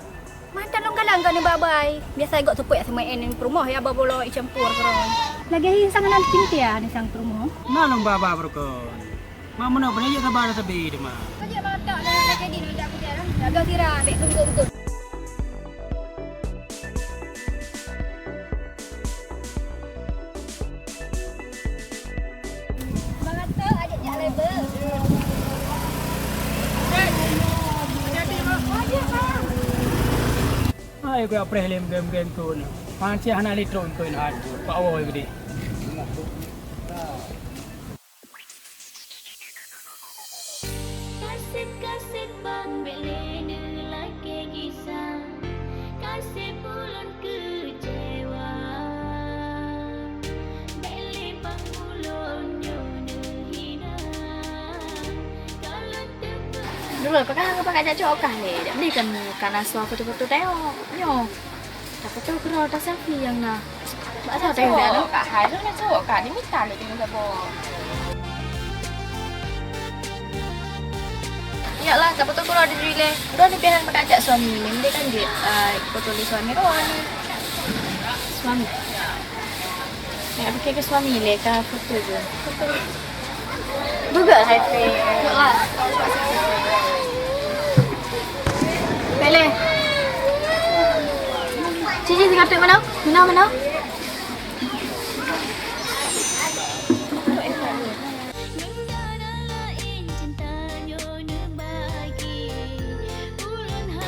Mantong lôn galak keu neuba bai. Biasa gok seupôt seumaén peurumoh ya, ba bolo icampur keudroe. Lagèe hi sang nan cintia ni sang peurumoh. Na lôn ba-ba beurukon. Ma meunoe peuneujak saba sabe teuma. Kajak batak dah lagèe di nujak kujar. Dah sira bèk tunggu-tunggu. Bang Atuk, ajak jak label. Hai, ku apreh lem gem-gem tu ni. Pancet hana litron tu ni, hai. Pak Woi gede. Kaseb-kaseb bang bèk lé neulakèe gisa. Kaseb ulôn keucewa. Bèk lé bang ulôn nyoe neuhina. Kalau teupeu- Dulu kau kan apa kat cok kah lé? Dak beli kan kana soe foto-foto tengok. Nyoe. Tafoto keudroe, taselfie nyang na. Bak soe tayue dak na? Cok, Kak Hai, lôn na cok, Kak, dimita lé keuneuk saboh. Nyak lah, tafoto keudroe di jih lé. Uroe nyoe pian meukat jak suami, mending kan jeuet, ah, foto lé suami droe ni. Suami. Nak fikir ke suami lé ka foto je. Foto. Google hai pe. Pele. Cici sigaret mana? Mana, mana?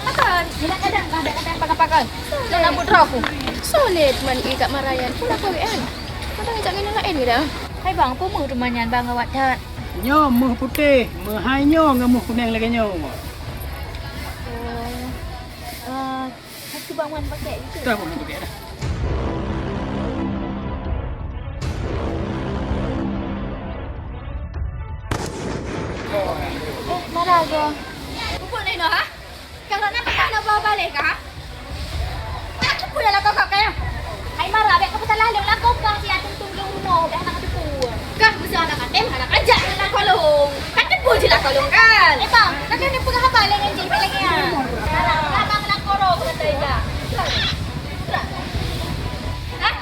Mata, jinak kadang, kadang, kadang pakai-pakai. Nak rambut roh aku. Solid man i kat marayan. Pula kau kan. Kadang ijak nginan lain ke dah? Hai bang, peue meuh teuma nyan bang awak that? Nyoe méuh putéh, meuhai nyoe ngon méuh kunèng lagèe nyoe. Oh, eh, satu bang wan pakai itu. Dah, boleh pakai dah. Eh, marah ke? Pupuk lain dah, ha? Kah rot na peugah na ba baleh kah? Aneuk teupeu lam lakoe kah, kah? Hai marah, bèk kapeusalah lôn lakoe kah, siat tuntung lôn rumoh, bèk hana kateupeue. Kah meuseuh aneuk atem, hana kajak ngon lakoe lôn. Kan teupeu jih lakoe lôn kan? Eh, bang, kakak ni peugah haba lé ngon jih, bèk lagèe nyan. Marah, abang lakoe roh keuh kata ija. Hah?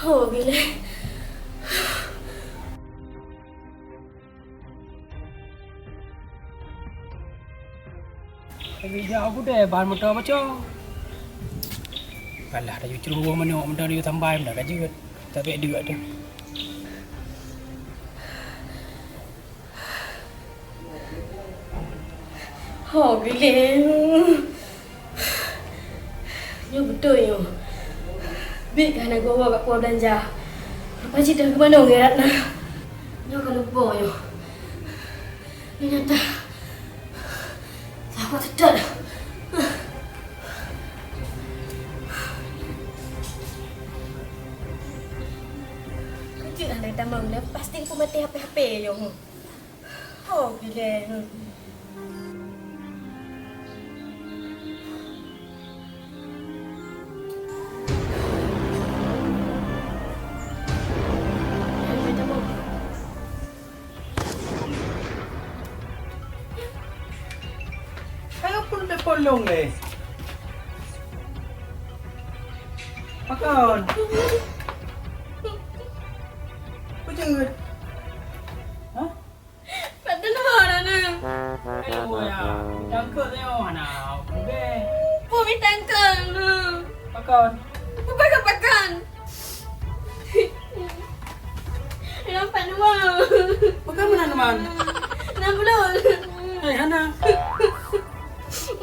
Oh, gila. Tapi jak aku deh, bahan motor baco. Alah, dah cucur buah manok, mudah dia sampai, mudah ka jeuet. Tapi duit tu. Ho, gile. Nyoe beutôi nyoe. Bit ka hana geuwoe bak kuah beulanja. Rupa jih dah geumanö ngon Ratna. Nyoe ka leumpah nyoe. Nyoe nyata. Saboh teutap. Keucik hana tamong dah, pasti peumaté H P-H P nyoe. Oh, gile. Ayo pun telepon long leh. Pakon? Peue jeuet? Hah? Pat teungoh na neu. Ayo ya, tangkot nyoe hana. Oke. Peue mi tangkot neu. Pakon? Peue pakon-pakon? Lam pat nuwa. Pakon meunan man? Nam bulan. Hai hana.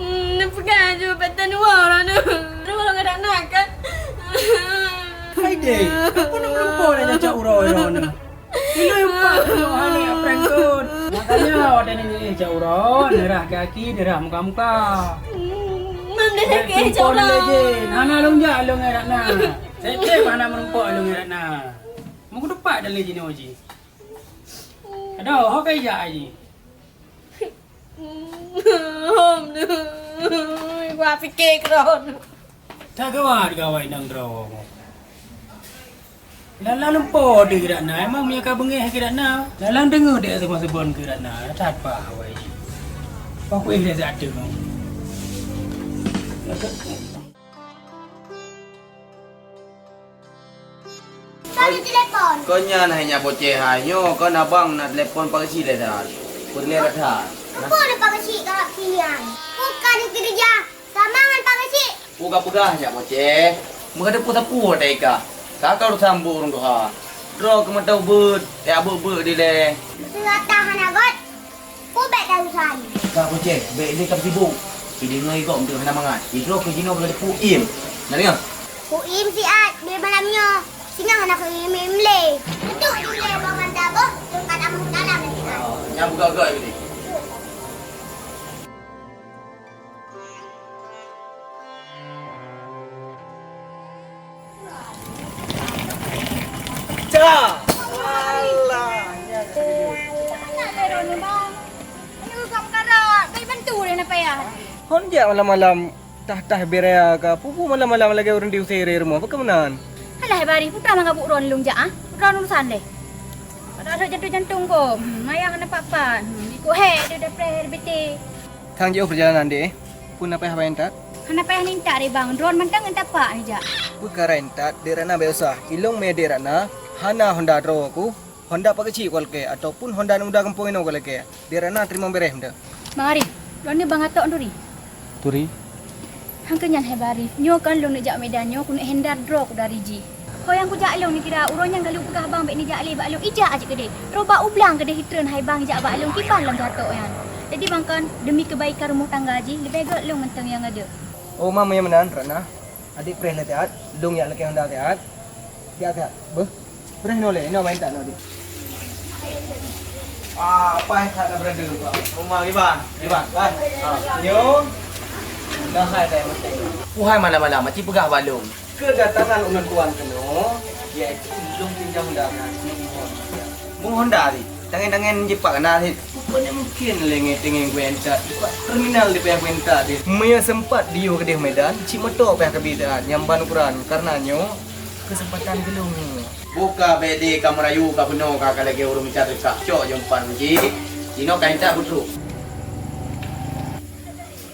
Hmm, neupeugah ju pat teungoh na neu. Nuwa ngadang na kan? Hai deh, apa nak melumpur nak cak uroe na neu? Iloi empat puluh hari prank kot. Makanya watèe nyoe jak uroe, neurah kaki, neurah muka-muka. Mam dah sakét, jak uroe. Hana lôn jak lôn ngon Ratna. Sete hana meurumpok lôn ngon Ratna. Meukeudeupak dah lé jinoe jih. Adoh, ho kai jak jih. Hom, gua pikir keudroe. Tagawa gawai nang droe. Lala lumpo di keudatna, emang meunyoe ka beungéh keudatna. Lala deungoe dek seubon-seubon keudatna, that bah awai. Paku eh dek satu. Tadi telepon. Kon nyan hai nyak boceh hai nyoe, kon abang nak telepon Pak Geuchik lé that. Peureulèe that. Apa ada Pak Geuchik galak sinian? Bukan kerja sama ngan Pak Geuchik. Peue ka peugah nyak boceh? Meukateupeu sapeue watèe ka. Ka ka urosan bu ureueng tuha. Droe keumeutau beuet, ya beuet-beuet dilèe. Seurata hana göt. Peue bèk tarusan? Ka boceh, bèk lé ka sibuk. Sideungoe gob teuh hana mangat. Sidroe keu jinoe ka teupeu im. Na deungö? Kuim siat di malam nyoe. Singoh hana kuim-im lé. Beutôi dilèe bak mata boh, teuka tamu dalam lé siat. Nyang buka-buka tadi. Ca! Alah, nyan. Hon jak malam-malam tah-tah beraya ka, peue-peue malam-malam lagèe ureueng diusé dari rumoh, pakon meunan? Alah, bari, peue teuma ka buet droe lôn jak, ah? Droe urusan lé. Pada ada jantung-jantung ko, hmm, maya hana pat-pat, hmm, ikut hek dia dah preh R B T. Kang jiôh peurjalanan deh, peue na payah bak intat? Hana payah intat deh bang, droen mantong ngon tapak neujak. Peukara intat, Dek Ratna bèk usah. Ilôn mé Dek Ratna, hana honda droe ku, honda Pak Geuchik ku lakèe, ataupun honda aneuk muda gampông inoe ku lakèe. Dek Ratna teurimong beureh mantong. Bang Arif, droeneuh bang atok turi. Turi? Hangke nyan hai Bari, nyoe kan lôn neujak Medan nyoe keuneuk hindar droe ku dari jih. Ho nyang kujak lôn neukira uroe nyan ka lôn peugah bang bèk neujak lé bak lôn, ijak aja keudeh. Roh bak u blang keudeh itreun hai bang ijak bak lôn kiban lam jatok nyan. Jadi bang kan demi kebaikan rumoh tangga jih leubeh gèt lôn mantong nyang ada. Oh ma meunyoe meunan Ratna, adik preh lé siat, lôn jak lakèe honda siat. Siat-siat. Beuh. Preh nyoe lé, nyoe main tak nyoe, Dik. Ah, apa yang tak ada berada, Pak? Rumah Iban. Iban, kan? Ah, nyoe. Dah hai tak mati. Uhai malam-malam, mati peugah balong. Kedatangan ulôn tuan keunoe, yaitu ulôn pinjam honda. Bung honda, Dik. Tangan-tangan jipak kena, Dik. Bukannya mungkin lé ngieng-ngieng geuentak. Buat terminal di payah geuentak, Dik. Meunyoe sempat diyuh keudeh Medan, cit moto payah keubi siat, nyang ban ukuran. Karena nyoe, Keuseumpatan geulong nyoe. Buka B D ka meurayu ka bunoe ka, ka lagèe ureueng mita teuka. Cok jumpan jih. Jinoe ka intat beutrok.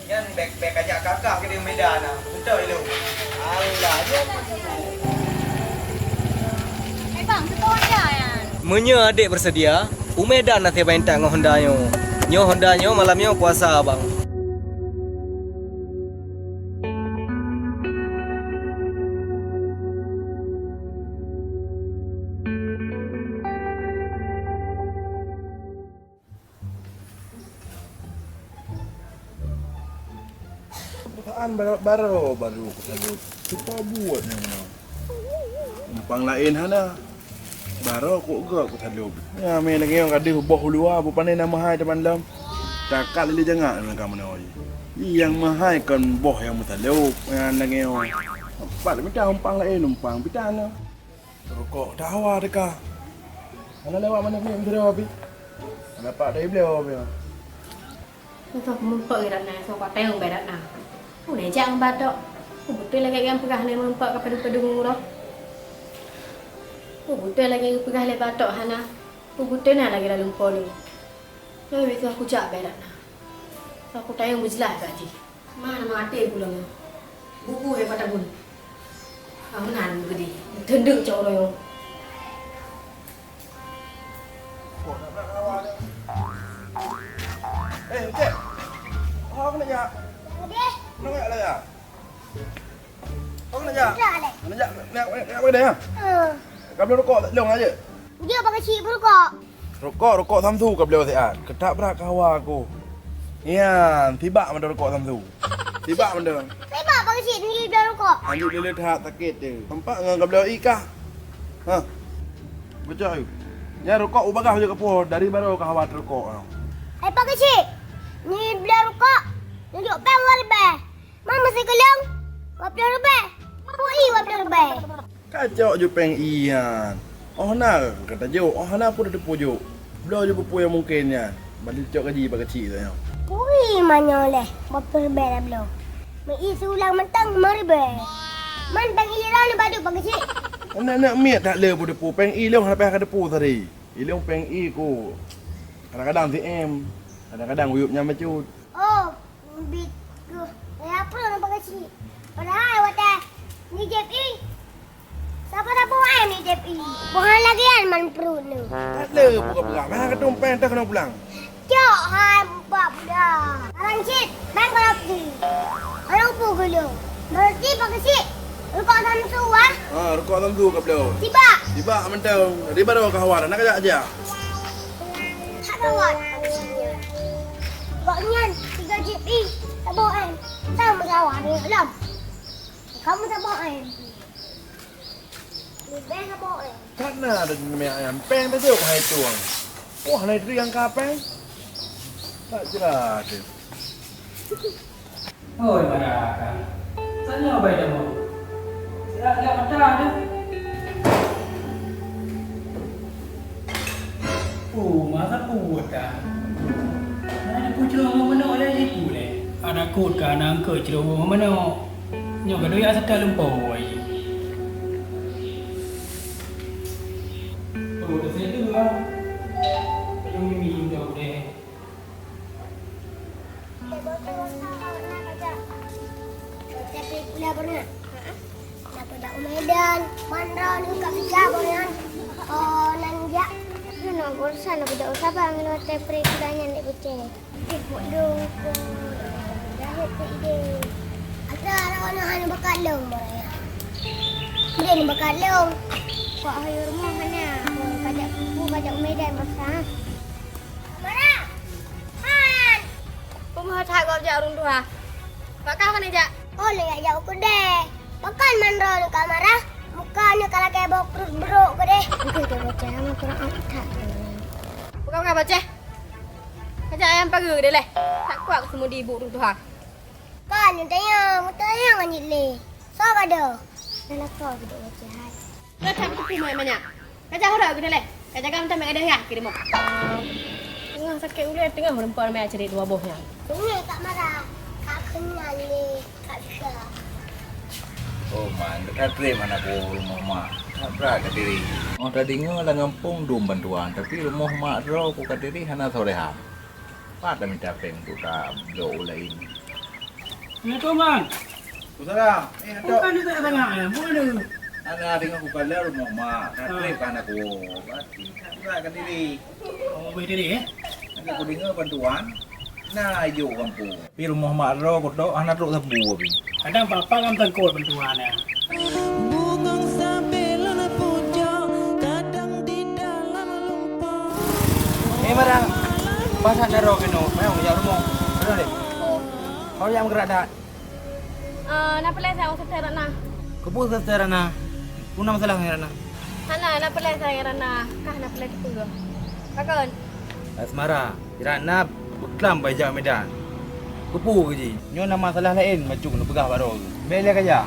Nyan bèk, bèk kajak kakah keudeh Medan na. Beutôi ilong. Alah, nyoe pun sibuk. Hai bang, seutôt aja nyan. Meunyoe adék beuseudia, u Medan na siban intat ngon honda nyoe. Nyoe honda nyoe malam nyoe puasa, bang. Perusahaan baru, baru, baru kusalut. Cuba buet nyoe. Numpang laén hana. Baru kok gak kusalut. Ya, mé lagèe nyoe ka deuh boh u luwa, beu pané na meuhai teuma lom. Takat lé jangak ngon kamoe nyoe. Nyang meuhai kon boh nyang meusalut, nyan lagèe nyoe. Pat mita numpang laén, numpang pita na. Rukok dah hawa teuka. Hana lewat manok miet meusidroe pih. Hana pat dari bloe pih. Entah meurumpok ngon Ratna, soe kuat tayong bak Ratna. Ulèe jak ngon Batok. Beutôi lagèe nyang peugah lé meurumpok ka padum-padum uroe. Beutôi lagèe peugah lé Batok hana. Beutôi na lagèe lam lumpoe nyoe. Nyoe biet kujak bak Ratna. Soe kuat tayong beujeulaih bak jih. Ma, nama até pulang nyoe. Bubu hai patah gun. Ah, meunan geude. Teundek cok uroe nyoe. Eh, Cek. Oh, keuneuk jak. Keuneuk jak lah ya. Oh, keuneuk jak. Keuneuk jak. Nak, nak, nak, nak, nak, nak. Ka bloe rukok lôn aja. Dia pakai cik berukok. Rukok, rukok Samsu ka bloe siat. Keutak brat ka hawa aku. Nyan, sibak mantong rukok Samsu. Sibak mantong. Sibak bang cit ni bloe rukok. Lanjut lele that sakit tu. Nampak ngon ka bloe i kah? Ha. Baca tu. Nyan rukok u bagah je ka poh dari baru ka hawa rukok. Hai bang cit. Ni bloe rukok. Tunjuk peng dua ribèe. Mam meusigohlong dua ploh ribèe. Pui dua ploh ribèe. Kacok ju péng ie nyan. Oh na ka tajok, oh na pun tateupeue jok. Bloe ju peue-peue nyang mungken nyan. Bali cok gaji bak keuchik tu nyoe. Pui manyoe leh, dua ploh ribèe dah bloe. Meu ie siulang mantong lima ribèe. Man péng ie lalu badu bak keuchik. Aneuk-aneuk miet that le pun teupeu péng ie lôn hana payah ka teupeu tadi. Ilôn péng ie ku. Kadang-kadang si em, kadang-kadang uyueb nyan bacut. Oh, bit keuh. Gaya peue ngon bak keuchik? Padahai watèe nijép ie, sapa saboh em nijép ie. Boh han lagèe nyan man pruet nyoe. That le buka peugah, meuhai ka tumpéng teuh keunoe pulang. Cok hai bak budak. Barang cit, bang korupsi. Barang upu gulu. Berarti bak keuchik. Rukok Samsu ah. Ha, rukok Samsu ka bloe. Sibak. Sibak mantong. Di baroe ka hawa, nak kajak aja. Hak gawat. Gobnyan tiga G P saboh em. Tahu meusawan ni lom. Kamu saboh em. Leubeh saboh em. Kana ada minyak ayam peng tu hai tuang. Wah, naik duri angka peng. Tak jelas tu. Hôi, mara akang. Tanyoe bai tamong. Siat-siat mata teuh. Oh, masa puet dah. Mana ada kucing sama mana ada itu leh. Ada kot ka nangke ceroboh mana. Nyoe gadoh ya serta lempoi. Oh, dah saya tu ah. Payung mimi untuk deh. Tapi pula pernah. Dapat dak Medan, bandra ni kat pijak bangan. Oh, nan jak. Nak bosan aku dak usah bang lo teh peri pula nyan dek bocah. Eh, buat dong. Dah hit ide. Aku Dah, dah, dah, hana bakat lôn, baraya. Beri ni bakat lôn. Kok ayo rumoh hana? Kajak, kajak Medan masa. Mara! Han! Peue meuhat-hat gob jak ureueng tuha? Bak kah keuneuk jak? Oh, neujak jak u keudè. Pakon mandro nyoe ka marah? Muka nyoe ka lakèe boh kreuet brok keudeh. Aduh, dia baca, amat kurang amat that. Buka-buka baca. Kajak ayam pageue keudeh leh. Tak kuat keusumudi ibu ureueng tuha. Kon, neutanyong, neutanyong ngon jih lé. Soe ka deuh? Dah lakoe geuduek lagèe hai. Dah that peuteupeu manyak-manyak. Ka jak uroe geudeleh. Ka jaga mantong meugadang yah keu rumoh. Teungoh sakét ulèe, teungoh meureumpok ramè ceurèt dua boh nyan. Teungoh Kak Mara, Kak Keunyan lé Kak Sika. Oh, man, ka trép hana ku rumoh mak. Ka brat ka diri. Oh, tadeungoe lam gampông dum bantuan, tapi rumoh mak droe ku ka diri hana soleha. Pat dah mita péng untuk tabloe u laén. Assalamualaikum, Bang. Waalaikumsalam. Eh, Atok. Bukan itu tengah, eh. Bukan itu. Ana deungoe ku kalon rumoh mak. Ah. Ka trép kan aku. Berarti tak berat kan diri. Oh, boleh diri, eh? Nanti aku dengar bantuan. Nah, yuk kampung. Tapi rumoh mak droe ku tok, hana trok sabu pi. Kadang papa kan tengkot bantuan, eh. Bungong sampai lona pucuk, kadang di dalam lumpur. Eh, barang. Pasal daro keno, mayong jak rumoh. Betul deh. Kau yang gerak dah. Ah, na peulai sa Ustaz Ratna. Keupeue Ustaz Ratna? Peue na masalah ngon Ratna? Hana, na peulai sa Ratna. Kah na peulai teupeu. Pakon? Asmara, Ratna beuklam bai jak Medan. Keupeue keu jih? Nyoe na masalah laén bacut neupeugah bak droe. Bèk lé kajak.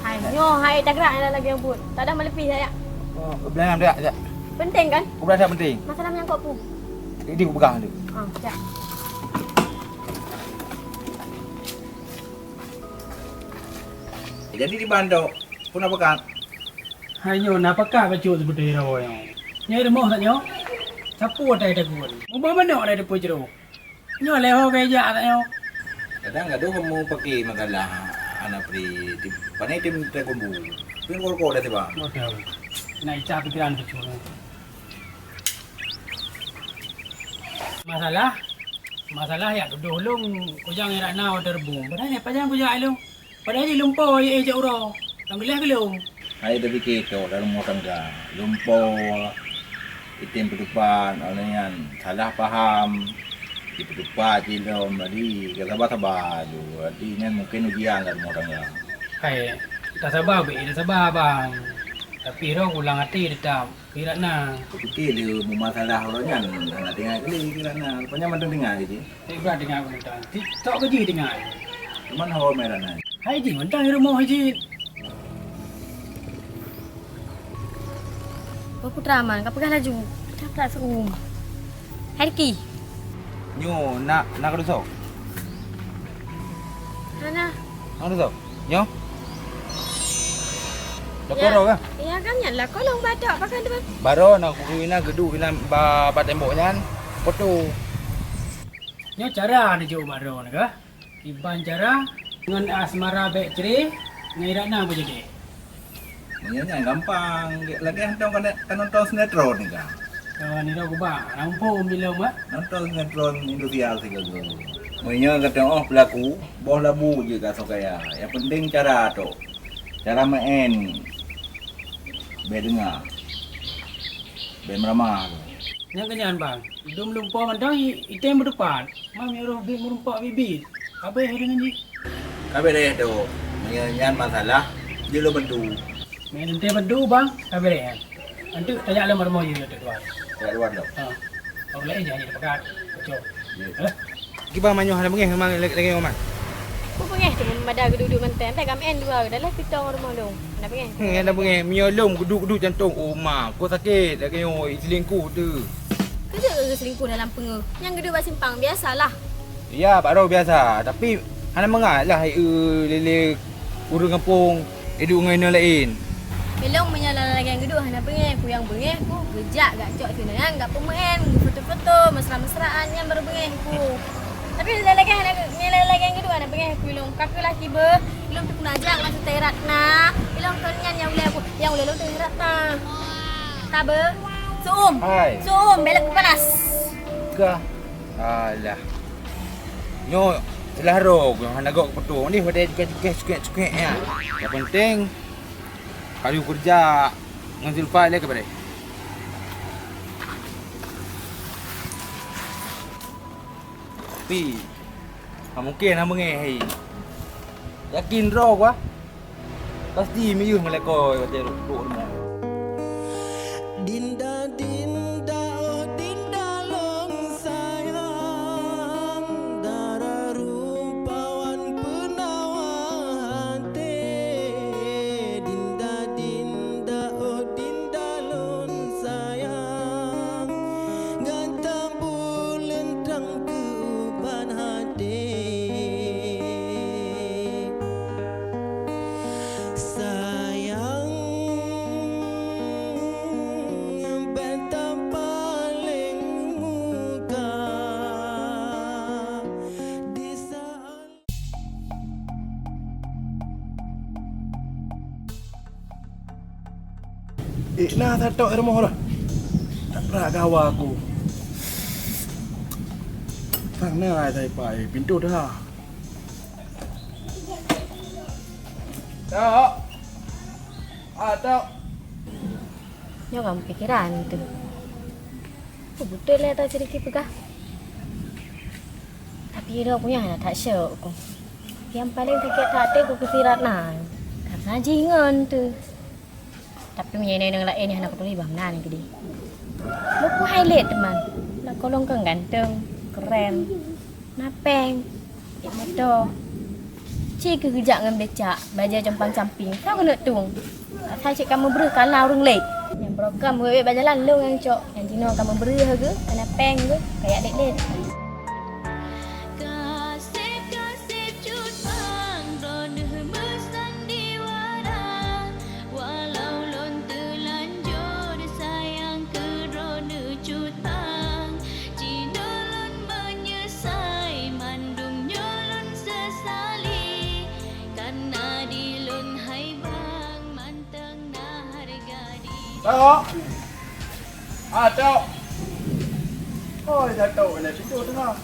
Hai, nyoe hai tagarak nyang lagèe buet. Tak ada melepi saya. Oh, beulangam dak, jak. Penting kan? Udah dak penting. Masalah menyangkut pu. Jadi kupeugah tu. Ah, jak. Jadi di Bandung pun apa kan? Hai nyoe na pakah bacut seubeutôi droe nyoe. Nyoe rumoh that nyoe. Sapeue tai tagun. Muboh manok dai teupeu jroh. Nyoe lé ho geujak that nyoe. Kadang gadoh kamoe paké masalah aneuk pri. Pane tem teukon bu. Pun kol-kol dah tiba. Betul. Nak icah pikiran bacut. Masalah, masalah yak tudoh lôn kujak ngon Ratna watèe reubông. Padahai nyan pajan kujak lôn. Padahai jih lumpo jih jak uroe. Alhamdulillah geulông. Hai tapike tok lam rumoh tangga. Lumpo item peutupat, awak nyan salah paham. Jipeutupat jih lom, jadi ka saba-saba ju. Jadi nyan mungken ujian lam rumoh tangga. Hai, tasaba bèk tasaba, Bang. Tapi roh ulang até teutap. Keu Ratna. Kupike lé meumasalah uroe nyan hana tinggai keu lé keu Ratna. Rupanya mantong tinggai jih. Eh, udah tinggai mantong. Ti-, tok keu jih tinggai. Cuman ho mé Ratna. Hai jih mantong di rumoh jih. Oh, Putra Man, ka peugah laju. Kita pula seum. Hai Riki. Nyoe nak, nak keudeung soe? Hana. Nak keudeung soe? Nyoe? Lakoe droe kah? Ya, kan nyan lakoe lôn batok pakai tu, Bang. Baroe na kuku inan geuduek inan ba, ba tembok nyan. Foto. Nyoe cara neujok baroe nyoe kah? Kiban cara ngon Asmara bèk cre, ngon Ratna beujeuet. Meunyoe nyan gampang, lagèe hantom ka, ka nonton sinetron ni ka. Oh, nirok gubak, rampung bilong, Mak. Nonton sinetron Indosiar sigoe-goe. Meunyoe gata oh peulaku, boh labu jeuet ka soe kaya. Nyang penting cara tu. Cara meu'en. Bèk deungoe. Bèk meuramah tu. Nyang keunyan, Bang. Dum lumpo mantong i-, item beutupat. Mam nyuruh bit meureumpok bibit. Habéh deungon jih. Ka beureh tu. Meunyoe nyan masalah, jeuet lôn bantu. Meunan teuh bantu, Bang. Ka beureh nyan. Anteuk tajak lam rumoh jih, Tuan. Tajak luwa lom. Ha. Orang lain jangan jadi pegat. Kocok. Ya. Eh? Kiban manyoh hana beungèh memang lagèe, lagèe nyoe, Man. Peue beungèh tu, mada geuduek-duek mantong. Enteuk ka meu'en dua, dah lheuh pitong rumoh lôn. Hana beungèh. Hmm, hana beungèh. Meunyoe lôn geuduek-geuduek jantung, oh ma, kok sakét lagèe nyoe, selingkuh tu. Keu jeuet keu selingkuh dalam peungeuh. Nyang geuduek bak simpang, biasalah. Ya, baroe biasa. Tapi, hana mangat lah, eh, lé-lé ureueng gampông. Iduek ngon inong laén. Ilong meunyoe lagèe geuduek hana beungèh, kuyang beungèh ku geujak gak cok sinan gak peumeu'en, geufoto-foto, mesra-mesraan nyan baru beungèh ku. Tapi lagèe hana, lagèe geuduek hana beungèh ku ilong. Ka keuh laki beuh, ilong pih keuneuk jak ngon Sutai Ratna. Ilong kon nyan nyang ulèe ku, nyang ulèe lôn Sutai Ratna. Ka beuh. Su'um. Hai. Su'um, bèk lé ku panas. Ka. Alah. Nyoe Seulah roh nyang hana gok keupeutong deh, watèe cukèh-cukèh, cukèh-cukèh nyan. Nyang penting, ka lheueh keureuja ngon Zulfa lé keubeureh. Tapi, ha mungken hana beungèh hai. Yakin droe gua. Pasti miyuh meulakèe watèe trok rumoh. Dinda, dinda, oh dinda lôn sayang, dara rupawan peunawa até. Dinda, dinda, oh dinda lôn sayang, gata buleuen trang keu ubat até. Sayang, beta paleng muka di saat. Eh, na that tok rumoh lah. Tak pernah gawa aku. Tang na ai tai pai, pintu dah. Tok. Ah, Tok. Nyoe kan pikiran tu. Beutôi lé ata Sri peugah. Tapi droe punya hana that syok ku. Nyang paleng sakét that até ku keu si Ratna. Karena jih ngon tu. Tapi meunyoe inong laén nyang hana kuturi bah meunan keudeh. Mupu hai lét teuma. Lakoe lôn kan ganteng, keren. Na péng, ék moto. Ci keu geujak ngon becak, bajèe compang-camping, soe keuneuk tueng. Asai cit ka meubreuh kala ureueng lé. Nyang barokah meuwèt-wèt bak jalan lôn nyang cok, nyang jinoe ka meubreuh geuh, ka na péng geuh, ka jak dét-dét. Kaseb-kaseb cut bang, droeneuh meusandiwara. Walau lôn teulanjur sayang keu droeneuh cut bang, jinoe lôn meunyeusai mandum nyoe lôn seusali, kareuna di lôn hai bang mantong na hareuga di. Tok! Ah, Tok! Oi, Datuk, keuneuk tidur teungoh.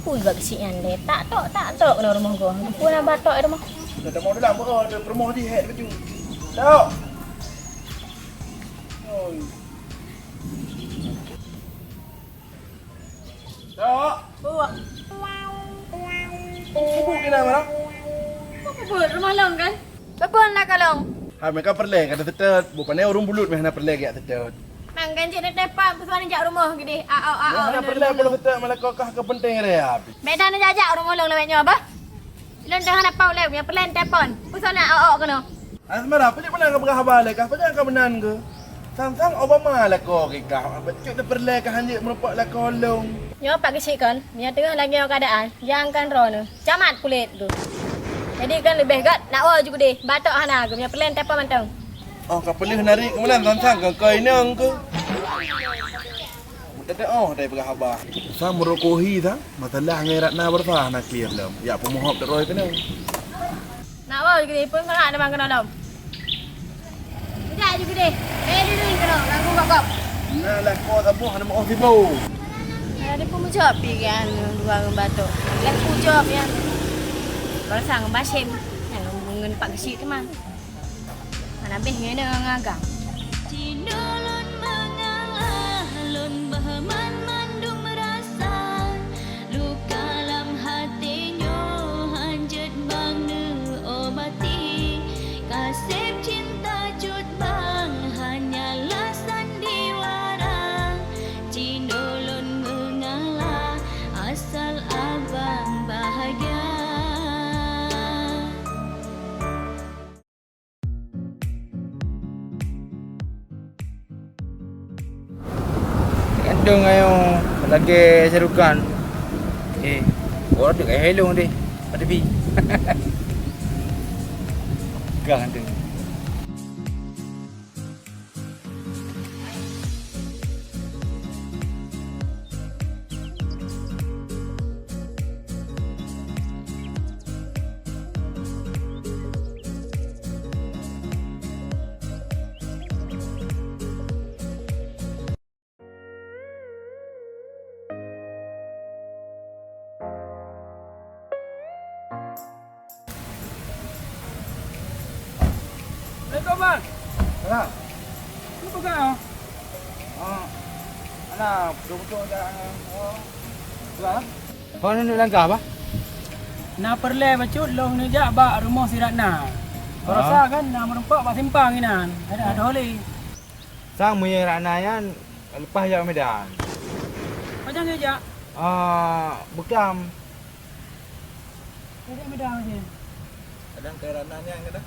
Ui, bak keuchik nyan deh. Tak tok, tak tok keunoe rumoh goh. Peue na ba tok rumoh? Dah tamong dalam, oh, ada perumoh di hek baju. Tok. Oi. Tok. Buet. Ibu kena mana? Apa buet? Rumah long kan? Babon lah kalong. Hai, meuka peureulèe ka teuseutôt, bu pané ureueng bulut meuhana peureulèe geujak seutôt. Nang ganjil na telepon, peue soe jak rumoh geudeh. A, a, a, a. Meuhana peureulèe peureulèe seutôt, malah kok kah keu penting raya. Beda na jak-jak rumoh lôn lewat nyoe bah. Lôn dah hana pau lé, nyang peureulèe telepon. Peue soe na a, a, keunoe. Asmara, peue cit meunan ka peugah haba lé kah, peue nyang ka meunan keu? Sang-sang Obama lakoe keu kah, bacut teupeureulee kah hanjeuet meurumpok lakoe lôn. Nyoe Pak Geuchik kon, meunyoe teungoh lagèe nyoe keuadaan, jangankan droeneuh, camat kulét geuh. Jadi kon leubeh gèt, nak woe ju keudeh, batok hana geuh, meunyoe peureulèe teupeu mantong. Oh, ka peuleueh nari keu meunan sang-sang keu keu inong keu. Meuteuteuoh dai peugah haba. Sang meurokok hi sang, masalah ngon Ratna Barsa hana clear lom. Jak peumohop teuroi keunoe. Nak woe ju keudeh, peue mangat teuma keunoe lom. Kejak ju keudeh. Eh, diri keunoe, ganggu gop-gop. Nah, lakoe saboh hana meu sibô. Ada pun meujawab pi kan dua ngon batok. Lakoe jawab ya. Barsa ngon Basyem. Ngon Pak Geuchik teuma. Hana beh ngon inong agam. Jinoe lôn meungalah, lôn bah man mandum rasa. Luka lam até nyoe hanjeuet bang neuobati. Kaseb cinta cut bang hanyalah sandiwara. Jinoe lôn meungalah asal abang bahagia. Ganteng ayong lagèe Shah Rukh Khan. Eh, orang tu kat helong deh. Pada bi. Ganteng. Assalamualaikum, Bang. Salam. Lu peugah, ah? Ah, ana, beutôi-beutôi dah, oh. Salam. Ho aneuk langkah, bah? Na peureulèe bacut lôn neujak bak rumoh si Ratna. Ah. Baroesa kan na meureumpok bak simpang inan. Ada, ada oleh. Sang meunyoe Ratna nyan leupah jak Medan. Pajan geujak? Ah, beukam. Jadi Medan aja. Kadang keu Ratna nyan kadang.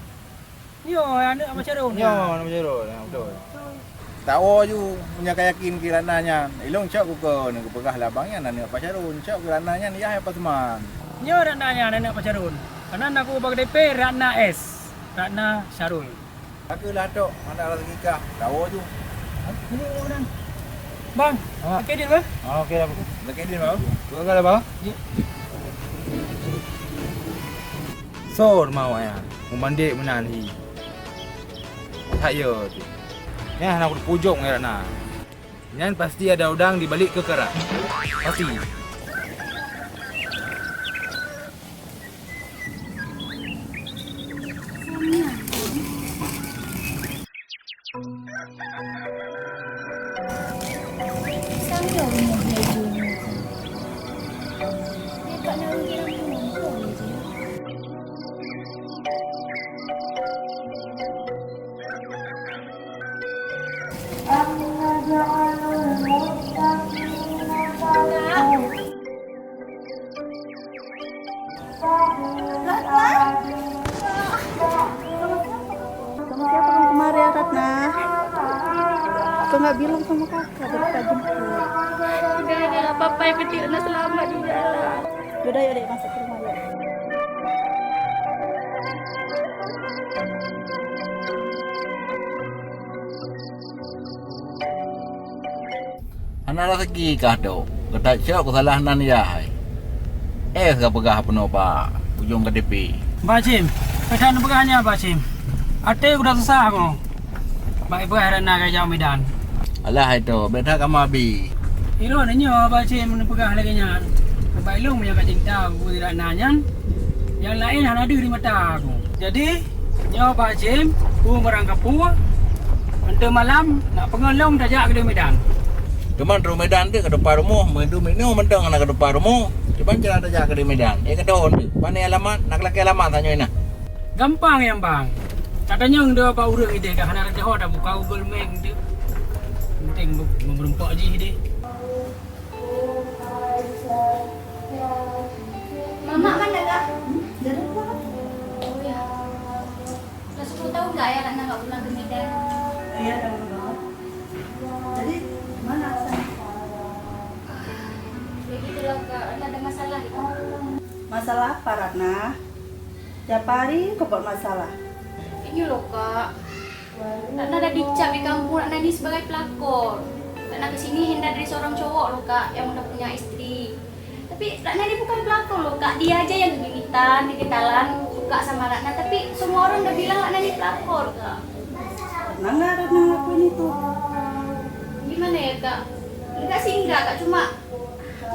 Nyoe aneuk Abah Syarul. Nyoe aneuk Abah Syarul, ya, beutôi. Tawoe ju, meunyoe ka yakin keu Ratna nyan. Ilôn cok keu kön, geupeugah lé abang nyan aneuk Abah Syarul. Cok keu Ratna nyan, yah Abah Seumang. Nyoe Ratna nyan aneuk Abah Syarul. Kanan aku bak K T P Ratna S. Ratna Syarul. Aku lah tok, mana rezeki kah? Tawoe ju. Ini orang. Bang, ah. Okey, Din, Bang? Ah, okey lah, Bang. Okey, Din, Bang. Okey lah, Bang. Ya. Sor mau ya, meumandek meunan hi. That yo tu. Nyan hana kupujok ngon Ratna. Nyan pasti ada udang di balik keukarat. Pasti. Sama siapa kamu kemari, ya, Ratna? Kau nggak bilang sama kakak, baru tak jemput. Udah, udah, papa yang penting Ratna selamat di jalan. Yaudah, yuk, Dek, masuk ke rumah, yuk. Hana raseuki kah, Dok? Geutat syok keu salah nan yah hai. Eh, ka peugah peunoh bak ujong K T P. Bah Cim, peue that neupeugah nyan, Bah Cim? Até udah susah nyoe. Bak ipeugah Ratna ka jak Medan. Alah hai, Dok, bèk that kamoe abi. Ilôn nyoe, Bah Cim, neupeugah lagèe nyan. Bak ilôn meunyoe ka cinta keu Ratna nyan, nyang laén hana deuh di mata aku. Jadi, nyoe Bah Cim, peue meurang kapeue, mantong malam, nak peungon lôn tajak keudéh Medan. Teuma trok Medan teuh ka teupah rumoh, meunyoe mantong hana ka teupah rumoh, kiban cara tajak keudéh Medan. Eh, ka dong teuh, pane alamat, nak lakèe alamat tanyoe na. Gampang nyan, Bang. Tatanyong deh bak ureueng idéh ka hana teudeungo tabuka Google Map teuh. Penting meureumpok jih deh. Mamak mana, Kak? Jadi apa? Oh, ya. Udah sepuluh tahun nggak ya Ratna nggak pulang ke Medan? Iya, udah lama banget. Jadi, mana Aksan? Ya gitu loh, Kak. Ratna ada masalah gitu. Masalah apa, Ratna? Tiap hari kau buat masalah. Ini loh, Kak. Ratna dah dicap di kampung Ratna ini sebagai pelakor. Ratna ke sini hindar dari seorang cowok loh, Kak, yang udah punya istri. Tapi Ratna ini bukan pelakor loh, Kak. Dia aja yang gigit-gigitan, titip talan, suka sama Ratna. Tapi semua orang udah bilang Ratna ini pelakor, Kak. Pernah nggak Ratna ngelakuin itu? Gimana ya, Kak? Enggak sih, enggak, Kak. Cuma,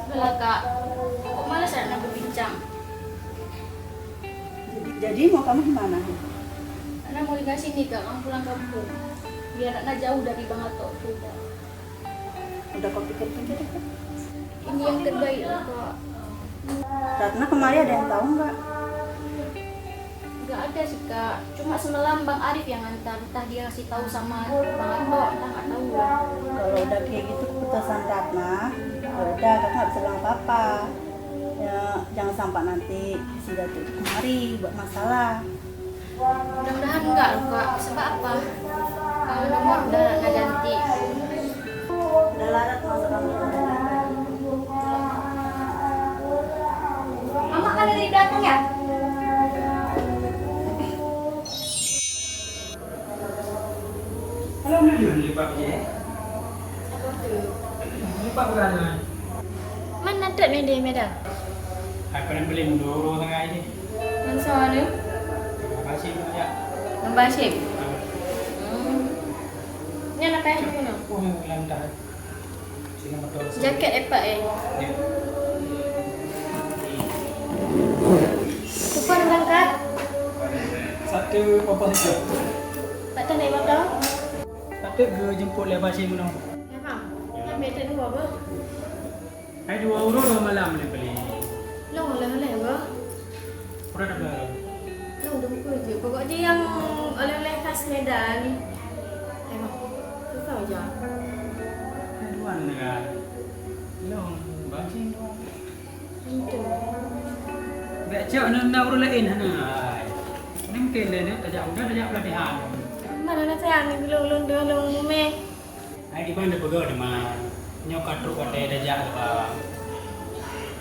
udahlah, Kak. Kok malas Ratna berbincang. Jadi, jadi mau kamu gimana? Ratna mau tinggal sini, Kak. Kamu pulang kampung. Biar Ratna jauh dari Bang Atok tuh, Kak. Udah kau pikir-pikir itu? Ini yang terbaik loh, Kak. Ratna kemari ada yang tahu nggak? Nggak ada sih, Kak. Cuma semalam Bang Arif yang ngantar. Entah dia kasih tahu sama Bang Atok, entah nggak tahu lah. Kalau udah kayak gitu keputusan Ratna, ya udah, Kakak nggak bisa bilang apa-apa. Ya, jangan sampai nanti si Datuk itu kemari buat masalah. Mudah-mudahan enggak loh, Kak. Sebab apa? Kalau nomor udah Ratna ganti. Udah larat masa kamu. Mama kan ada di belakang ya? Kalau meunyoe lipat je, lipat bukan? Man na trép nyoe di Medan? Hai, paling beli mundur orang tengah ini. Ngon soe nyoe? Terima kasih banyak. Ngon Bashim? Hmm. Nyan na payah di mana? Oh, lam dah. Sini motor. Jaket epak, eh? Ya. Kupon berangkat? Satu, apa satu? Naik motor? Tapi geujemput lé Basim nyoe. Ya, Bang. Kan beda dua, Bang. Hai dua uroe dua malam lé beli. Long oleh-oleh, Bang. Udah ada belum? Long dua je. Pokok dia yang oleh-oleh khas Medan. Eh, Bang. Susah aja. Hai dua negara. Long, Basim dua. Bèk cok na, na ureueng laén hana. Ni mungken lé nyoe tajak udah tajak pelatihan. Mana na sayang ni belum lôn dua lôn mumé. Ai di mana peugah teuma. Nyoe ka trok watèe tajak leubang.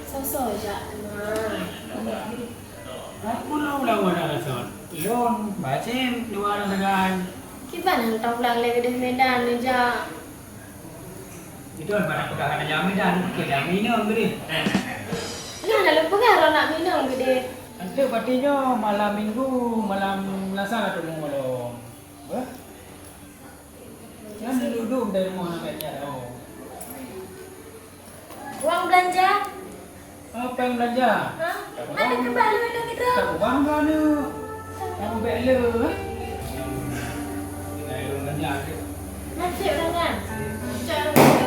Soso jak teuma. Aku lau lawan alasan. Lôn, Basim, dua orang dengan. Kiban hantom pulang lé keudeh Medan neujak. Itu pada peugah hana jamé dan ke jamé inong gede. Nah, lalu peugah ro nak minong gede. Ante pati nyoe malam minggu, malam Selasa tu minggu malam. Bah. Jangan duduk dari rumah nak kerja. Oh. Uang belanja? Apa yang belanja? Hah? Mana kembali itu? Tak ubah mana? Kamu bek le, eh? Nanti orang kan? Cak orang kan?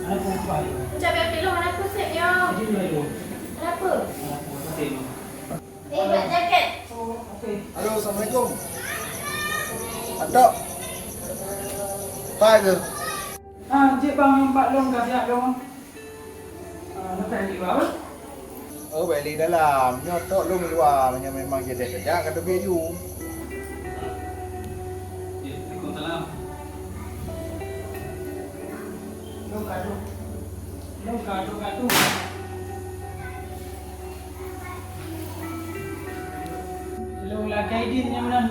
Ada apa? Cak bek pilih mana aku sih, yo? Jadi dulu. Kenapa? Kenapa? Nanti. Eh, buat jaket. Halo, assalamualaikum. Atok. Pai ke? Ah, cik bang nyumpat long ka siap long. Ah, lepas di bawah. Oh, balik dalam. Nyotok long luar. Nyoe memang jadi kerja kata biju. Waalaikumsalam. Long kadu. Long kadu kadu. Long lakai din nyang nan.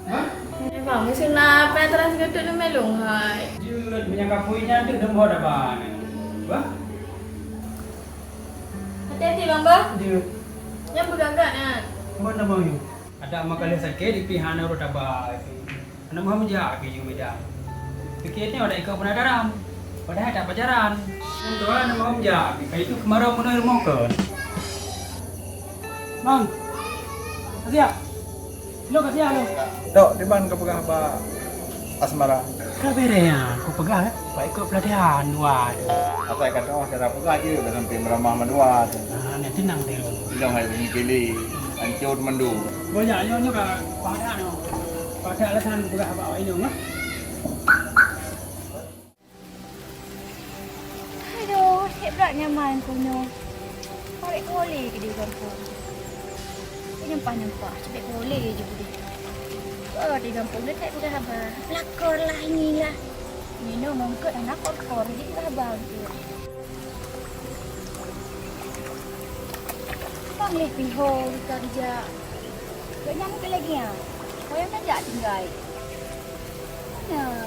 Hah? Eh, bang, mesti na apa yang terang segetuk ni melong hai. Jeuet menyang kapui nyan tu nombor apa ni? Bah? Hati-hati bang bah. Dia. Yang bergagak nak. Mana mau you? Ada makan sakit di pihak orang tabah. Aneuk muha meujak pih ju Medan. Pike nyoe dak ikot peunataran, padahai dak pacaran. Nyan tuan aneuk muha meujak pih, ka itu keumarau meunoe rumoh kon. Bang, ka siap? Lo ka siap lo? Dok, di ban ka peugah bak Asmara? Ka bereh nyan, ku peugah, eh, bak ikot peulatihan dua. Asai ka teuoh cara peugah jeuet, dak sampai meuramah mandua tu. Ah, nyan tenang deh. Ilong hai bunyi kili, hancur mandum. Banyak nyoe nyoe ka padak nyoe. Padak lah sana peugah bak inong lah. Aduh, hek brat nyaman ku nyoe. Awek kole ke di gampông. Nyempah-nyempah, cebek kole je budeh. Oh, di gampông dia tak peugah haba. Pelakor lah inilah. Minong mongkot anak kor-kor je peugah haba tu. Bang leh piho ka dijak. Gobnyan meukeulagèe, wayang tajak tinggai. Mana?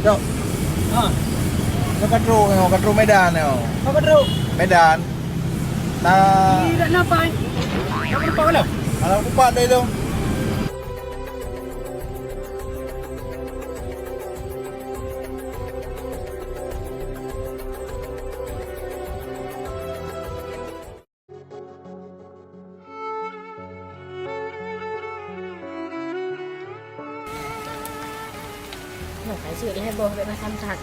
Jok. Ha. Nyoe ka trok, nyoe ka trok Medan nyoe. Apa ka trok? Medan. Nah. Ih, dak nampak. Dak nampak mana? Alah, kupat dari tu. Nyoe ka jeuet lhèe boh bèk masam that.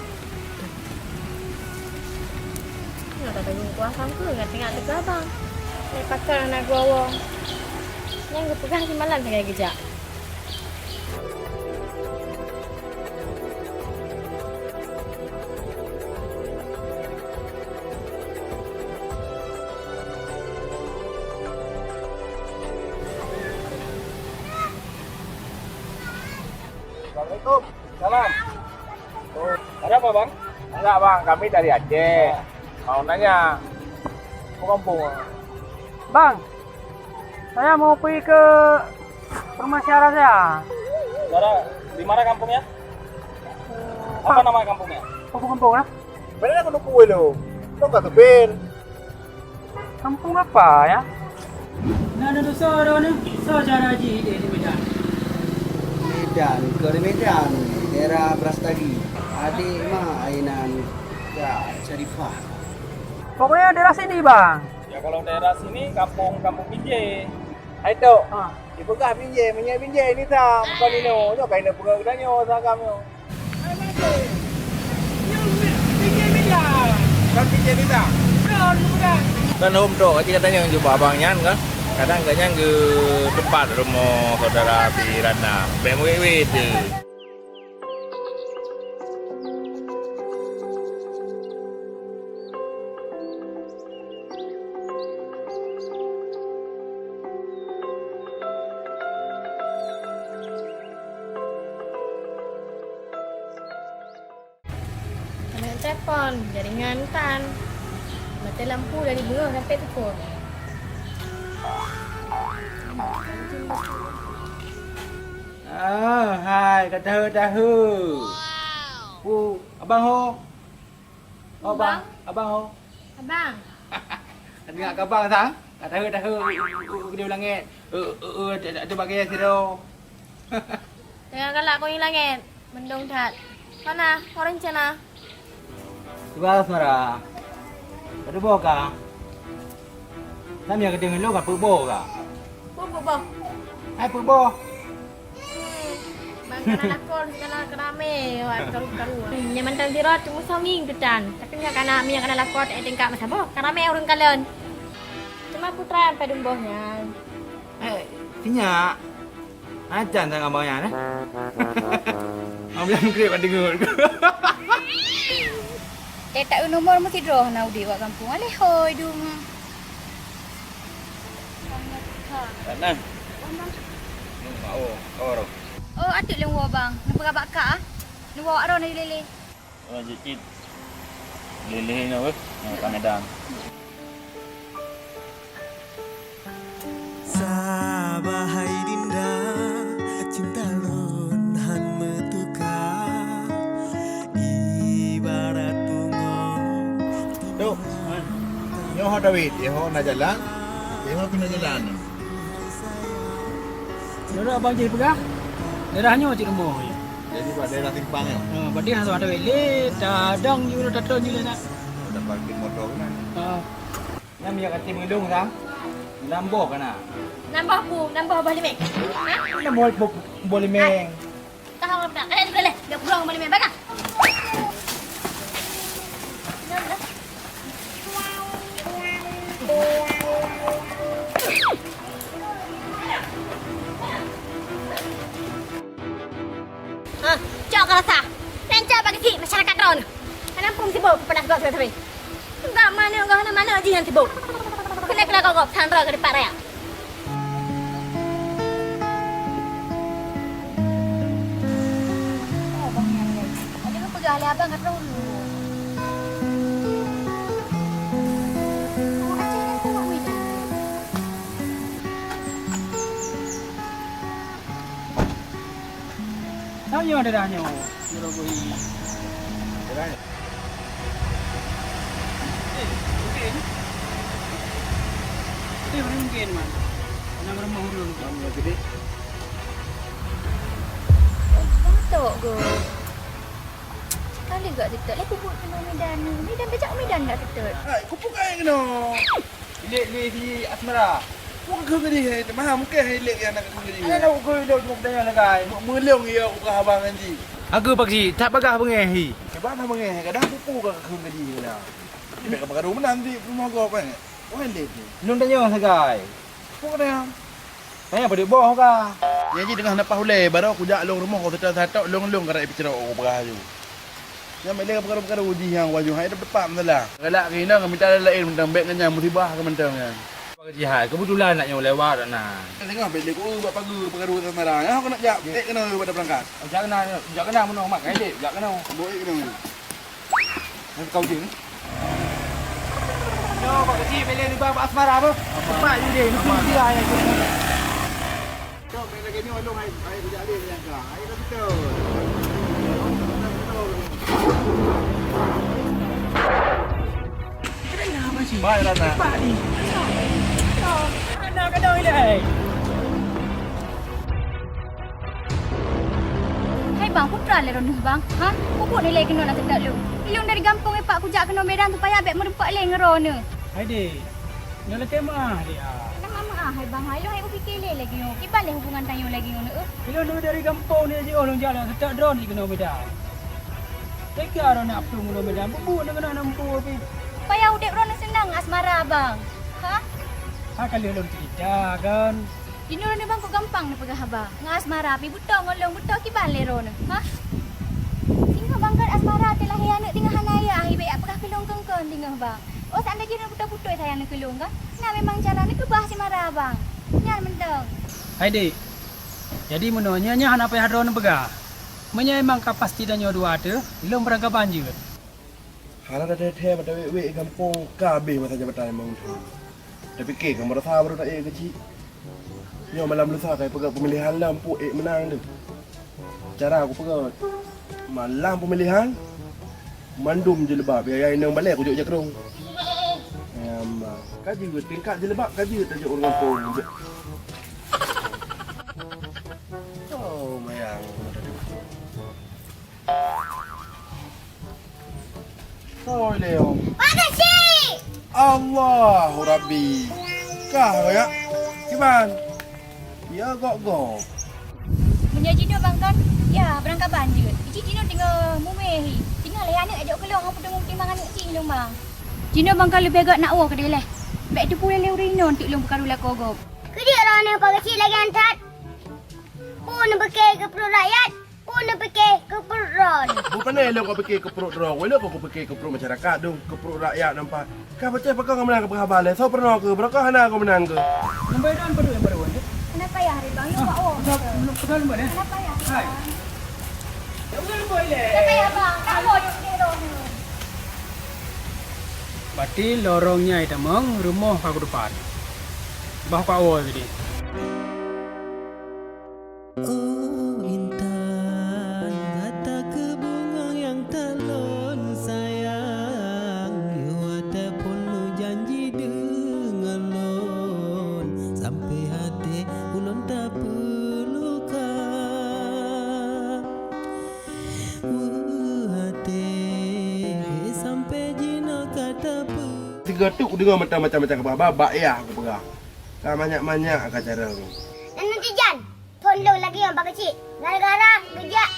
Nyoe ka tayue kuah sangkeue ngon teungoh teuka bang. Lé pakar na gua wong. Nyang geupeugah simalam sagai geujak. Assalamualaikum. Salam. Oh, ada apa, Bang? Enggak, Bang. Kami dari Aceh. Mau nanya. Mau kampung. Bang, saya mau pergi ke rumah syara saya. Syara, di mana kampungnya? Eh, apa nama kampungnya? Kampung-kampung lah. Benar aku nunggu lu. Kau tak kebir. Kampung apa ya? Na neusoe droeneuh, soe cara jih idéh di Medan? Medan, keu di Medan, daerah Brastagi. Adék ma ainan ya Syarifah. Pokoknya daerah sini, Bang. Ya, kalau daerah sini, kampung, kampung Pinjai. Hai, Tok. Ha. Dipeugah Pinjai, minyeuk Pinjai ni tam. Bukan inoe. Nyoe ka inoe peugah geutanyoe, sagam nyoe. Kan Pinjai ni tam. Kan hom, Tok, ka jih ka tanyong jumpa abang nyan, kan? Kadang geuh nyan geuh teumpat rumoh saudara Pirana. Bèk wét-wét je. Aneuk telepon, jaringan tan. Maté lampu dari beungoh sampai teupon. Ah, hai, ka tahe-tahe. Pu, abang ho. Oh, abang. Abang ho. Abang. Ingat keu abang sang? Ka tahe-tahe u, u, u, u, u langét. Eh, eh, eh, ada, ada bagai sidroe. Teuka galak keu langét. Mendung that. Mana? Orang cina. Tugas mara. Ada boh ka? Nam ya gedeng lo ka peuboh ka? Peuboh. Hai peuboh. Hmm, bang kana lakon, kana keramé, wah, karu-karu. Nyan mantong sirot, cuma songing tu tan. Tapi nyan kana, nyan kana lakon, eh, tingkat masa boh, keramé ureueng kalon. Cuma putra padum boh nyan. Eh, sinyak. Ajan sang abang nyan, eh. Abang nyan meukrip kat teungoh. Eh, tak nomor meusidroe hana udeb wak gampông. Aleh hoi dum. Sana. Oh, oh, oh. Oh, atik lôn woe bang. Neupeugah bak kak ah. Neuwoe wak droe neulilé. Oh, jeuet cit. Lilé nyoe weh. Nyoe ka Medan. Sabar hai dinda, cinta lôn han meutuka, ibarat bungoh. Dok, nyoe ho David, nyoe ho na jalan, nyoe ho pih na jalan. Nyoe abang jih peugah, daerah nyoe cit rumoh. Jadi bak daerah simpang nyoe. Ha, bak daerah simpang nyoe. Lé, tadong jih, tatôn jih lah. Ada parking motor keunan. Ha. Nyan minyeuk até meulông sang. Nam boh kana? Nam boh pu, nam boh boh limeng. Ha? Nam boh, boh, boh limeng. Tahu tak? Eh, boleh, boleh. Dia pulang boh limeng. Baiklah. Ha, cok ka rasa. Nyan cok bak keuchik masyarakat droeneuh. Hana muphom sibôk peupadah gob sabe-sabe. Gak manök gak hana manök jih nyan sibôk. Keuneuk keuneuk gob sandra keu dipat raya. Oh, bang nyan lé. Ada peugah lé abang ka troh dulu. Oh, Aceh nyan kuat weh. Tanyoe daerah nyoe, Nurul Buhi. Daerah nyoe. Eh, mungkin. Eh, mungkin, man. Nama rumah urang. Nama rumah gede. Oh, batok go. Sekali gak tetot, lé kubu kena Medan ni. Medan bejak Medan gak tetot. Hai, kupu kai kena. Bilik di, di Asmara. Bukan keu gadi hai, maham keu hai lek yang nak keu gadi. Ada nak keu hidup cuma tanya lagi. Melong ya aku kah abang nanti. Aku pagi tak bagah bengeh hi. Sebab nak bengeh, kadang kupu ka keu gadi lah. Ini mereka baru menanti rumah gua apa ni? Wah, lek ni. Nung tanya sagai. Bukan yang Tanya padub boh ka. Nyan jih teungoh leupah ulèe, barô kujak lôn rumoh, satok-satok lôn-lôn karap ipeucrok u peugah laju. Nyan bèk lé peukaru-peukaru jih nyang waju hai teumpat meusalah. Galak keu inong mita laén mantong bèk ngon nyan musibah keu mantong nyan. Jih hai, keubeutulan nak nyoe lewat na. Teungoh bèk lé ku bak pageue peukaru Asmara. Nyoe keuneuk jak, ék keunoe pada peurangkat. Jak keunoe, jak keunoe meunoe mak, ék jak keunoe. Boh ék keunoe. Nyan kau jih ni. Nyoe bak keuchik bèk lé nibak bak Asmara beuh. Teumpat jih deh, meusti dia ayah jih. Cok, bèk lagèe nyoe lôn hai, hai kujak lé nyang ka. Hai dah beutôi. Kenapa sih? Baik, Rana. Cepat ni. Rana, Lé droeneuh bang, ha? Peubuet nilai keunoe na teutab lôn. Ilôn dari gampông ipak kujak keunoe Medan supaya bék meurumpok lé ngon droeneuh. Hai dek, nyoe lakée meuah dek ah. Nama meuah hai bang, hai lôn hai kupike lé lagée nyoe. Kiban lé hubungan tanyoe lagée nyoe neuh. Ilôn nyoe dari gampông ni jiôh lôn jak lôn teutab droeneuh keunoe Medan. Tega droeneuh ap tu ngon Medan, peubuet nyoe keunoe na muphom pih. Supaya udeb droeneuh seunang asmara bang. Ha? Ha ka lheueh lôn cerita kan. Jinoe droeneuh bang kok gampang neupeugah haba. Ngon asmara pih beutôi ngon lôn beutôi kiban lé droeneuh. Hah? Singoh bang kon asmara teuh lahé aneuk teungoh hana ayah, ibek yak peugah keu lôn kon-kon teungoh bang. Oh seandai jih droeneuh beutôi-beutôi sayang neuh keu lôn kan? Na memang cara neuh keubah si mara bang. Nyan mantong. Hai dek. Jadi meunoe nyoe nyan hana payah droeneuh peugah. Meunyoe memang ka pasti tanyoe dua teuh, lôn beurangkaban jeuet. Hana teuthée mata wék-wék gampông ka abéh masa jabatan memang. Tapike ka meurasa baru taék keuchik. Nyoe malam lusa ka peugah peumilihan lom pu ék meunang deuh. Cara kupeugah malam peumilihan mandum jilbab ya inong balée kujok jakrong. Nyama. Ka jeuet tingkat jilbab ka jeuet tajok ureuëng gampông. Oh mayang. Soe lé, Om? Pak Keuchik! Allahu Rabbi. Kah royak? Kiban? Ya gok-gok. Meunyoe jinoe bang kan, ya beurangkaban jeuet. Iji jinoe teungoh mumé hi. Teungoh lé aneuk ejok keulong hong peudong timbang aneuk cih lôn bang. Jinoe bang kan leubeh gok nak woe keudeh leh. Bèk teupeu lé ureueng inong tik lôn peukaru lakoe gob. Keudiek roh aneuëk Pak Keuchik lagèe nyan that. Peue neupike keu pruet rakyat? Peue neupike keu pruet droe? Bukon lé lôn kupike keu pruet droe, lôn kupike keu pruet masyarakat dong, keu pruet rakyat nampak. Ka pacah pakon kamoe meunang keu haba lé, soe peurunoe keu, beurangkaban hana kamoe meunang keu. Nambah dan padu yang baru ni. Kenapa ya hari bang? Yuk, Pak, oh. Pegal, pegal, pegal, ya? Kenapa ya? Hai. Kenapa ya bang? Tak mau yuk di roh ni. Berarti lorong nyai tamong, rumoh ka kudepan. Bah ka awai tadi. Oh intan, gata keu bungong nyang talôn sayang. Yoh watèe phon meujanji deungon lôn, sampai até ulôn tapeuloka. Weuh até, sampai jinoe ka tapeu- Sigoe teuk kudeungoe mantong macam-macam kabar, bak yah kupeugah. Ka manyak-manyak ka carông. Nyan Tijan. Phon lôn lagèe nyoe Pak Keuchik, gara-gara geujak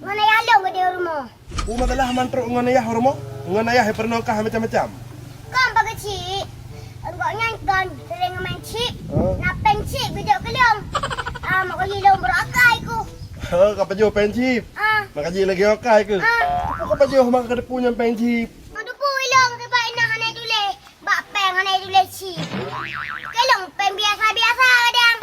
ngon ayah lôn keudéh u rumoh. Peue masalah man trok ngon ayah u rumoh? Ngon ayah peurunoe kah macam-macam? Kon Pak Keuchik, gobnyan kon sering main chip, oh, na péng chip geujok keu lôn. Ah, maka jih lôn brôk akai ku. Oh, ka pajoh péng chip? Ah. Maka jih lagèe akai ku? Ah. Peue ka pajoh maka ka teupeu nyan péng chip? Ka teupeu ilôn sabab inoe hana tuléh. Bak péng hana tuléh chip. Keu lôn péng biasa-biasa kadang.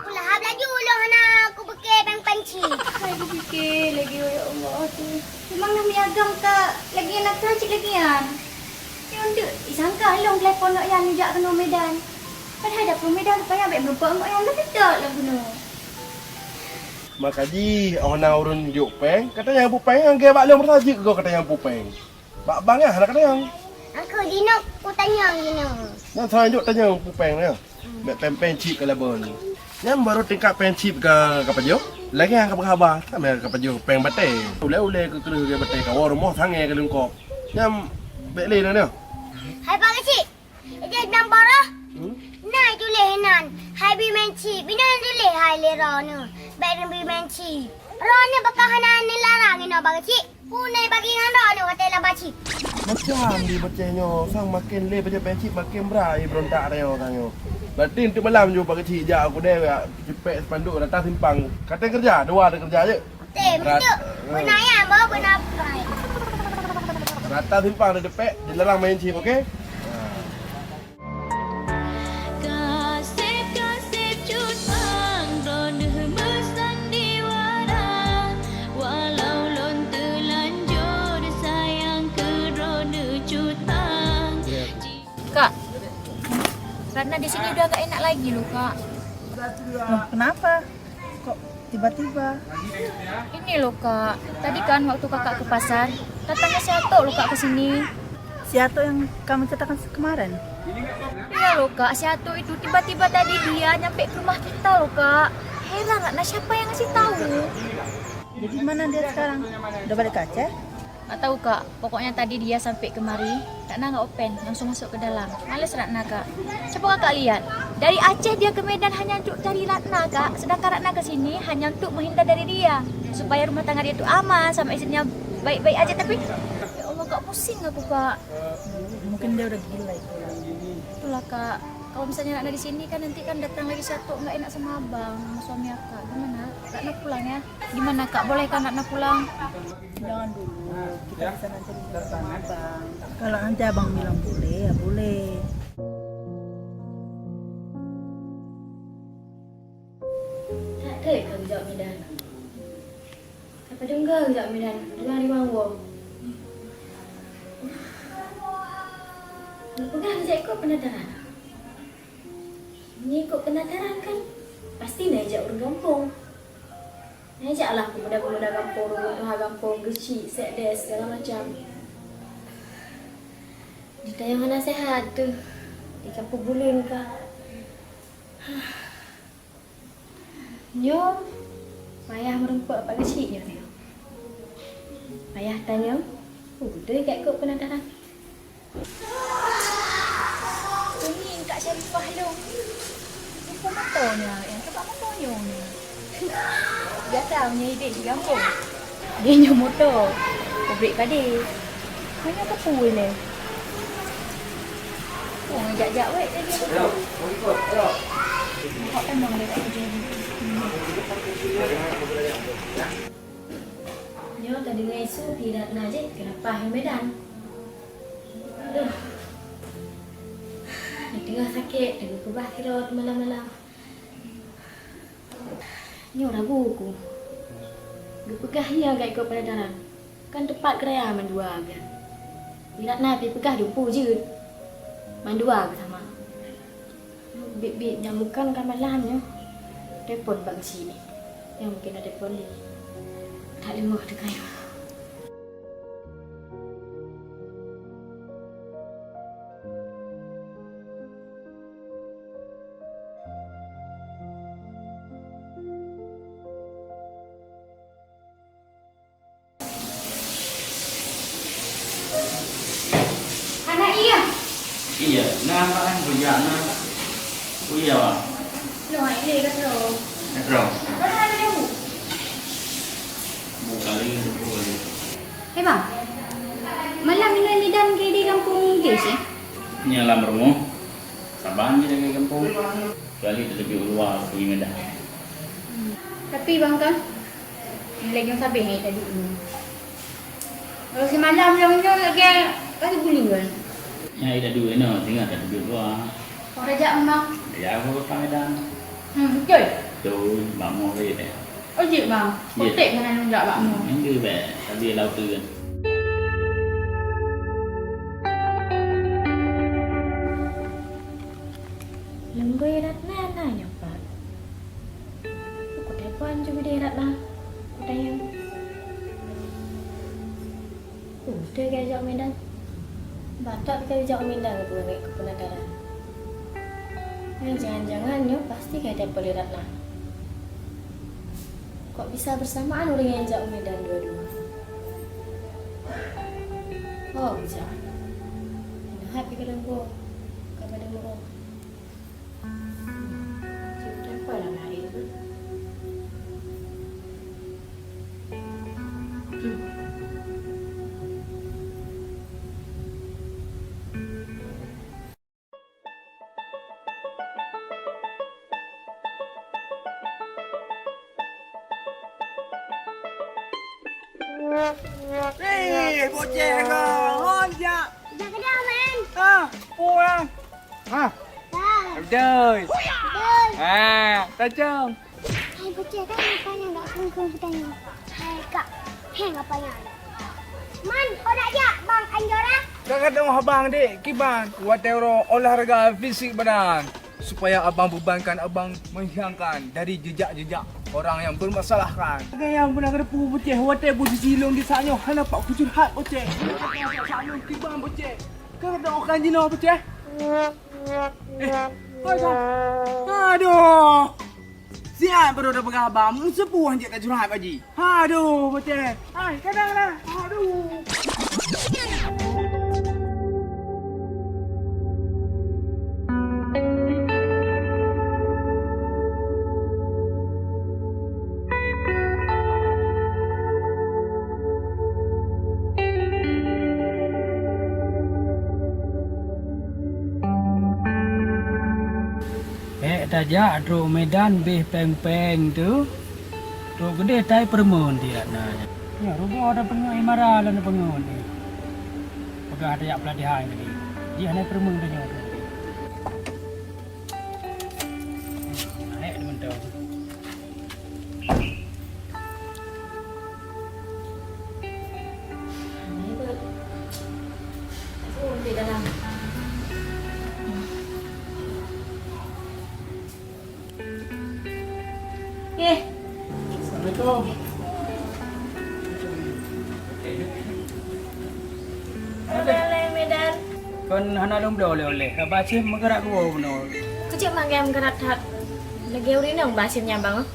Kulahap laju lôn hana kupike péng-péng chip. Hai kupike lagèe, ya Allah, tu. Memang na mie agam ka lagèe nyan, ka cit lagèe nyan. Nyoe teuk disangka lôn telepon awak nyan jak keunoe Medan. Padahai dapur Medan rupanya bèk meureumpok ngon awak nyan, tapi dot lôn keunoe. Maka jih, oh na ureueng jok péng, ka tanyong peue péng, nyang gèt bak lôn meurasa jeuet keu ka tanyong peue péng. Bak bank nyan hana keudéh. Aku jinoe kutanyong jinoe. Nyan selanjut tanyong peue péng nyan. Bèk péng-péng chip ka laban. Nyan baru tingkat péng chip ka, ka pajoh. Lagèe nyang ka peuhaba, sampoe ka pajoh péng batèe. Ulèe-ulèe keu kreueh lagèe batèe ka woe rumoh sangè ka lungkop. Nyan bèk lé na nyoe. Hai Pak Keuchik. Ijeh nang baroh. Hmm? Na tuléh inan, hai bi main chip. Inan tuléh hai lé droeneuh. Bèk neubi main chip. Droeneuh pakon hana neularang inoe Pak Keuchik. Peue na bagi ngon droeneuh watèe laba chip. Macam di Aceh nyoe, sang makin lé pajoh péng chip makin brat i beurontak tanyoe, tanyoe. Berarti untuk malam ju Pak Keuchik jak aku deh, cepek spanduk rata simpang. Katai kerja, dua ada kerja je. Tem, rat-, betul. Beuna ya, bawa beuna pai. Rata simpang ada depek, dilarang main chip, oke? Kaseb-kaseb cut bang, droeneuh meusandiwara. Walau lôn teulanjur sayang keu droeneuh cut bang. Kak, Ratna di sini udah gak enak lagi loh, Kak. Loh, kenapa? Kok tiba-tiba? Ini loh, Kak. Tadi kan waktu Kakak ke pasar, datangnya si Atok loh, Kak, ke sini. Si Atok yang kamu ceritakan kemarin? Iya loh, Kak. Si Atok itu tiba-tiba tadi dia nyampe ke rumah kita loh, Kak. Heran, Ratna, siapa yang ngasih tahu? Di mana dia sekarang? Udah balik ke Aceh? Tak tahu, Kak. Pokoknya tadi dia sampai kemari, Ratna nggak open, langsung masuk ke dalam. Males Ratna, Kak. Coba Kakak lihat, dari Aceh dia ke Medan hanya untuk cari Ratna, Kak. Sedangkan Ratna ke sini hanya untuk menghindar dari dia, supaya rumah tangga dia itu aman, sama istrinya baik-baik aja. Tapi, ya Allah, Kak, pusing aku, Kak. Mungkin dia udah gila itu. Itulah, Kak. Kalau misalnya Ratna di sini kan, nanti kan datang lagi satu nggak enak sama abang, sama suami Akak. Gimana? Ratna pulang ya. Gimana, Kak? Boleh kan Ratna pulang? Jangan dulu. Kita bisa nanti minta sama abang. Kalau nanti abang bilang boleh, ya boleh. Tak trép ka geujak Medan. Ka padum goe geujak Medan, dua hari bang woe. Geupeugah geujak ikot peunataran. Meunyoe ikot peunataran kan, pasti na ijak ureueng gampông. Na ijak lah peumuda-peumuda gampông, ureueng tuha gampông, geuchik, sekdes, segala macam. Di tayong hana sehat teuh, di kapeubuleuen ka. Nyoe payah meurumpok bak geuchik nyoe. Payah tanyoe, udeh gak kok peunataran. Kuning Kak Syarifah lôn. Lupa moto nya, yang tempat moto nyoe ni. Biasa punya ideh di kampung. Dia nyoe moto. Pabrik padé. Hanya kepui leh. Oh, jak-jak wek tadi. Hok teumang deh kat kerja ni. Nyoe tadi ngai su pirat na jeh keunapa hai Medan. Aduh. Di teungoh sakét, teungoh keubah sidroe malam-malam. Nyoe ragu ku. Geupeugah nyoe gak ikot peunataran. Kan teupat keuraya mandua geuh. Pirat na pih peugah dumpu jeuet. Mandua geuh sama. Bit-bit nyang bukan ka malam nyoe. Telepon bak geuchik ni. Nyang mungkin ada telepon ni. Tak leumoh teuka nyoe. Anak iya. Iya, nah, kan, bujang, nah. Oh, iya, Bang. Loh, hai, lé, ka troh. Ka troh. Mana ada jauh? Buka lagi, buka lagi. Eh, Bang. Malam ni Medan ke di kampung Inggris, eh? Ni alam rumah. Saban je lagi kampung. Kecuali teubiet luwa pergi Medan. Hmm. Tapi, Bang, kan? Nilai nyang sabeh hai tadi ni. Kalau semalam nyang nyoe lagèe kali guling kan. Nyang ida dua inoe tinggal tak duduk dua. Kau dah jak memang. Ya, aku tak ada. Hmm, betul. Tu, makmur dia. Oh, jik bang. Ya. Kotek dengan enggak makmur. Enggak be, tapi laut tu kan. Lembui Ratna na nyoe pat. Ku telepon ju bidé Ratna. Ku tanyong. Udeh ka jak Medan. Batak ka jak Medan keu peunataran. Nyan jangan-jangan nyoe pasti ka telepon lé Ratna. Kok bisa bersamaan ureueng nyang jak u Medan dua-dua? Oh, bisa. Nah, pih ka leumbong. Ka padum uroe. Siapa nama hari itu? Eh, boceh kau. Hon, jak. Jak ke dia, man? Ah, pulang. Ha. Dah. Betul. Betul. Ah, tajam. Hai, boceh, kan apa yang nak kau kau bertanya? Hai, Kak. Heng apa yang? Man, kau nak jak, Bang Anjora? Kakak tengok abang, dek. Kiban, watèe uroe olahraga fisik badan. Supaya abang bebankan abang menghilangkan dari jejak-jejak orang yang bermasalahkan. Kakak yang pernah kena pukul boceh, watèe posisi lôn di saat nyoe, hana pak kucurhat boceh. Saat nyoe kiban boceh. Kakak tengok kan jinoe boceh. Eh, aduh. Aduh. Siat baru tapeugah haba, meuseupu hanjeuet tajurhat bak jih. Aduh, Boceh. Hai, kadang lah. Aduh. Ék tajak trok Medan beh péng-péng tu, trok keudeh tai peureumeun tiat na. Nyoe rugoe tapeungeut, mara lôn peungeut ni. Peugah tajak peulatihan keudeh. Jih hana peureumeun tanyoe tu. Naik di mentong. Eh. Assalamualaikum. Hai, Medan. Kon hana lôn bloe oleh-oleh. Ka Basim meugarat dua bunoe. Keucik mak gaya meugarat that. Lagèe ureueng inong Basim nyan, Bang.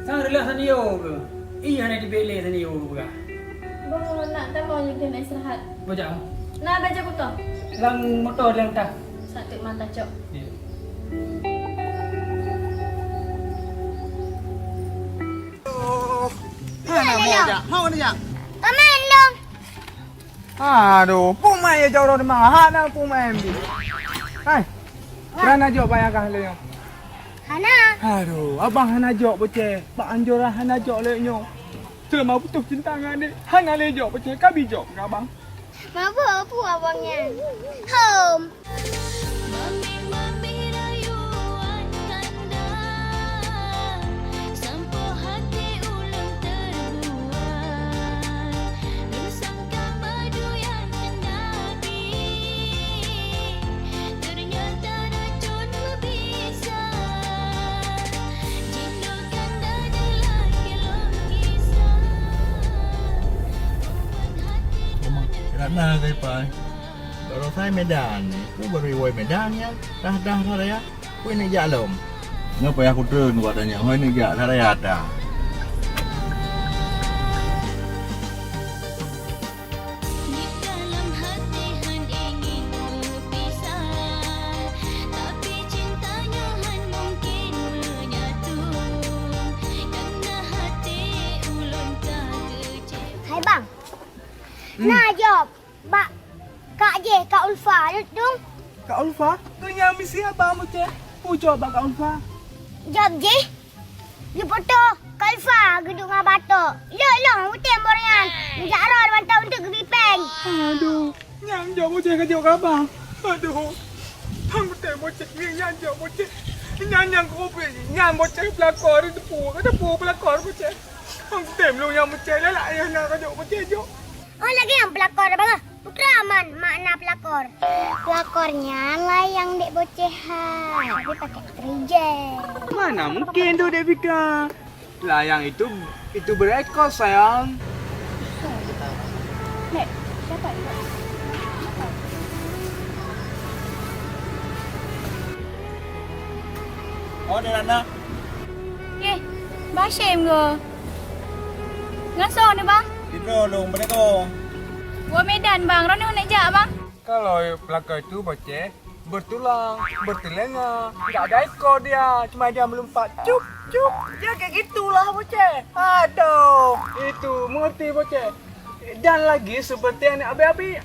Sang reulah Sanio keuh? Ih, hana teubiet lé Sanio keuh peugah. Boh, nak tamong lé keuneuk istirahat. Bujang. Nah, baju kuto. Lam moto lam tah. Satu mata cok. Iya. Oh. Hana mau jak. Mau ni jak. Pemain dong. Aduh, peumain ya jauh dah mah. Hana peumain bi. Hai. Pernah jok bayar kah lé nyoe? Hana. Aduh, abang hana jok Boceh. Bak anjuran hana jok lé nyoe. Selama putus cinta ngan adik, hana lé jok Boceh. Kabi jok ngon abang. Mabuk apa abang nyan? Hom. Mami, mami rayuan kanda, sampoe hati ulôn terbuai. Lôn sangka madu nyang daging, ternyata racun meubisa. Jinoe kanda dilakée lom kisah. Obat hati donya. Ratna, kai pai. Baroe sai Medan, ku baroe iwoe Medan nyan, dah-dah raya, ku neuk jak lom. Nyoe payah kutreun bak tanyoe, hôi neuk jak raya ata. Di dalam hati han ingin berpisah, tapi cinta nyoe han mungkin menyatu, karena hati ulôn tak kecewa. Hai bang, hmm. Nah jaweueb. Bak kak jih, Kak Ulfa, dong. Kak Ulfa? Keu nyang misi abang Boceh. Peue jaweueb bak Kak Ulfa? Jaweueb jih, geufoto Kak Ulfa geuduek ngon batok. Lheueh lom utém boh nyan, geujak rot mantong untuk geubri péng. Aduh, nyang jaweueb Boceh ka jaweueb keu abang. Aduh. Hang utém Boceh, nyang jaweueb Boceh. Nyang, nyang keu ubé, nyang Boceh peulakor, teupeue, teupeue peulakor Boceh. Hang utém lôn nyang Boceh, lalak ayah na ka jaweueb Boceh jaweueb. Oh, lagèe nyan peulakor, Bang. Peue keuh man makna peulakor? Peulakor nyan layang dek Boceh hai, tapi pakai trijek. Mana mungkin tu, Dek Fika? Layang itu, itu berekor, sayang. Nek, siapa itu? Oh, Dek Ratna. Eh, Basyem ke? Ngon soe ni, Bang? Sidroe lôn, beudôh. Woe Medan, Bang. Droeneuh neuk jak, Bang? Kalau pelakor itu Boceh, bertulang, bertelinga, tidak ada ekor dia, cuma dia melompat, cup, cup. Ya, kayak gitulah Boceh. Aduh, itu mengerti Boceh. Dan lagi seperti anak abi-abi.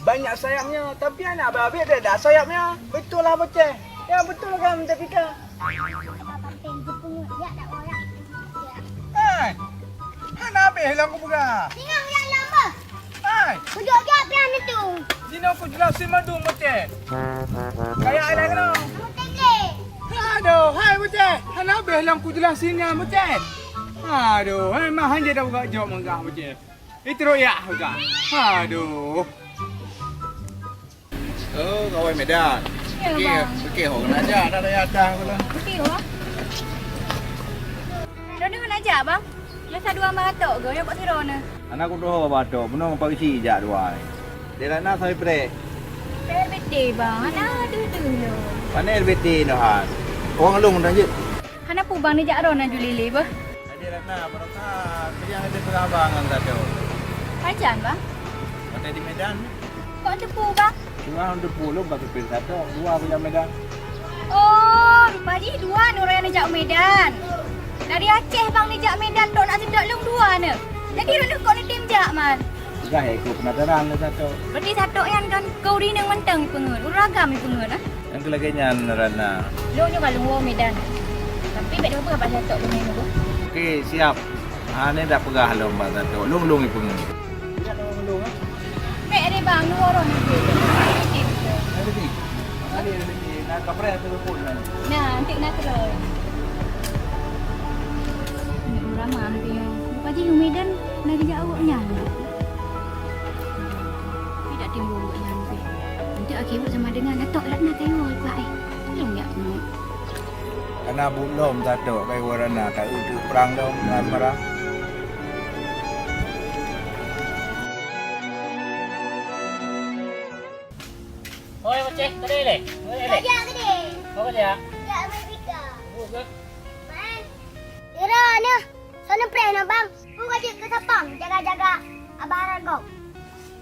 Banyak sayapnya, tapi anak abi-abi ada, ada sayapnya. Betul lah Boceh. Ya, betul kan, Teh Fika? Hai, hana habéh lom kupeugah. Singoh jak lom beuh. Hai. Kujok-jok pian itu. Sinoe kujelasin mandum Boceh. Kayak ada kena. Kamu tengok. Aduh, hai Boceh. Hana habéh lom kujelasin nyan Boceh. Aduh, hai mah hanjeuet dah buka jok meugah Boceh. Itu royak juga. Aduh. Oh, kawan Medan. Ya, okey, Bang. Okey, ho, kena aja, ada daya atas pula. Okey, Bang. Droeneuh kena aja, Bang. Biasa dua mah tok, gaya kok siro ni. Anak aku doh batok, menung pagi si jak dua. Dia nak nak sampai prek. Saya bete, Bang. Anak ada tu. Mana bete noh, Han? Orang lu dah je. Hana Peue bang neujak droeneuh ju lé-lé beuh? Tadi Ratna, baroesa keu nyang ada peurah bang ngon Sato. Pajan bang? Watèe di Medan. Kok teupeu bang? Teungoh teupeu lôn ka teupeu Sato, dua keu nyang Medan. Oh, rupa jih dua neuh ureueng nyang neujak u Medan. Dari Aceh bang neujak Medan, trok na seudok lôn dua neuh. Jadi droeneuh kok neutem jak man? Peugah ya, keu penasaran lé Sato. Berarti Sato nyan kan keu ureueng inong mantong ipeungeut, ureueng agam ipeungeut, ah? Nyang keu lagèe nyan, Ratna. Lôn nyoe ka lôn woe Medan. Tapi bèk tapeugah bak Sato lôn nyoe. Oke, siap. Hana tapeugah lom bak Sato. Lôn, lôn ipeungeut. Bèk deh bang, lôn woe droeneuh. Ada di. Ada di. Nah, kapreh telepon kan. Nah, nanti nak terus. Aneuk Rama nanti nyoe. Lepas jih u Medan, na geujak awak nyan. Tidak timbul awak nyan pih. Nanti akhé buet sama dengan datok lat na kayu, Pak, eh. Belum ya, Mak. Kana buet lom Sato kayu warna, tak udah perang dong, marah-marah. Oi, Boceh, tadi leh? Oi, leh? Kerja ke ni? Apa kerja? Kerja Amerika. Bagus ke? Man. Ira ni, sana preh na bang. Aku kerja ke sapam, jaga-jaga abah Ragong.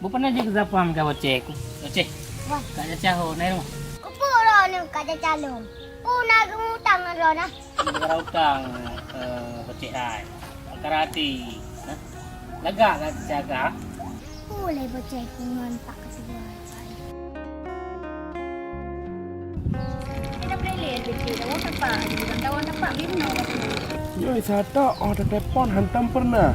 Bu pernah je ke sapam ke Boceh? Boceh. Wah. Kak Caca ho, naik rumah. Kupu roh ni Kak Caca lom. Pu na geumutang ngon roh nah. Antara utang, eh, Boceh hai. Antara hati. Nah. Lagak ka jaga. Uleh Boceh ku ngon Pak Ketua. Kita boleh lihat di sini. Tahu tempat. Tahu tempat. Bimno. Nyoe Sato oh teutelepon hantom pernah.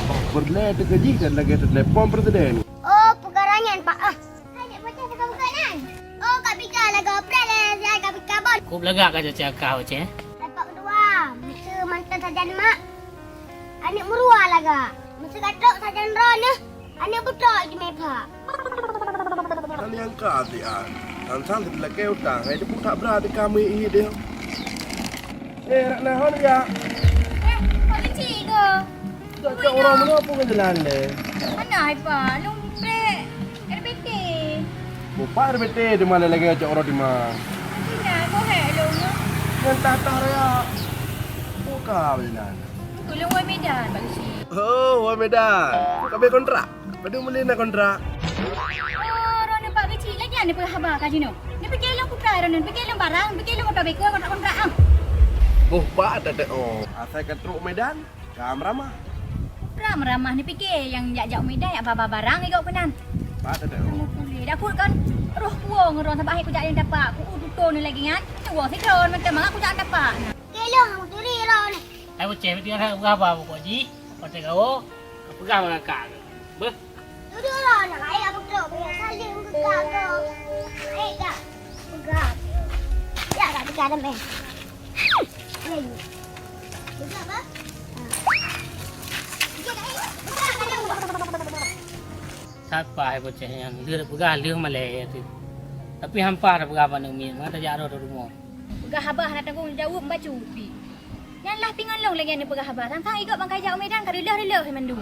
Bah peureulèe teukeujih dan lagèe teutelepon presiden. Oh, peugah nyan, Pak. Ah. Hai, nak baca buka-buka nan. Oh, Kak Bika lagoe preh lé, hai Kak Bika bon. Kok lagak ka Caca kah, Uceh? Dapat kedua, meusu mantan sajan mak. Aneuk meurua lagak. Meusu gatok sajan droeneuh. Aneuk beutrok jimé phak. Tan nyangka siat. Sang-sang teupeulakèe utang, hai teupeue that brat teuka meuié deh. Eh, Ratna, hon jak? Eh, Pak Keuchik ke? Cok-cok ureueng meunyoe peue keujalan deh? Hana hai, Pak. Lôn preh R B T. Bupak R B T di mana lagèe cok ureueng di ma? Sina, boh hek lôn. Nyan tah-tah raya. Buka beujalan. Tulông wai Medan, Pak Keuchik. Oh, wai Medan. Ka bèe kontrak? Padum buleuen na kontrak? Oh, droeneuh Pak Keuchik, lagèe nyan neupeugah haba ka jinoe. Neupiké lôn peukara droeneuh, neupiké lôn barang, neupiké lôn moto beko, kontrak-kontrak, ah. Boh bak that-that, oh. Asai ka trok Medan, ka meuramah. Peue meuramah, neupiké nyang jak-jak u Medan, jak ba-ba barang, igok keunan. Bak that-that, oh. Kamoe pulih. Dak kut kan roh puwoe ngon droeneuh, sabab hai kujak nyang tapak, ku u tutoe neuh lagèe nyan. Nyoe woe sidroe, mantong mangat kujak tapak. Oke, lôn turi droeneuh. Hai Uceh, beutôi hana peugah haba pokok jih. Watèe gawoe, kapeugah bak kakak keuh. Beuh. Dudoe lôn, hai Abu Trok, banyak saleuem keu kak keuh. Hai kak, peugah. Ya, kak peugah dah meh. Peugah apa? Sapa hai bocah nyan? Lheueh peugah lheueh malèe tu. Tapi hampa tapeugah bak aneuk miet, mangat tajak rot u rumoh. Peugah haba hana tanggong jaweueb bacut pih. Nyan lah pih ngon lôn lagèe nyan peugah haba. Sang-sang igok bangkai jak u Medan ka reuleuh-reuleuh mandum.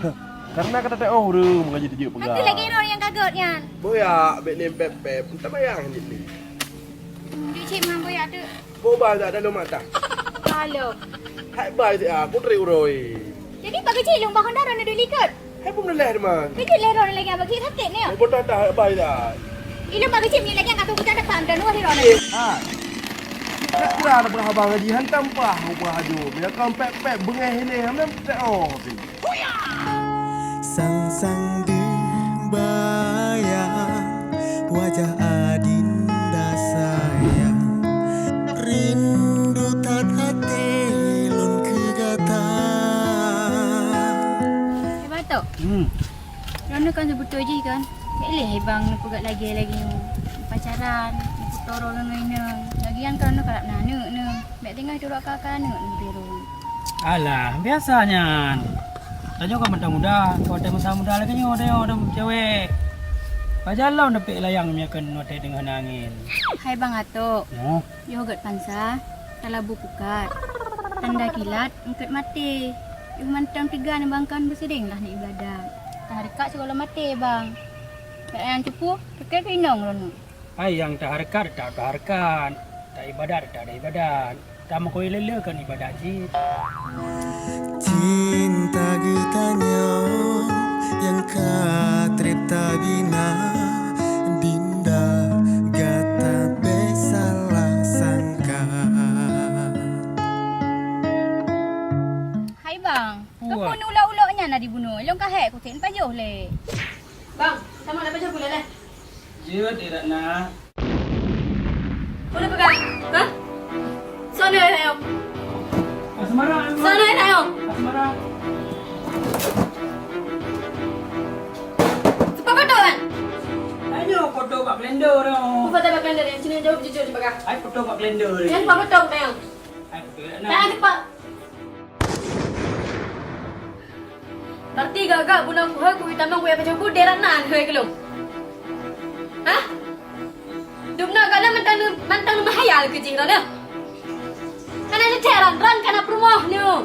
Karena ka tateu'oh ureueng meukaji teujeuet peugah. Hana lagèe droe nyang ka göt nyan. Boyak, bèk nem pép-pép, tabayang jih ni. Hmm, di cit man boyak tu. Boh bai dak dalam mata. Halo. Hai bai si aku teri uroi. Jadi bagi cit lôn bah honda rona duli göt. Hai pun leh teman. Kejut leh rona lagi bagi sakit ni. Boh dah dah bai dah. Ilôn bagi cit ni lagi angkat tu kita depan dan dua di rona. Ha. Tak kira ada berapa ngaji hantam pah ubah aju. Bila kau pep-pep bengeh ini, hamam tak oh. Sang-sang deuh bayang wajah adinda sayang. Rindu that até lôn keu gata. Eh, Batok. Hmm. Droeneuh kan seubeutôi jih kan? Bèk lé hai bang neupeugah lagèe-lagèe nyoe. Pacaran, neupeutoe droeneuh ngon inong. Lagian kan droeneuh karab na aneuk neuh. Bèk tinggai turok kaka aneuk neuh biru. Alah, biasa nyan. Tanyoe kan mantong muda, watèe masa muda lagèe nyoe, tanyoe dum cewek. Pajan lom dapek layang meunyoe keu watèe teungoh na angén. Hai Bang Atok. Nyoe? Yoh gèt pansa, talabu pukat. Tanda kilat, eungkôt maté. Yoh mantong teuga neubangkan beusidéng lah neuibadat. Tahareukat sigohlom maté, Bang. Bèk nyang cupu, pike keu inong lôn. Hai nyang tahareukat, tetap tahareukat. Taibadat, tetap taibadat. Tameukoh lé-lé kon ibadat jih. Cinta geutanyoe nyang ka treb tabina, Dinda gata bèk salah sangka. Hai bang, Wah. Keupeue ulok-ulok nyan na dibunoe? Lôn ka hék kuték pajoh lé. Bang, tamong na pajoh gula lé. Jeuet, Iratna. Peue neupeugah? Hah? Soe nyoe ayong? Asmara, Asmara. Soe nyoe ayong? Asmara. Sipa foto kan? Ayo foto bak kalender tu. Foto bak kalender yang sini jawab jujur sipa kah? Ai foto bak kalender. Yang sipa foto ayong? Ai foto Iratna. Tak ada sipa. Berarti gak-gak bunoe kuhôi kuwi tamong kuya pajoh budé Ratna hôi keu lôn. Hah? Dumna gata mantong, mantong meuhayal keu jih droeneuh. Kana neutheran ron kana peurumoh nyoe.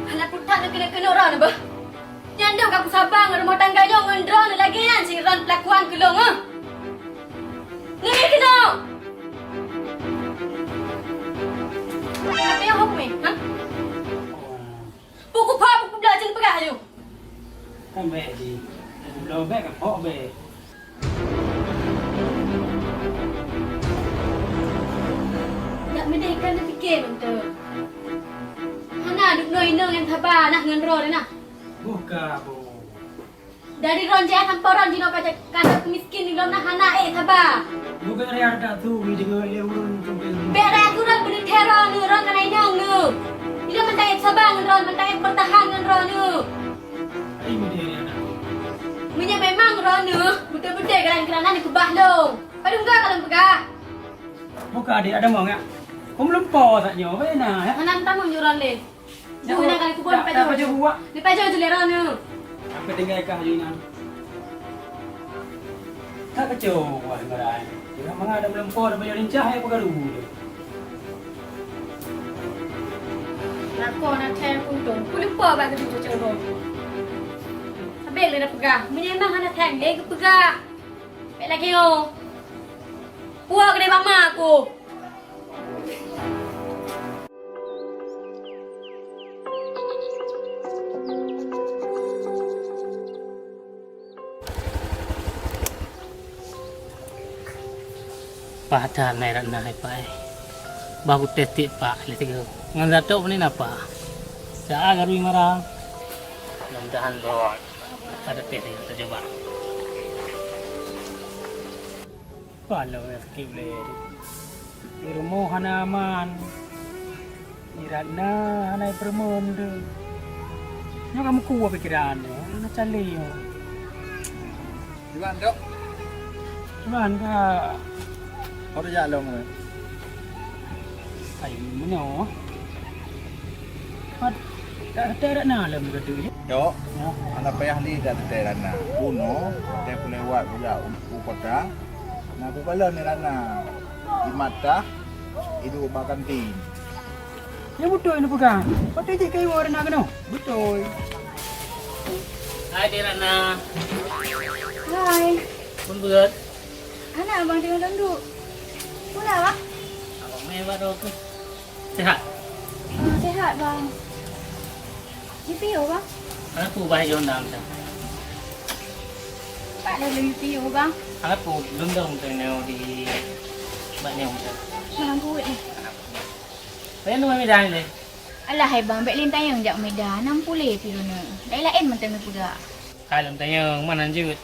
Hana putat neukeuneuk-keuneuk droeneuh beuh. Nyan deuh ka kusaba ngon rumoh tangga nyoe ngon droeneuh lagèe nyan cit ron peulakuan keu lôn, eh. Ngeunah keunoe! Apa nyang hok meh, ha? Puku pha, puku blah, jeuet peugah laju. Kan bèk jih. Puku blah bèk, ka phok bèk. Jak meudeh kan teupike mantong. Hana duek ngon inong nyang saba nah ngon droe nah. Buka, Bu. Dari ron jih sampoe ron jinoe ka, ka keumiskin di lom na hana ék saba. Bèk raya ata tu, mi deungoe lé ureueng tu. Bèk raya tu ron beuneuh thèe ron, ron kana inong nyoe. Di lom mantong ék saba ngon ron, mantong ék beurtahan ngon ron nyoe. Ai mi deungoe raya ata tu. Meunyoe memang ron nyoe beutôi-beutôi keunan-keunan keubah lôn. Padum ka lôn peugah. Buka adék ada mau ngak? Kum lumpo sak nyoe, bèk na, ya? Hana tamong nyoe ron lé. Bu, na kali kubon pajoh. Pajoh buwak. Ni pajoh je lé ron nyoe. Apa tinggai kah lina? Tak kacau buah marai. Dia mangat ada melempo ada pajoh lincah ya pegaru. Lako na thèng untung. Ku lupa bak keu cucu ron. Habéh lé na peugah. Meunyoe memang hana thèng lé geupeugah. Bèk lagèe nyoe. Puwoe keudéh bak ma aku. Pah that nai Ratna hai pai. Bah kutéh tiek pak lé tiga. Ngon Datuk meunan apa? Caa garui mara. Mudah-mudahan bahwa ada teh ni kita coba. Palo nyang sakét ulèe tu. Di rumoh hana aman. Di Ratna hana ipeureumeun tu. Nyoe ka meukueh pikeran nyoe, hana calé nyoe. Iban, Dok. Iban ka. Baru jak lom ke? Ai, meunyoe. Mat, tak kata Ratna lom ke tu, ya? Dok, ya. Hana payah lé dak teutai Ratna. Bunoe, teutai peulewat bujak u, u kota. Na kukalon Ratna. Di mata, iduek bak kantin. Nyoe beutôi neupeugah. Watèe jih kayue Ratna keunoe? Beutôi. Hai, Dek Ratna. Hai. Pun beureuet. Hana, Abang, tengok dondok. Pula, Bang? Abang mé bak droe keuh. Sehat? Ah, sehat, Bang. Yue piôh, Bang? Hana peue bah yue undang macam. Pat lé lôn yue piôh, Bang? Hana peue lôn dong macam nyoe di bak nyoe macam. Bang, buet ni. Hana peue. Payah nunggu Medan lé. Alah hai bang, bèk lé tanyong jak Medan, nam puléh pi droeneuh. Laén-laén mantong neupeugah. Hai lôn tanyong, man hanjeuet.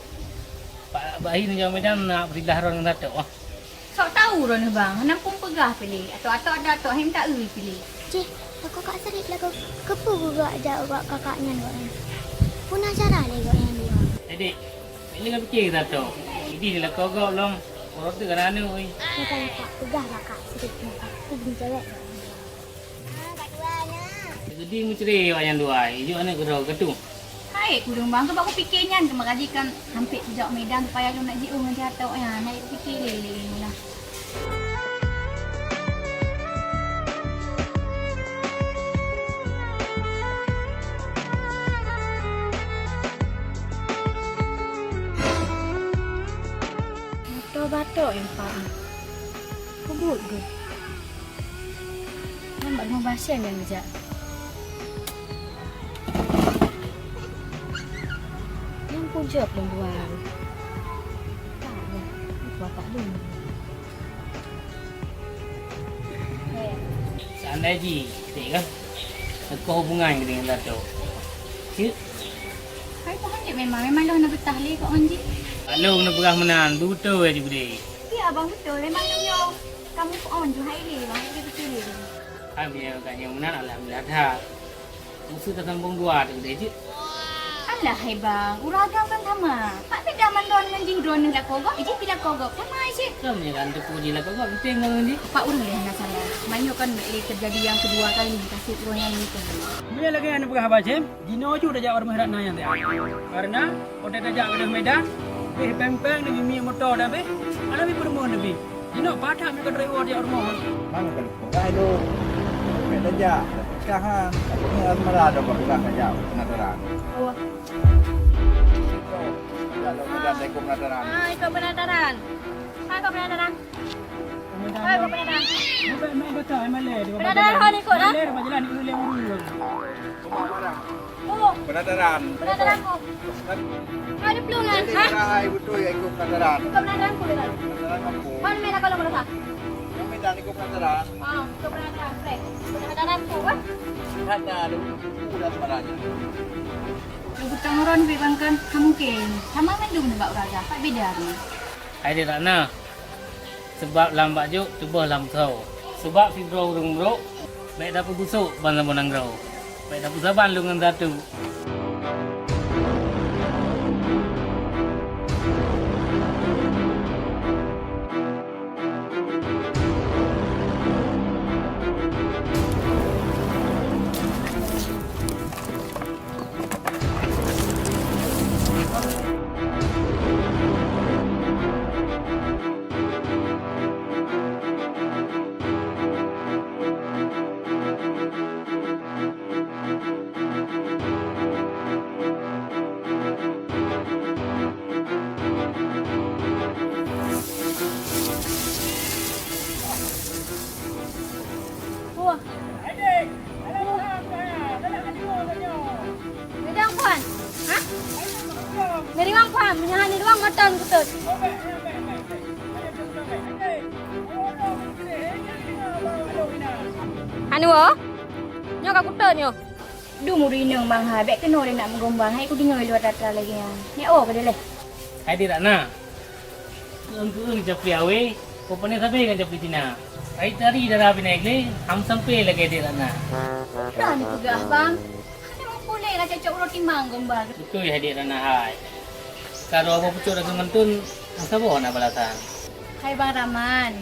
Bak, bak hi neujak Medan na peusidah droeneuh ngon Datuk ah. Sok tau droeneuh bang, nam pun peugah pi lé. Atok-atok ada atok, hai minta eu pi lé. Ceh, lakoe Kak Sarit lagoe keupeue geuguak jak ubak kakak nyan gobnyan? Peue na cara lé gobnyan dua? Eh dek, bèk lé geupiké Datuk. Idéh lakoe gob lom, uroe teuk kana aneuk oi. Kata kakak peugah bak Kak Sarit nyan, aku bri cewek gobnyan dua. Jadi meucre awak nyan dua, ijok aneuk keudroe katu. Hai, kureueng bang, keu bak kupike nyan keu meukaji kan hampet kujak Medan supaya lôn nak jiôh ngon si Atok nyan, nak kupike lé lé meulah. Batok nyang pat. Keubuet geuh. Nyan bak Nyoe Basyem nyang geujak. Nyang kujok lôn dua. Tak ada. Itu watak lôn. Seandai jih, cit kan, teuka hubungan keu dengan Dato'. Cit. Hai, Tuhan, cit memang, memang lôn hana beutah lé kok ngon jih. Bak lôn neupeugah meunan, beutôi ya, Jibri. Iya, Bang, beutôi. Memang lôn nyoe. Kamoe kok on ju hai lé, Bang, udah beutôi lé. Hai, meunyoe ka nyoe meunan, alhamdulillah that. Meuseu tasambong dua teuh udeh jeuet. Alah hai bang, ureueng agam kan sama. Pak beda mandon ngon jih droeneuh lakoe gob, jih pih lakoe gob. Sama cit. Kan meunyoe kan teupeue jih lakoe gob, penting ngon jih. Pak ureueng lé hana salah. Manyoe kan lé teujadi nyang keudua kali kasus ureueng nyang meuninggai. Meunyoe lagèe nyang neupeugah haba Jem, jinoe ju tajak u rumoh Ratna nyan teuh. Karena watèe tajak keudeh Medan, beh pèng-pèng neujumi moto dah beh. Hana beh peurumoh neubeh. Jinoe padah meukat reward jak rumoh. Mana ka lupa. Dah lu. Meukat tajak. Kahan. Aku ni asmara dah bergerak tajak. Penasaran. Oh. Dah lu, dah ikut penasaran. Ah, ikut penasaran. Ah, ikut penasaran. Ah, ikut penasaran. Bukan main kata, main leh. Penasaran, hon ikut, ah? Main leh, rumah jalan, ikut leh uru. Penasaran. Oh. Penasaran. Penasaran ku. Kan? Hai, dia pelongan. Jadi, ha? Orang hai betul ya ikut penasaran. Ikut penasaran ku, dia. Penasaran aku. Hon, main kalau merasa. Kami dah ikut penasaran. Ah, ikut penasaran. Baik. Penasaran ku, ha? Kata ada buku dan sebarangnya. Lu butang ron, bang kan? Ha, mungkin. Sama mandum bak uraga. Pak beda ni. Hai, dia tak nak. Seubab lam bak jôk, tuboh lam soe. Seubab sidroe ureueng brôk, bèk tapeubusôk ban saboh nanggroe. Bèk tapeusaban lôn ngon Dato'. Wah. Dari Wang Puan. Ha? Dari Wang Puan, meunyoe hana dari Wang, meuton kutôt. Hana woe? Nyoe ka kutôt nyoe. Dum ureueng inong bang hai, bèk keunoe lé nak meugombang, hai kudeungoe luwa atra-atra lagèe nyan. Nyak woe keudeh lé. Hai di Ratna. Keueng-keueng japli awé, ko pané sabé ngon japli tina. Ai tari dara binéh glé, ham sampé lagèe di Ratna. Ka neupeugah bang, hana mampu lé na cocok uroe timang gombang. Beutôi hai di Ratna hai. Ka droe boh pucok dageng mantun, masa boh na balasan. Hai Bang Rahman,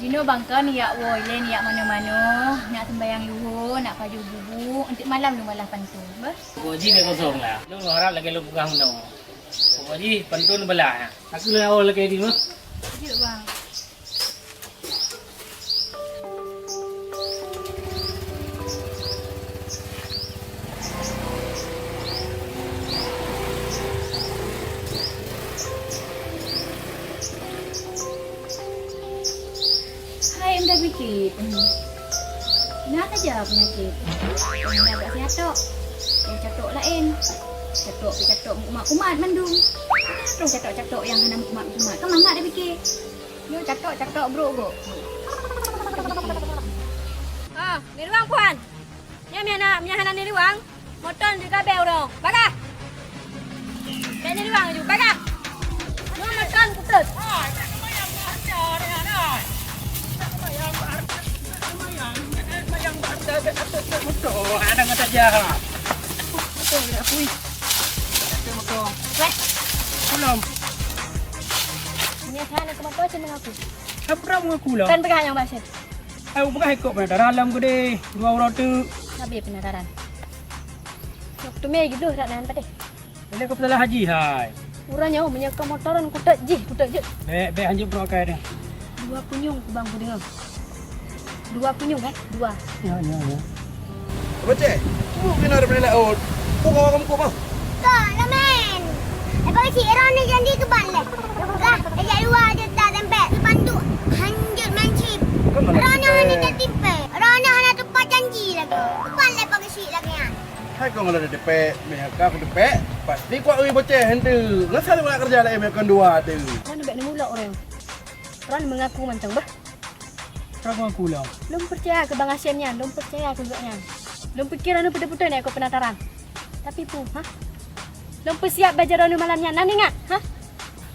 jinoe bang kon jak woe ilèe jak manoe-manoe, nak seumbahyang luhô, nak pajoh bubu, eunteuk malam lôn balaih pantôn, beuh? Bubu jih bèk kosong lah. Lôn harap lagèe lôn peugah meunoe. Bubu jih pantôn balaih. Aku lôn awai lagèe di mah. Jeuet bang. Hai, em dah pike. Na saja peunyakét. Nyang na bak si Atok. Nyang catok laén. Catok pih catok meukumat-kumat mandum. Troh catok-catok nyang hana meukumat-kumat. Ka mangat dah pike. Nyoe catok-catok brôk gok. Ah, ni ruang puan. Nyan meuhana, meuhana ni ruang, moto jeuet ka bèe uroe. Bagah! Bèe ni ruang laju, bagah! Nyoe moto kutôt. Moto, ada mata jahat. Moto, ya, pui. Moto. Weh. Belum. Nyan hana keumoto cuma aku. Apa kamu aku lah? Kan pegang yang bahasa. Ai, upeugah ikot peunataran lam keudeh, dua uroe teuk. Sabe peunataran. Lôn teumé geudôh dak nan padeh. Ilèe keu peusalah haji hai. Uroe nyoe meunyoe ka moto ron kutôt jih, kutôt jeuet. Bèk, bèk hanjeuet peurunoe akai deh. Dua kunyueng kubang kudeungoe. Dua kunyueng, eh? Dua. Ya, ya, ya. Abang Cek, bu kena daripada laôt. Bu kawan kamu kok, bang? Kok, Lamen. Lepas kecil, Ron ni janji ke ban leh. Bukan, ejak luar je tak dan Kong lôn teupèk, meuh ka teupèk, pasti kuat ui boceh hente. Ngon sa lôn nak keureuja laén meuh kon dua tu. Nyan bèk neumulok ureueng. Droen meungaku mantong bah. Droen meungaku lom. Lôn peucaya keu Bang Hasyim nyan, lôn peucaya keu gobnyan. Lôn pike droen peuteupeu-teupeu nyan keu peunataran. Tapi peue, ha? Lôn peusiap bak jaroe malam nyan, na ingat, ha?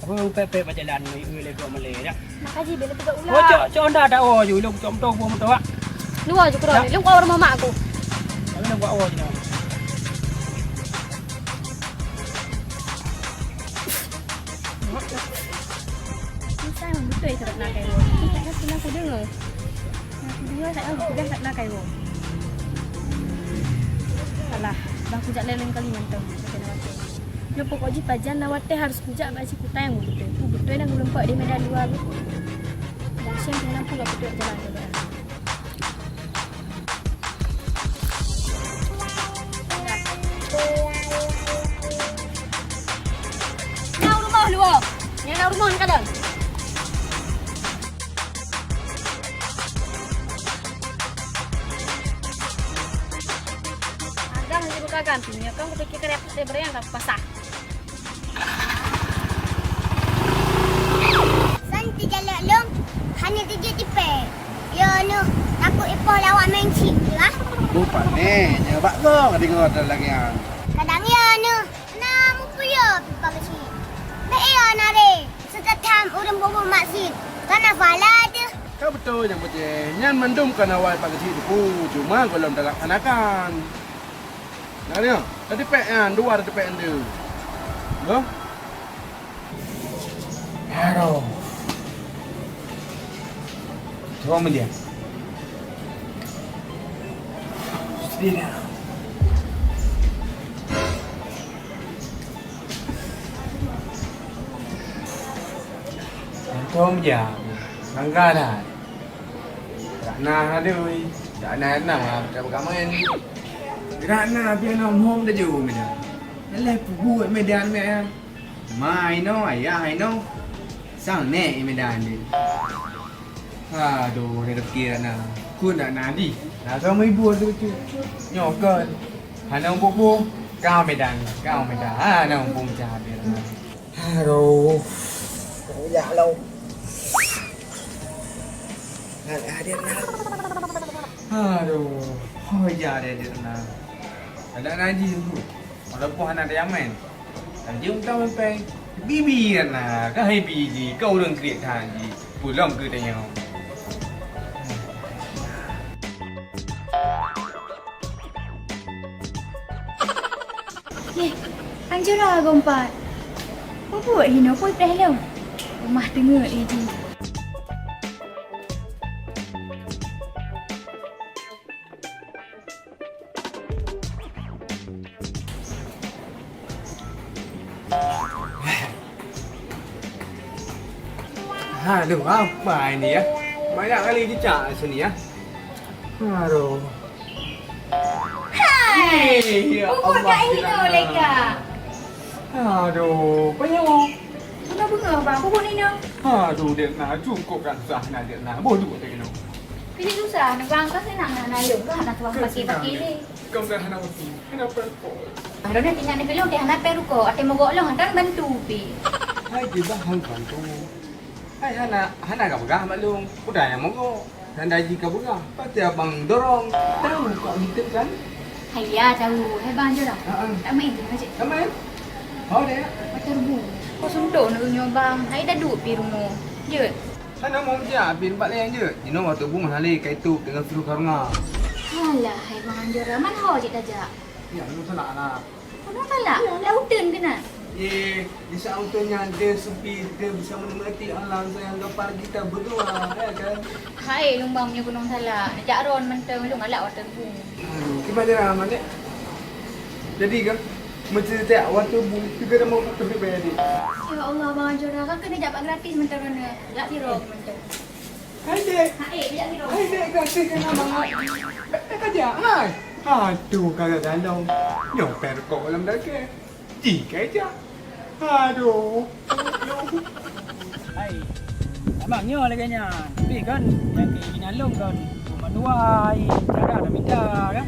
Apa pèk-pèk bak jalan, ui, ui, lé gok meulé, ya? Maka jih, bila peugah ulah. Oh, cok, cok, ndak ada, oh, ju, lôn cok moto, buah moto, ah. Luar ju keudroe, ya. Lôn kuat rumoh mak aku. Tapi lôn kuat, oh, ju. Misai beutôi surat nakal. Misai nak senang kudeungoe. Nah, kedua, saya udah tak nak kayu. Alah, bang kujak lain kali mantong. Macam mana tu? Nyoe pokok jih pajan na watèe harus kujak bak si kutai yang beutôi. Ku beutôi dan gulom pak di medan dua tu. Dan siang kena pula beutôi jalan tu. Nyang rumoh luwa. Nyang rumoh ni kadang. Agam hana buka ganti, nyoe kan kupikir karya partai beureueng ka kupasah. San teujalak lom, hana teujeuet tipèe. Yo noh, takot ipoh lawak main chip tu, ah. Bukan nè, nyoe bak gong deungoe lagèe nyan. Kadang yo noh, na mupuyo pipa keuchik. Bèk yo na rè. Seuteutam ureueng bubuet maksiet, kana phala teuh. Ka beutôi nyang beuceh, nyan mandum kana awai Pak Geuchik Teungku, cuma gohlom talaksanakan. Na deungoe, tatipèk nyan, dua tatipèk nyan. Goh? Aduh. Cuba media. Sini dah. Mantong jam. Sangga that. Gerak na adui. Gerak na enam lah, macam kamen. Gerak na, tapi enam hom dah jauh medan. Alah, peubuet medan, medan. Ma inoe, ayah inoe. Sang nèk i medan deh. Aduh, rezeki na. Kun dak na di. Na sama ibu tu tu. Nyoe kan. Hana umpuk-umpuk. Kau medan, kau medan. Hana umpuk cah dia. Aduh. Ya Allah. Hana hadir na. Aduh. Oh ya, hadir na. Ada ngaji tu. Walaupun hana ada yang main. Tajeuem ka meumpéng. Bibi na, ka hai biji, ka ureueng kriet that jih. Pulom keu tanyoe. Neh, anjura gompat. Peue buet hinoe pui preh lom? Rumah teungeut lé jih. Aduh, apa ini ya? Banyak kali cicak sini ya. Aduh. Hai, ya Allah, dah inoe lé ka. Aduh, apa nyawa? Bunga-bunga, Bang. Pupuk nino. Aduh, Dek Na, cukup kan sah na, Dek Na. Bodoh, Dek Na. Kini susah, nak bangka senang na, na lom. Kau nak tuang pakai-pakai ni. Kau dah hana mesti. Kenapa kau? Aduh, dah tinggal ni belum, dah hana perlu kau. Até mogok long, akan bantu pi. Hai, kita hal bantu. Hai, hana, hana ka peugah, Mak Long. Udah nyang mogok. Tanda jih ka peugah. Pasti abang dorong. Tahu kau gitu kan? Hai, ya, tahu. Hai, bang, jom dah. Ha, ha. Tak main, jom, Cik. Tak main? Mau deh. Macam rubuh. Kau suntuk nak runyuh, bang. Hai, dah duduk pi rumoh. Jeuet. Hana mau meusiap, pi tempat lain jeuet. Inoe watèe bu meuhali kai tu dengan seru karena. Alah, hai bang Anjura, man ho cit tajak? Ya, lu salah lah. Kenapa lah? Lautan kena. Eh, di saat hutan nyan dia sepi, dia bisa menikmati alam yang gempar kita berdua, ya kan? Hai, lumbang punya gunung salah. Jak ron mentang lu ngalak waterboom. Aduh, kiban dia aman dek. Jadi kan, macam tak waterboom, kita dah mau putus dia bayar dia. Ya Allah, bang Anjura, kan kena jabat gratis mentang mana. Jak di ron mentang. Hai, Dek. Hai, bijak ni, Dok. Hai, Dek, kasih kena bangat. Bèk, bèk kajak, hai. Aduh, kagak gandong. Nyoe pèr kok lam daging. Ji kajak. Aduh. Hai. Abang nyoe lagèe nyan. Tapi kan, nyang keu inan lôn kan, rumah dua, hai. Cara dah minta kan.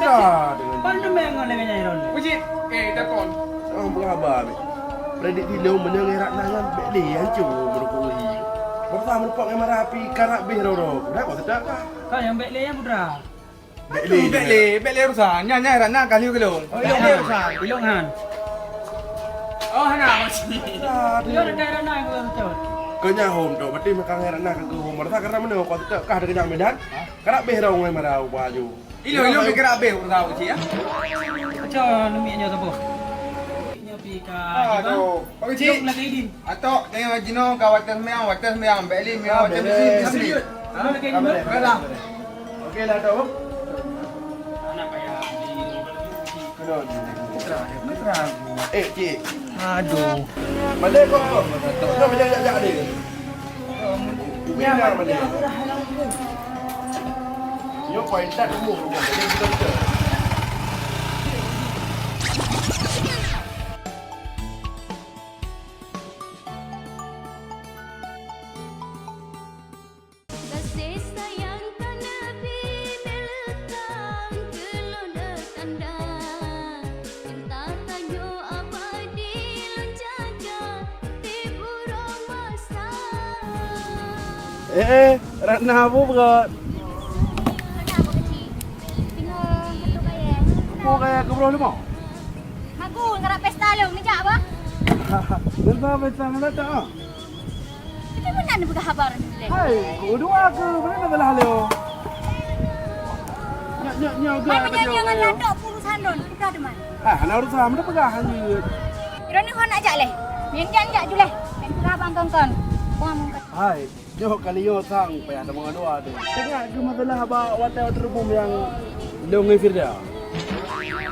Dah, dengan Pan teumé ngon lagèe nyan, Ron. Uji, eh, takon. Sekarang berapa, Bik? Kredit di lôn menang erat nangan, bèk lé, hancur meurukuk uji. Bapa meurupok ngon marapi, karab bih roro. Dah, kau sedap kah? Kau nyang bèk lé, ya, Putra. Bèk lé, bèk lé, bèk lé urusan. Nyan, nyan, erat na kali ke lôn. Oh, bèk lé urusan. Ilong han. Oh, hana, masih. Aduh. Dia ada dana yang betul. Keu nyan hom tu, berarti meukang ngon Ratna ka geuhom. Rasa karena mana kau tetap kah ada kenyang Medan? Hah? Karena beh rong ngai marau baju. Ilo, ilo, pikir abéh ureueng tahu cik, ya? Acha, neumik nyoe saboh. Nyoe pi ka. Aduh, Pak Cik. Jom lagi idin. Atok, tengok jinoe ka watèe sembahyang, watèe sembahyang, bèk lé, meuh watèe bisi, bisi. Ha? Lagi idin. Okey lah, Tok. Anak payah. Kena. Keterang, keterang. Eh, cik. Aduh. Balik kau. Tok, tok, jangan jak-jak dia. Nyoe paih that rumoh. Gaséh sayang ka Nabi meuleutang keu lôn tanda. Cinta tanyoe abadi lôn jaga di burung masa. Eh, eh, Ratna, peue buet? Ratna, peue keuchik? Tinggal satu kayèe. Peue kayèe keubroh leumah? Magun, karap pesta lôn, neujak bah. Pesta, pesta ngon datang ah. Tapi meunan peugah haba lôn lé. Hai, keu dua keuh, meunan na salah lôn. Nyak, nyak, nyak, Mai gak meunyoe kerja nyoe ngon saya. Nyan dok urusan lôn, peugah teuma. Ah, hana urusan, meunan peugah hana. Droeneuh hana jak lé. Nyan jak, jak ju lé. Dan peugah bang kongkon. Wah, mungkin. Hai, nyoe kali nyoe sang payah teuma dua tu. Teuingat keu masalah bak watèe teurubum nyang lôn ngon Firda.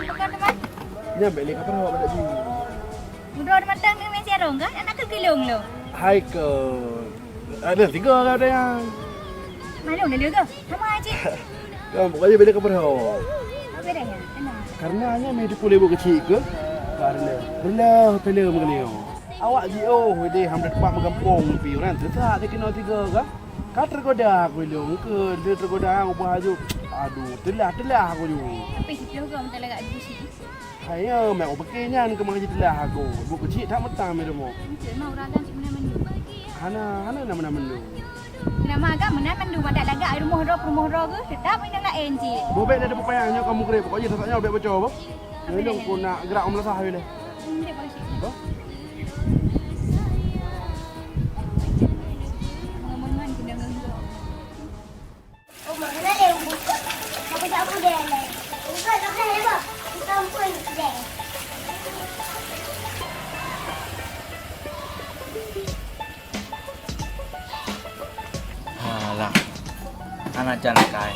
Peugah teuma. Nyan bèk lé ka peuruwak badak jih. Mudo mantong ni meh sarong kan? Anak keu geulong lo. Hai ke. Ada tiga kata yang. Malu dah ke? Sama aja. Kan pokoknya beda ke perho. Apa bedanya? Kenapa? Karena hanya meh dipulih buat kecil ke? Karena. Rela, rela mengenai. Awak ji oh, deh hamdah tempat menggampung pi orang tu tak ada kena tiga ke? Ka tergoda aku ilong ke, dia tergoda aku ubah aju. Aduh, telah, telah aku ju. Tapi si Pio ke minta lagak di sini. Hai, ya, mak ubah nyan ke mah jitelah aku. Ibu kecil tak metang mi rumoh. Encik mah urang kan cuma mandum. Hana, hana nama-nama mandum. Nama agam meunan mandum, adak lagak rumoh droe, rumoh droe ke, tetap ingat laén cik. Bobek dah ada pepayah nyoe kamu kerep. Pokoknya tak nyoe bek bocor, boh. Apa dia? Nyoe aku nak gerak melasah je deh. Encik boleh cik. Boh? Ngomong-ngomong kena ngomong. Alah, anak jan kai.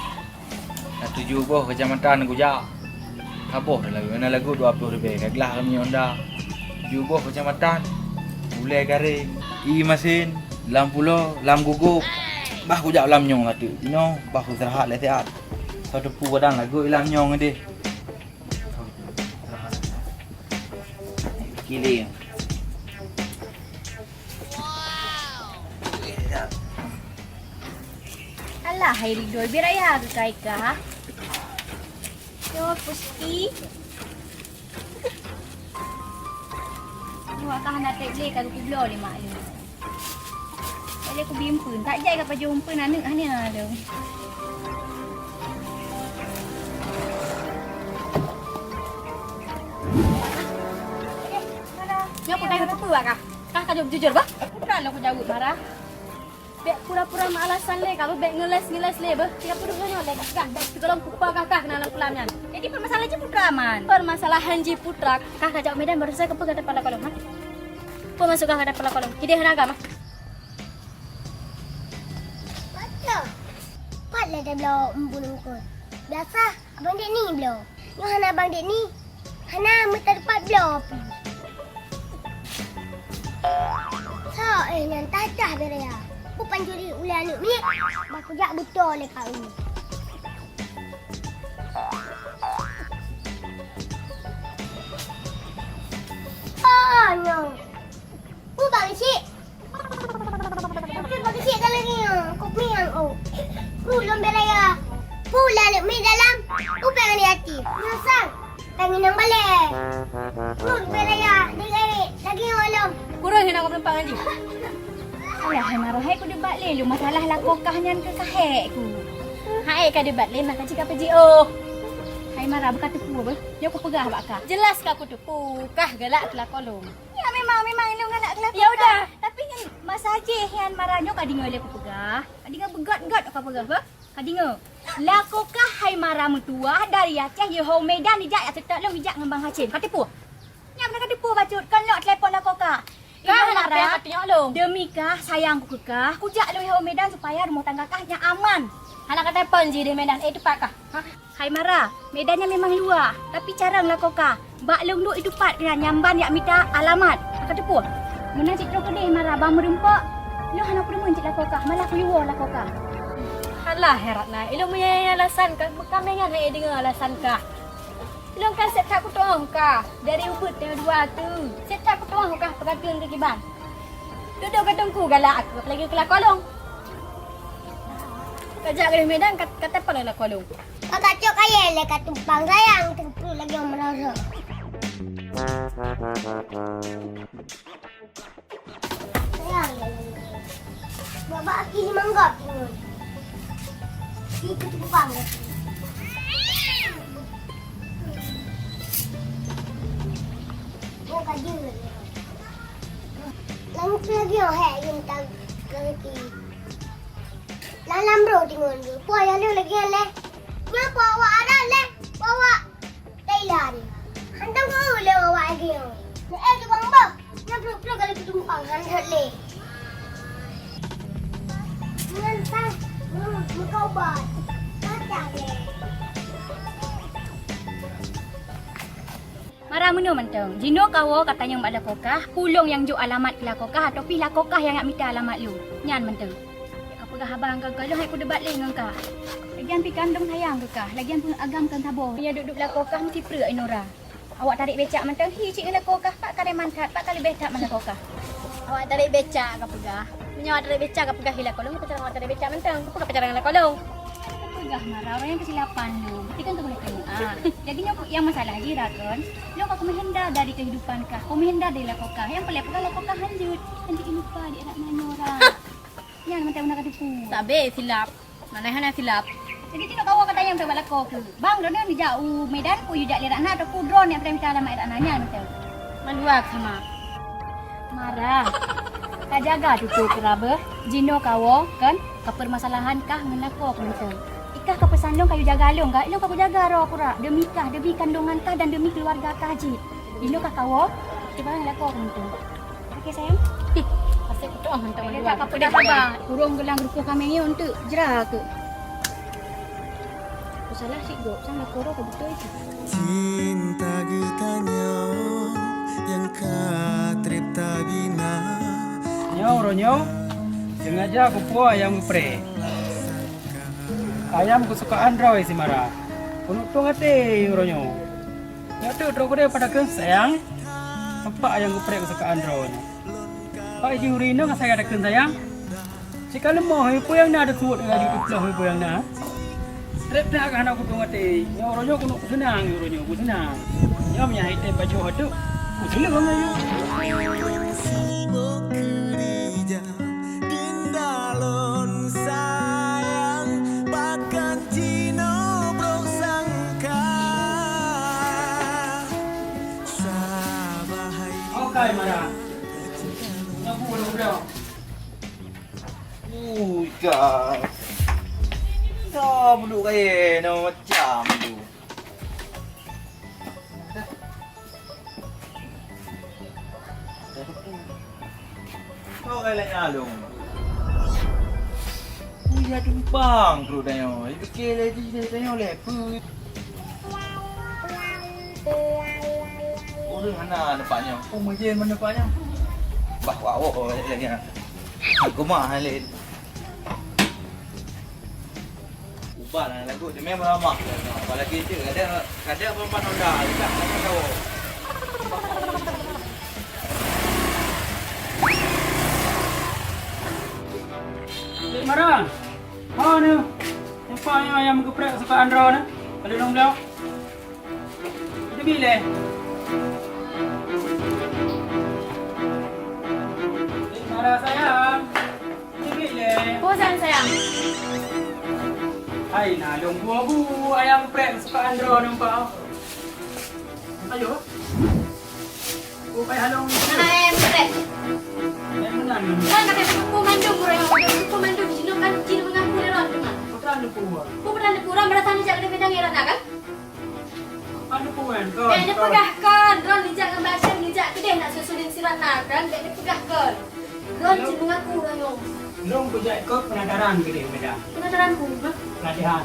Dah tujoh boh kecamatan kujak. Saboh dah lagu, na lagu dua puluh ribèe. Ka glah kami Honda. Tujoh boh kecamatan. Ulèe Gareng, i Masin, lam pulo, lam Gugop. Bah kujak lam nyoe katu. Inoe bah kuistirahat lé siat. Soe teupeu kadang lagu lam nyoe deh. Kiling. Alah, hai Ridho, biar ayah ke kai kah? Yo, Pusti. Wah, kah na tek lé, ka geupubloe lé mak lé. Lé kubimpeuen, tak jai ka pajoh umpeuen aneuk hana lom. Nyoe peugah keu peue, Kak? Kah ka jaweueb jujur, bah? Peue lôn kujaweueb marah? Bèk pura-pura meualasan lé, ka bèk ngeles-ngeles lé, beuh. Tiga puluh nyoe lé, kah bèk teugohlom kupa kah, kah keunan lam kulam nyan. Jadi permasalahan jih putra, Man? Permasalahan jih putra, kah ka jak u Medan baroesa keupeue gata pat lakoe lôn, ha? Peue maksud kah gata pat lakoe lôn? Hideh hana agam, ha? Baca. Pat lé tabloe umbul ukur. Biasa, abang dek ni bloe. Nyoe hana abang dek ni. Hana meuteureupat bloe pih. Sa, eh, nyan tatah Beraya. Ku pancuri ulèe aneuk miet. Bah kujak beutoe lé kau. Ah, nyoe. Peue bak geuchik? Peue bak geuchik ka lagèe nyoe? Kok miang, oh. Peue lôn bela ya? Peue laleuek mi dalam? Peue péng di até? Nyoe sang. Péng inong balèe. Peue bela ya? Di lagèe nyoe lom. Kureueng hina kau penumpang ngan jih. Alah, hai marah, hai kudebat lé lôn. Masalah lakoe kah nyan keu kahèk ku. Hai ka debat lé, maka cit ka peujiôh. Hai Mara, beuka teupeue beh. Nyoe kupeugah bak kah. Jeulaih ka kuteupeue, kah galak keu lakoe lôn. Ya memang, memang ilôn galak keu lakoe kah. Ya udah. Tapi nyan masa jih nyan Mara nyoe ka deungoe lé kupeugah. Ka deungoe beugöt-göt ka peugah beh. Ka deungoe. Lakoe kah hai Mara meutuwah dari Aceh, yôh Medan ijak jak seutôt lôn ijak ngon Bang Hashim. Ka teupeue? Nyan na ka teupeue bacut, kon lôn telepon lakoe kah. Kah hana payah ka tanyong lôn. Deumi kah sayang ku keu kah, kujak lôn yôh Medan supaya rumoh tangga kah nyan aman. Hana ka telepon jih di Medan, eh, teupat kah? Ha? Hai Mara, Medan nyan memang luwah, tapi carông lakoe kah. Bak lôn duek di teupat keunan nyang ban jak mita alamat. Ka teupeue? Meunan cit droe keudeh Mara ban meureumpok, lôn hana peureumeun cit lakoe kah, malah kuyue lakoe kah. Alah, hai Ratna, ilôn meunyoe alasan kah, meukamé nyan hai deungoe alasan kah. Ilôn kan seb that kutu'oh kah, dari ubeut nyang dua tu. Seb that kutu'oh kah peukateun keu kiban. Dudoe ka teungku galak aku, apalagi keu lakoe lôn. Ka jak keu Medan, ka, ka teupeu lakoe lôn. Ka tacok kayèe lé ka tumpang sayang, teungku lagèe meurasa. Sayang, bak-bak aki manggap nyoe. Di ketumpang. Oh, ka jeuet. Langkah lagi oh, hek, yang tak lagi. Lalam bro dengan dia. Puah ya lu lagi leh. Nyoe puah awak ada leh. Puah awak Thailand. Hantam kau le awak lagi. Eh, di bang bang. Nyoe perlu-perlu kali ketumpang hantam leh. Ngantar muka ubat. Kata leh. Mara meunoe mantong. Jinoe kawoe ka tanyong bak lakoe kah, peue lôn nyang jok alamat keu lakoe kah, atawa pih lakoe kah nyang jak mita alamat lôn. Nyan mantong. Ka peugah haba ngon kah, lôn hai kudebat lé ngon kah. Lagian pih kandong sayang keu kah, lagian pih agam kon saboh. Meunyoe duek-duek lakoe kah meusipreuk inoe ra. Awak tarek becak mantong hi cit ngon lakoe kah, pat ka reman that, pat ka leubeh that ngon lakoe kah. Awak tarek becak ka peugah. Meunyoe awak tarek becak ka peugah hi lakoe lôn, pacaran awak tarek becak mantong. Peue ka pacaran ngon lakoe lôn? Peugah Mara, ureueng nyan keusilapan lôn. Berarti kan ka boleh teumu ah. Jadi nyoe nyang masalah jih Ra kon. Lôn ka kumeuhindar dari kehidupan kah, kumeuhindar dari lakoe kah. Nyang peureulèe peugah lakoe kah hanjeuet. Hanjeuet ilupa di anak nyoe Ra. Nyan mantong na ka tipu. Sabe silap. Mana hana silap. Jadi keunoe kawoe ka tanyong bak lakoe keuh. Bang, droeneuh neujak u Medan peue yue jak lé Ratna atawa peue droeneuh nyang peureulèe mita alamat Ratna nyan mantong. Mandua sama. Mara. Ka jaga tutoe keurabeuh, jinoe kawoe kan ka peumasalahan kah ngon lakoe keuh mantong. Ikah ka peusan lôn ka yue jaga lôn, ka lôn ka kujaga droe kura deumi kah, deumi kandongan kah dan deumi keuluwarga kah jih. Jinoe kah kawoe, cuba ngon lakoe keuh mantong. Oke sayang. Asyik kutoh mantong. Ka peugah haba, ureueng geulang rupoh kaméng nyoe untuk jra keuh. Kusalah cit gob sang lakoe droe ka beutôi cit. Cinta geutanyoe nyang ka treb tabina. Nyoe uroe nyoe sengaja kupuwoe ayam geupreh. Ayam keusukaan droe si Mara. Keuneuk tueng até uroe nyoe. Nyoe teuk droe keudeh padakeueng sayang. Nampak ayam geupreh keusukaan droe nyoe. Pak Haji Huri nyoe ngon saya dakeueng sayang. Cit ka leumoh, peue nyang na teusuet ngon laju teuploh peue nyang na. Treb that ka hana kutueng até. Nyoe uroe nyoe keuneuk peuseunang, uroe nyoe peuseunang. Nyoe meunyo hai tem bacut ateuh, peuseuleueng laju. Sibok keurija, dinda lôn sayang, pakon jinoe brok sangka. Sabah hai. Okai Mara. Nyoe bu lôn bloe. Ui, ka. Dah buluk kaya nama macam tu. Kau galak nyalong. Ui, ya tumpang perut dah nyoe. Dia fikir lagi dia tanya oleh apa? Ureueng hana nampak nyoe. Oh, meujén mana nampak nyoe. Bah, wah, oh, oh, lagi. Aku mah lain. Ubah lah lagu dia memang ramah. Apalagi tu ada ada perempuan Honda dekat sana tahu. Cik Mara. Ha ni. Nampak ni ayam geprek suka Andra ni. Kalau dong beliau. Teubiet lé. Mara sayang. Teubiet lé. Peue sayang, sayang? Hai, na lôn bua bu ayam prek sukaan droeneuh, Pak. Ayo. Bu payah lôn. Mana ayam prek? Ayam meunan. Kan ada buku mandum, orang yang ada buku mandum. Jinoe kan jinoe mengaku lé droeneuh teuma. Bukan ada buku. Bu pernah ada buku, orang merasa ni jak kena bintang ya, kan? Ada buku kan? Eh, neupeugah kon, droeneuh neujak ngon Basyem, neujak keudeh nak susulin si Ratna, kan? Bèk neupeugah kon. Droeneuh cit mengaku droeneuh. Lôn kujak ikot peunataran keudeh, Madam. Peunataran peue? Pelatihan.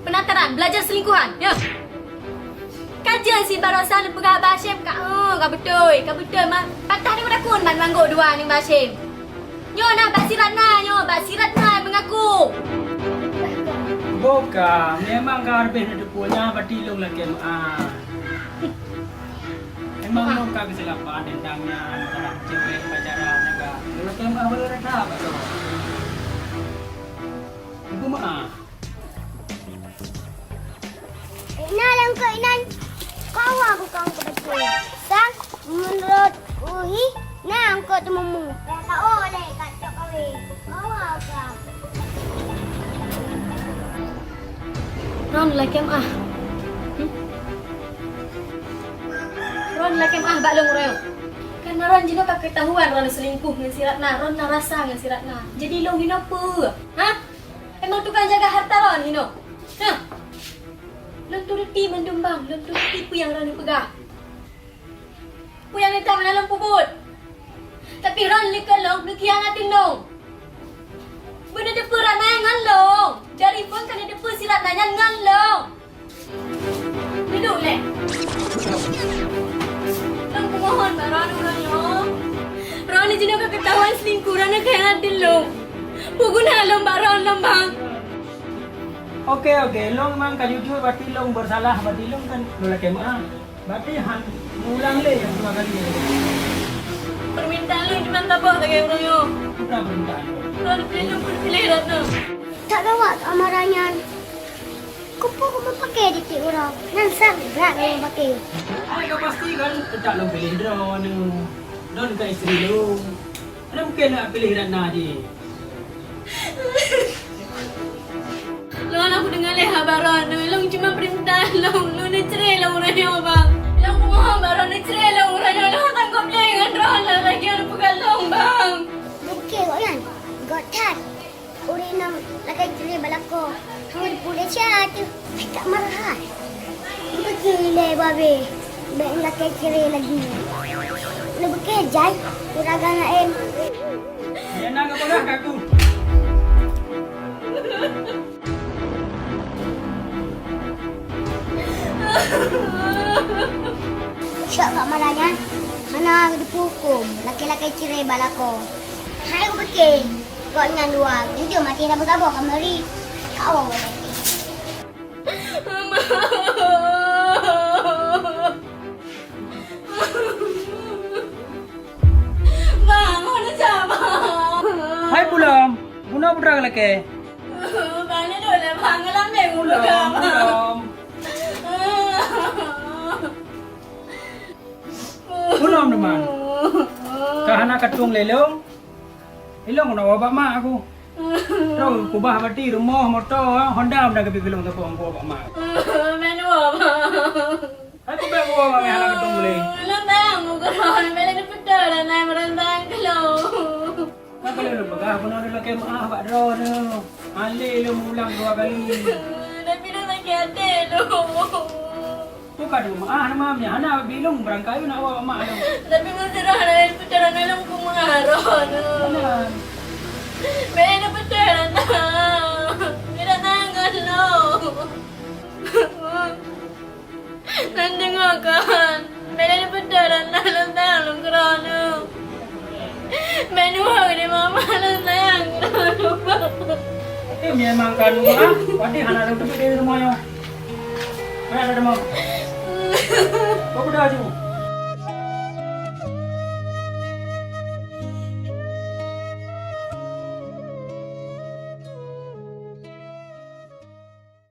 Peunataran, belajar selingkuhan, ya? Ka jeuet si baroesa neupeugah Basyem ka, oh, ka beutôi, ka beutôi, ma-, patah ni meudakun ban manggôk dua ngon Basyem. Nyoe na bak si Ratna, nyoe bak si Ratna mengaku. Boh ka, memang ka leubeh neuteupeue nyan, berarti lôn lakèe meu'ah. Memang lôn ka keusilapan teuntang nyan, masalah cewek pacaran nyan ka. Lôn lakèe meu'ah bak Ratna, bak lôn. Ibu meu'ah. Na lam keuinan kawa bukang keubeutôi. Sang menurut uhi na angkot teumumu. Ka oleh kat kawe. Kawa ka. Ron lakèe meu'ah. Hmm? Ron lakèe meu'ah bak lôn uroe nyoe. Karena Ron jinoe ka keutahuan Ron selingkuh ngon si Ratna, Ron na rasa ngon si Ratna. Jadi lôn hinoe peue? Ha? Emang tukang jaga harta Ron hinoe? Hah? Lôn turuti mandum bang, lôn turuti peue nyang Ron neupeugah. Peue nyang neutang hana lôn peubuet. Tapi Ron likot lôn, neukhianati lôn. Beuneuteupeue Ratna nyan ngon lôn. Dari phon ka neuteupeue si Ratna nyan ngon lôn. Dudoe lé. Lôn kumohon bak droeneuh uroe nyoe. Droeneuh jinoe ka keutahuan selingkuh, droeneuh khianat lôn. Peue guna lôn bak droeneuh lôn bang? Oke, oke, lôn memang ka jujur, berarti lôn bersalah, berarti lôn kan lôn lakèe meu'ah. Berarti han ulang lé nyang dua kali. Permintaan lôn cuma saboh lagèe uroe nyoe. Peue permintaan lôn? Droeneuh piléh lôn, piléh Ratna. Tak gawat amaran nyan. Kupu-kupu pakai di tiep uroe. Nan sang brat lôn pakai. Ai, ka pasti kan, teutap lôn piléh droeneuh. Droeneuh ka isteri lôn. Hana mungken nak piléh Ratna jih. Lôn, aku deungoe lé haba droeneuh. Lôn cuma permintaan lôn, lôn neucre lôn uroe nyoe, bang. Lôn kumohon bak droeneuh, neucre lôn uroe nyoe. Lôn hana sanggob lé ngon droeneuh lagèe nyan peugah lôn, bang. Bukeh gobnyan. Gok that. Ureueng inong lakèe cre bak lakoe, hana geupeuleca teuh, hai ka marah hai. Beugèt lé babeh, bèk lakèe cre lagi. Neubeugèt jai, ureueng agam laén. Nyang na geupeugah keu aku. Syok bak malam nyan, hana geupeuhuköm lakèe-lakèe cre bak lakoe. Hai ubeuke, gobnyan dua, jujur maté saboh-saboh ka meuri. Ka awai. Bang, mana cak, Bang? Hai Pulam, guna putra lakèe. Bang, ni dulu, Bang, ngelam deh, Pulam, Pulam. Pulam teuma. Ka hana katueng lé lôn. Ilôn keunoe bak mak aku. Terus kubah bati rumoh, moto, Honda meunan geubri keu lôn saboh, kuwoe bak mak. Meunan woe, Bang. Hai kubah kuwoe bak mak, hana katueng lé. Lôn sayang keu droeneuh, bèk lé neupeutôi droeneuh meuruntang keu lôn. Ka lôn peugah keunoe lakèe meu'ah bak droeneuh. Hana lé lôn ulang dua kali. Tapi lôn sakét até lôn. Bukan meu'ah, Mam, nyan hana bilong barangkayu nak awak mak lôn. Tapi meuseudah lagèe putra lôn keu meu'ah droeneuh. Hana. Bèk lé neupeutôi droeneuh. Bèk lé neupeutôi droeneuh. Nan deungoe kan. Bèk lé neupeutôi droeneuh, lôn sayang lôn keu droeneuh. Bèk neuwoe lé mama, lôn sayang keu droeneuh. Tapi memang kan, ah, padahai hana lôn teubiet di rumoh nyoe. Mana ada demam? Kau udah aju.